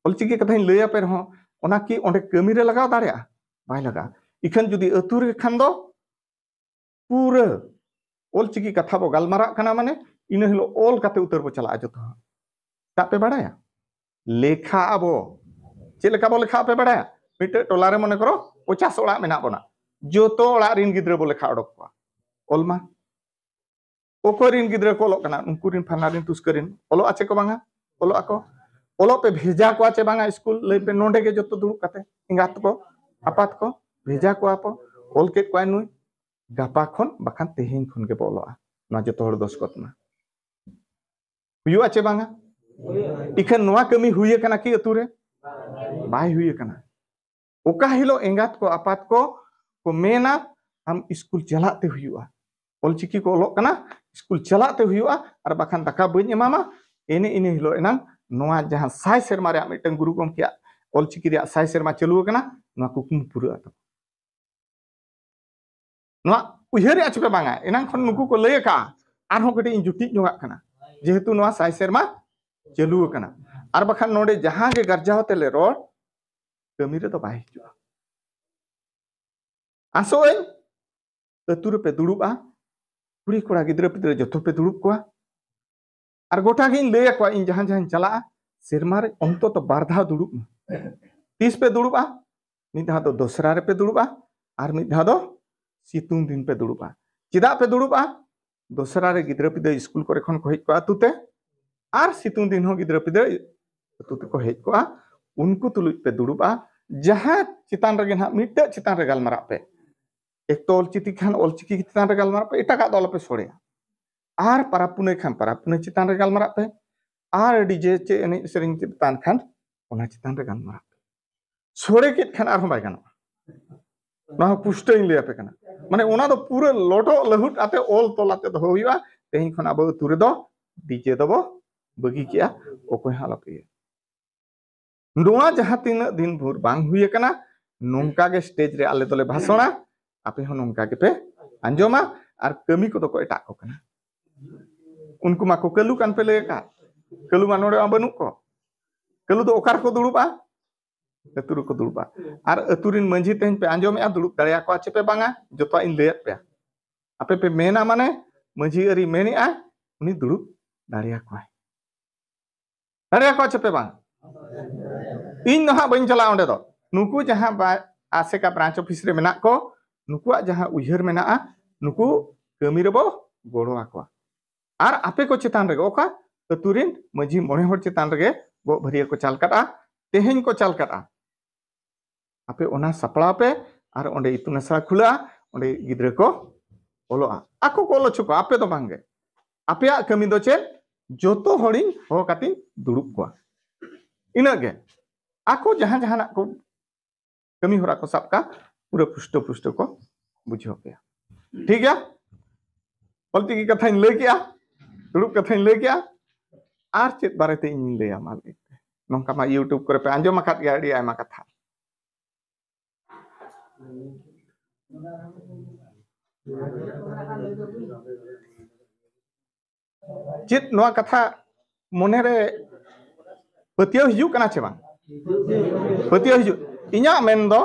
ᱚᱞ ᱪᱤᱠᱤ ᱠᱟᱛᱷᱟᱧ ᱞᱟᱹᱭ ᱟᱯᱮ ᱨᱮᱦᱚᱸ, ᱚᱱᱟ ᱠᱤ ᱚᱸᱰᱮ ᱠᱟᱹᱢᱤ ᱨᱮ ᱞᱟᱜᱟᱣ ᱫᱟᱲᱮᱭᱟᱜᱼᱟ? ᱵᱟᱭ ᱞᱟᱜᱟᱜᱼᱟ᱾ ᱤᱠᱷᱟᱹᱱ ᱡᱩᱫᱤ ᱟᱹᱛᱩ ᱨᱮ ᱠᱷᱟᱱ ᱫᱚ ᱯᱩᱨᱟᱹ ᱚᱞ ᱪᱤᱠᱤ ᱠᱟᱛᱷᱟ ᱵᱚ ᱜᱟᱞᱢᱟᱨᱟᱜ ᱠᱟᱱᱟ, ᱢᱟᱱᱮ ᱤᱱᱟᱹ ᱦᱤᱞᱳᱜ ᱚᱞ ᱠᱟᱛᱮ ᱩᱛᱟᱹᱨ ᱵᱚ ᱪᱟᱞᱟᱜᱼᱟ ᱡᱚᱛᱚ ᱦᱚᱲ᱾ ᱪᱮᱫᱟᱜ ᱯᱮ ᱵᱟᱲᱟᱭᱟ? ᱞᱮᱠᱷᱟ ᱟᱵᱚ᱾ ᱪᱮᱫ ᱞᱮᱠᱟ ᱵᱚ ᱞᱮᱠᱷᱟ ᱯᱮ ᱵᱟᱲᱟᱭᱟ? ᱢᱤᱫᱴᱮᱡ ᱴᱚᱞᱟ ᱨᱮ ᱢᱚᱱᱮ ᱠᱚᱨᱚ ᱯᱚᱪᱟᱥ ᱚᱲᱟᱜ ᱢᱮᱱᱟᱜ ᱵᱚᱱᱟ, ᱡᱚᱛᱚ ᱚᱲᱟᱜ ᱨᱮᱱ ᱜᱤᱫᱽᱨᱟᱹ ᱵᱚ ᱞᱮᱠᱷᱟ ᱚᱰᱚᱠ ᱠᱚᱣᱟ᱾ ᱚᱞ ᱢᱟ᱾ ᱚᱠᱚᱭ ᱨᱮᱱ ᱜᱤᱫᱽᱨᱟᱹ ᱠᱚ ᱚᱞᱚᱜ ᱠᱟᱱᱟ? ᱩᱱᱠᱩ ᱨᱮᱱ ᱯᱷᱟᱞᱱᱟ ᱨᱮᱱ ᱛᱩᱥᱠᱟᱹ ᱨᱮᱱ᱾ ᱚᱞᱚᱜ ᱟᱪᱮ ᱠᱚ ᱵᱟᱝᱟ? ᱚᱞᱚᱜ ᱟᱠᱚ᱾ ᱚᱞᱚᱜ ᱯᱮ ᱵᱷᱮᱡᱟ ᱠᱚᱣᱟ ᱪᱮ ᱵᱟᱝᱟ ᱥᱠᱩᱞ? ᱞᱟᱹᱭ ᱯᱮ, ᱱᱚᱰᱮ ᱜᱮ ᱡᱚᱛᱚ ᱫᱩᱲᱩᱵ ᱠᱟᱛᱮ, ᱮᱸᱜᱟᱛ ᱠᱚ, ᱟᱯᱟᱛ ᱠᱚ, ᱵᱷᱮᱡᱟ ᱠᱚᱣᱟ ᱯᱚ, ᱚᱞ ᱠᱮᱫ ᱠᱚᱣᱟᱭ ᱱᱩᱭ, ᱜᱟᱯᱟ ᱠᱷᱚᱱ ᱵᱟᱠᱷᱟᱱ ᱛᱮᱦᱮᱧ ᱠᱷᱚᱱ ᱜᱮ ᱵᱚ ᱚᱞᱚᱜᱼᱟ᱾ ᱱᱚᱣᱟ ᱡᱚᱛᱚ ᱦᱚᱲ ᱫᱚᱥᱠᱚᱛ ᱢᱟ ᱦᱩᱭᱩᱜᱼᱟ ᱪᱮ ᱵᱟᱝᱟ? ᱤᱠᱷᱟᱹᱱ ᱱᱚᱣᱟ ᱠᱟᱹᱢᱤ ᱦᱩᱭ ᱟᱠᱟᱱᱟ ᱠᱤ ᱟᱹᱛᱩ ᱨᱮ? ᱵᱟᱭ ᱦᱩᱭ ᱟᱠᱟᱱᱟ᱾ ᱚᱠᱟ ᱦᱤᱞᱳᱜ ᱮᱸᱜᱟᱛ ᱠᱚ ᱟᱯᱟᱛ ᱠᱚ ᱠᱚ ᱢᱮᱱᱟ, ᱟᱢ ᱥᱠᱩᱞ ᱪᱟᱞᱟᱜ ᱛᱮ ᱦᱩᱭᱩᱜᱼᱟ, ᱚᱞᱪᱤᱠᱤ ᱠᱚ ᱚᱞᱚᱜ ᱠᱟᱱᱟ, ᱥᱠᱩᱞ ᱪᱟᱞᱟᱜ ᱛᱮ ᱦᱩᱭᱩᱜᱼᱟ, ᱟᱨ ᱵᱟᱠᱷᱟᱱ ᱫᱟᱠᱟ ᱵᱟᱹᱧ ᱮᱢᱟᱢᱟ, ᱮᱱᱮ ᱤᱱᱟᱹ ᱦᱤᱞᱳᱜ ᱮᱱᱟᱝ ᱱᱚᱣᱟ ᱡᱟᱦᱟᱸ ᱥᱟᱭ ᱥᱮᱨᱢᱟ ᱨᱮᱭᱟᱜ ᱢᱤᱫᱴᱟᱝ ᱜᱩᱨᱩ ᱜᱚᱢᱠᱮᱭᱟᱜ ᱚᱞᱪᱤᱠᱤ ᱨᱮᱭᱟᱜ ᱥᱟᱭ ᱥᱮᱨᱢᱟ ᱪᱟᱹᱞᱩ ᱟᱠᱟᱱᱟ, ᱱᱚᱣᱟ ᱠᱩᱠᱢᱩ ᱯᱩᱨᱟᱹᱜᱼᱟ ᱛᱟᱠᱚ᱾ ᱱᱚᱣᱟ ᱩᱭᱦᱟᱹᱨᱮᱜᱼᱟ ᱪᱮ ᱯᱮ ᱵᱟᱝᱟ? ᱮᱱᱟᱝ ᱠᱷᱚᱱ ᱱᱩᱠᱩ ᱠᱚ ᱞᱟᱹᱭ ᱟᱠᱟᱜᱼᱟ, ᱟᱨᱦᱚᱸ ᱠᱟᱹᱴᱤᱡ ᱤᱧ ᱡᱩᱴᱤᱡ ᱧᱚᱜᱟᱜ ᱠᱟᱱᱟ, ᱡᱮᱦᱮᱛᱩ ᱱᱚᱣᱟ ᱥᱟᱭ ᱥᱮᱨᱢᱟ ᱪᱟᱹᱞᱩ ᱟᱠᱟᱱᱟ᱾ ᱟᱨ ᱵᱟᱠᱷᱟᱱ ᱱᱚᱰᱮ ᱡᱟᱦᱟᱸ ᱜᱮ ᱜᱟᱨᱡᱟᱣ ᱟᱛᱮ ᱞᱮ ᱨᱚᱲ, ᱠᱟᱹᱢᱤ ᱨᱮᱫᱚ ᱵᱟᱭ ᱦᱤᱡᱩᱜᱼᱟ᱾ ᱟᱥᱚᱜ ᱟᱹᱧ ᱟᱹᱛᱩ ᱨᱮᱯᱮ ᱫᱩᱲᱩᱵᱼᱟ, ᱠᱩᱲᱤ ᱠᱚᱲᱟ ᱜᱤᱫᱽᱨᱟᱹ ᱯᱤᱫᱽᱨᱟᱹ ᱡᱚᱛᱚ ᱯᱮ ᱫᱩᱲᱩᱵ ᱠᱚᱣᱟ᱾ ᱟᱨ ᱜᱚᱴᱟ ᱜᱤᱧ ᱞᱟᱹᱭ ᱟᱠᱚᱣᱟ, ᱤᱧ ᱡᱟᱦᱟᱸ ᱡᱟᱦᱟᱸᱧ ᱪᱟᱞᱟᱜᱼᱟ, ᱥᱮᱨᱢᱟ ᱨᱮ ᱚᱱᱛᱚᱛᱚ ᱵᱟᱨ ᱫᱷᱟᱣ ᱫᱩᱲᱩᱵ ᱢᱮ᱾ ᱛᱤᱥ ᱯᱮ ᱫᱩᱲᱩᱵᱼᱟ? ᱢᱤᱫ ᱫᱷᱟᱣ ᱫᱚ ᱫᱚᱥᱨᱟ ᱨᱮᱯᱮ ᱫᱩᱲᱩᱵᱼᱟ, ᱟᱨ ᱢᱤᱫ ᱫᱷᱟᱣ ᱫᱚ ᱥᱤᱛᱩᱝ ᱫᱤᱱ ᱯᱮ ᱫᱩᱲᱩᱵᱼᱟ᱾ ᱪᱮᱫᱟᱜ ᱯᱮ ᱫᱩᱲᱩᱵᱼᱟ? ᱫᱚᱥᱨᱟ ᱨᱮ ᱜᱤᱫᱽᱨᱟᱹ ᱯᱤᱫᱽᱨᱟᱹ ᱥᱠᱩᱞ ᱠᱚᱨᱮ ᱠᱷᱚᱱ ᱠᱚ ᱦᱮᱡ ᱠᱚᱜᱼᱟ ᱟᱹᱛᱩ ᱛᱮ, ᱟᱨ ᱥᱤᱛᱩᱝ ᱫᱤᱱ ᱦᱚᱸ ᱜᱤᱫᱽᱨᱟᱹ ᱯᱤᱫᱽᱨᱟᱹ ᱟᱹᱛᱩ ᱛᱮᱠᱚ ᱦᱮᱡ ᱠᱚᱜᱼᱟ᱾ ᱩᱱᱠᱩ ᱛᱩᱞᱩᱡ ᱯᱮ ᱫᱩᱲᱩᱵᱼᱟ, ᱡᱟᱦᱟᱸ ᱪᱮᱛᱟᱱ ᱨᱮᱜᱮ ᱱᱟᱦᱟᱜ ᱢᱤᱫᱴᱟᱹᱜ ᱪᱮᱛᱟᱱ ᱨᱮ ᱜᱟᱞᱢᱟᱨᱟᱜ ᱯᱮ᱾ ᱮᱠ ᱛᱚ ᱚᱞᱪᱤᱠᱤ ᱠᱷᱟᱱ ᱚᱞᱪᱤᱠᱤ ᱪᱮᱛᱟᱱ ᱨᱮ ᱜᱟᱞᱢᱟᱨᱟᱜ ᱯᱮ, ᱮᱴᱟᱜᱟᱜ ᱫᱚ ᱟᱞᱚᱯᱮ ᱥᱚᱲᱮᱭᱟ᱾ ᱟᱨ ᱯᱟᱨᱟᱵᱽ ᱯᱩᱱᱟᱹᱭ ᱠᱷᱟᱱ ᱯᱟᱨᱟᱵᱽ ᱯᱩᱱᱟᱹᱭ ᱪᱮᱛᱟᱱ ᱨᱮ ᱜᱟᱞᱢᱟᱨᱟᱜ ᱯᱮ, ᱟᱨ ᱰᱤᱡᱮ ᱪᱮ ᱮᱱᱮᱡ ᱥᱮᱨᱮᱧ ᱪᱮᱛᱟᱱ ᱠᱷᱟᱱ ᱚᱱᱟ ᱪᱮᱛᱟᱱ ᱨᱮ ᱜᱟᱞᱢᱟᱨᱟᱜ ᱯᱮ᱾ ᱥᱚᱲᱮ ᱠᱮᱫ ᱠᱷᱟᱱ ᱟᱨᱦᱚᱸ ᱵᱟᱭ ᱜᱟᱱᱚᱜᱼᱟ᱾ ᱱᱚᱣᱟ ᱦᱚᱸ ᱯᱩᱥᱴᱟᱹᱣ ᱤᱧ ᱞᱟᱹᱭ ᱟᱯᱮ ᱠᱟᱱᱟ᱾ ᱢᱟᱱᱮ ᱚᱱᱟ ᱫᱚ ᱯᱩᱨᱟᱹ ᱞᱚᱴᱚᱜ ᱞᱟᱹᱦᱩᱫ ᱟᱛᱮ ᱚᱞ ᱛᱚᱞ ᱟᱛᱮ ᱫᱚᱦᱚ ᱦᱩᱭᱩᱜᱼᱟ᱾ ᱛᱮᱦᱮᱧ ᱠᱷᱚᱱ ᱟᱵᱚ ᱟᱹᱛᱩ ᱨᱮᱫᱚ ᱰᱤᱡᱮ ᱫᱚᱵᱚ ᱵᱟᱹᱜᱤ ᱠᱮᱜᱼᱟ, ᱚᱠᱚᱭ ᱦᱚᱸ ᱟᱞᱚᱯᱮ ᱤᱭᱟᱹ᱾ ᱱᱚᱣᱟ ᱡᱟᱦᱟᱸ ᱛᱤᱱᱟᱹᱜ ᱫᱤᱱ ᱵᱷᱳᱨ ᱵᱟᱝ ᱦᱩᱭ ᱟᱠᱟᱱᱟ, ᱱᱚᱝᱠᱟ ᱜᱮ ᱥᱴᱮᱡᱽ ᱨᱮ ᱟᱞᱮ ᱫᱚᱞᱮ ᱵᱷᱟᱥᱚᱬᱟ, ᱟᱯᱮ ᱦᱚᱸ ᱱᱚᱝᱠᱟ ᱜᱮᱯᱮ ᱟᱸᱡᱚᱢᱟ᱾ ᱟᱨ ᱠᱟᱹᱢᱤ ᱠᱚᱫᱚ ᱠᱚ ᱮᱴᱟᱜ ᱠᱚ ᱠᱟᱱᱟ᱾ ᱩᱱᱠᱩ ᱢᱟ ᱠᱚ ᱠᱟᱹᱞᱩ ᱠᱟᱱ ᱯᱮ ᱞᱟᱹᱭ ᱟᱠᱟᱫ, ᱠᱟᱹᱞᱩ ᱢᱟ ᱱᱚᱰᱮ ᱢᱟ ᱵᱟᱹᱱᱩᱜ ᱠᱚ, ᱠᱟᱹᱞᱩ ᱫᱚ ᱚᱠᱟ ᱨᱮᱠᱚ ᱫᱩᱲᱩᱵᱼᱟ? ᱟᱹᱛᱩ ᱨᱮᱠᱚ ᱫᱩᱲᱩᱵᱼᱟ᱾ ᱟᱨ ᱟᱹᱛᱩ ᱨᱮᱱ ᱢᱟᱹᱡᱷᱤ ᱛᱮᱦᱮᱧ ᱯᱮ ᱟᱸᱡᱚᱢᱮᱜᱼᱟ, ᱫᱩᱲᱩᱵ ᱫᱟᱲᱮᱭᱟᱠᱚᱣᱟ ᱪᱮ ᱯᱮ ᱵᱟᱝᱟ? ᱡᱚᱛᱚᱣᱟᱜ ᱤᱧ ᱞᱟᱹᱭᱟᱫ ᱯᱮᱭᱟ᱾ ᱟᱯᱮ ᱯᱮ ᱢᱮᱱᱟ ᱢᱟᱱᱮ ᱢᱟᱹᱡᱷᱤ ᱟᱹᱨᱤ ᱢᱮᱱᱮᱜᱼᱟ, ᱩᱱᱤ ᱫᱩᱲᱩᱵ ᱫᱟᱲᱮᱭᱟᱠᱚᱣᱟᱭ᱾ ᱫᱟᱲᱮᱭᱟᱠᱚᱣᱟ ᱪᱮ ᱯᱮ ᱵᱟᱝ? ᱤᱧ ᱫᱚ ᱦᱟᱸᱜ ᱵᱟᱹᱧ ᱪᱟᱞᱟᱜᱼᱟ ᱚᱸᱰᱮ ᱫᱚ᱾ ᱱᱩᱠᱩ ᱡᱟᱦᱟᱸ ᱵᱟ-, ᱟᱥᱮᱠᱟ ᱵᱨᱟᱧᱪ ᱚᱯᱷᱤᱥ ᱨᱮ ᱢᱮᱱᱟᱜ ᱠᱚ, ᱱᱩᱠᱩᱣᱟᱜ ᱡᱟᱦᱟᱸ ᱩᱭᱦᱟᱹᱨ ᱢᱮᱱᱟᱜᱼᱟ, ᱱᱩᱠᱩ ᱠᱟᱹᱢᱤ ᱨᱮᱵᱚ ᱜᱚᱲᱚ ᱟᱠᱚᱣᱟ᱾ ᱟᱨ ᱟᱯᱮ ᱠᱚ ᱪᱮᱛᱟᱱ ᱨᱮᱜᱮ, ᱚᱠᱟ ᱟᱹᱛᱩ ᱨᱮᱱ ᱢᱟᱹᱡᱷᱤ ᱢᱚᱬᱮ ᱦᱚᱲ ᱪᱮᱛᱟᱱ ᱨᱮᱜᱮ ᱜᱚᱜ ᱵᱷᱟᱹᱨᱭᱟᱹ ᱠᱚ ᱪᱟᱞ ᱠᱟᱫᱼᱟ, ᱛᱮᱦᱮᱧ ᱠᱚ ᱪᱟᱞ ᱠᱟᱫᱼᱟ, ᱟᱯᱮ ᱚᱱᱟ ᱥᱟᱯᱲᱟᱣ ᱯᱮ᱾ ᱟᱨ ᱚᱸᱰᱮ ᱤᱛᱩᱱ ᱟᱥᱲᱟ ᱠᱷᱩᱞᱟᱹᱜᱼᱟ, ᱚᱸᱰᱮ ᱜᱤᱫᱽᱨᱟᱹ ᱠᱚ ᱚᱞᱚᱜᱼᱟ, ᱟᱠᱚ ᱠᱚ ᱚᱞ ᱦᱚᱪᱚ ᱠᱚᱣᱟ, ᱟᱯᱮ ᱫᱚ ᱵᱟᱝᱜᱮ᱾ ᱟᱯᱮᱭᱟᱜ ᱠᱟᱹᱢᱤ ᱫᱚ ᱪᱮᱫ? ᱡᱚᱛᱚ ᱦᱚᱲᱤᱧ ᱦᱚᱦᱚ ᱠᱟᱛᱮᱧ ᱫᱩᱲᱩᱵ ᱠᱚᱣᱟ, ᱤᱱᱟᱹᱜ ᱜᱮ᱾ ᱟᱠᱚ ᱡᱟᱦᱟᱸ ᱡᱟᱦᱟᱱᱟᱜ ᱠᱚ ᱠᱟᱹᱢᱤ ᱦᱚᱨᱟ ᱠᱚ ᱥᱟᱵ ᱠᱟᱜ, ᱯᱩᱨᱟᱹ ᱯᱩᱥᱴᱟᱹ ᱯᱩᱥᱴᱟᱹ ᱠᱚ ᱵᱩᱡᱷᱟᱹᱣ ᱯᱮᱭᱟ᱾ ᱴᱷᱤᱠ ᱜᱮᱭᱟ? ᱚᱞᱪᱤᱠᱤ ᱠᱟᱛᱷᱟᱧ ᱞᱟᱹᱭ ᱠᱮᱜᱼᱟ, ᱫᱩᱲᱩᱵ ᱠᱟᱛᱷᱟᱧ ᱞᱟᱹᱭ ᱠᱮᱜᱼᱟ, ᱟᱨ ᱪᱮᱫ ᱵᱟᱨᱮᱛᱮ ᱤᱧᱤᱧ ᱞᱟᱹᱭᱟ? ᱢᱟ ᱞᱟᱹᱭ ᱯᱮ᱾ ᱱᱚᱝᱠᱟ ᱢᱟ YouTube ᱠᱚᱨᱮ ᱯᱮ ᱟᱸᱡᱚᱢ ᱟᱠᱟᱫ ᱜᱮᱭᱟ ᱟᱹᱰᱤ ᱟᱭᱢᱟ ᱠᱟᱛᱷᱟ᱾ ᱪᱮᱫ ᱱᱚᱣᱟ ᱠᱟᱛᱷᱟ ᱢᱚᱱᱮᱨᱮ ᱯᱟᱹᱛᱭᱟᱹᱣ ᱦᱤᱡᱩᱜ ᱠᱟᱱᱟ ᱪᱮ ᱵᱟᱝ? ᱯᱟᱹᱛᱭᱟᱹᱣ ᱦᱤᱡᱩᱜ᱾ ᱤᱧᱟᱹᱜ ᱢᱮᱱ ᱫᱚ,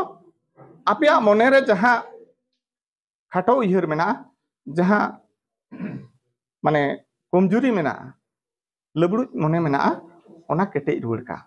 ᱟᱯᱮᱭᱟᱜ ᱢᱚᱱᱮᱨᱮ ᱡᱟᱦᱟᱸ ᱠᱷᱟᱴᱚ ᱩᱭᱦᱟᱹᱨ ᱢᱮᱱᱟᱜᱼᱟ, ᱡᱟᱦᱟᱸ ᱢᱟᱱᱮ ᱠᱚᱢᱡᱩᱨᱤ ᱢᱮᱱᱟᱜᱼᱟ, ᱞᱟᱹᱵᱲᱩᱡ ᱢᱚᱱᱮ ᱢᱮᱱᱟᱜᱼᱟ, ᱚᱱᱟ ᱠᱮᱴᱮᱡ ᱨᱩᱣᱟᱹᱲ ᱠᱟᱜ᱾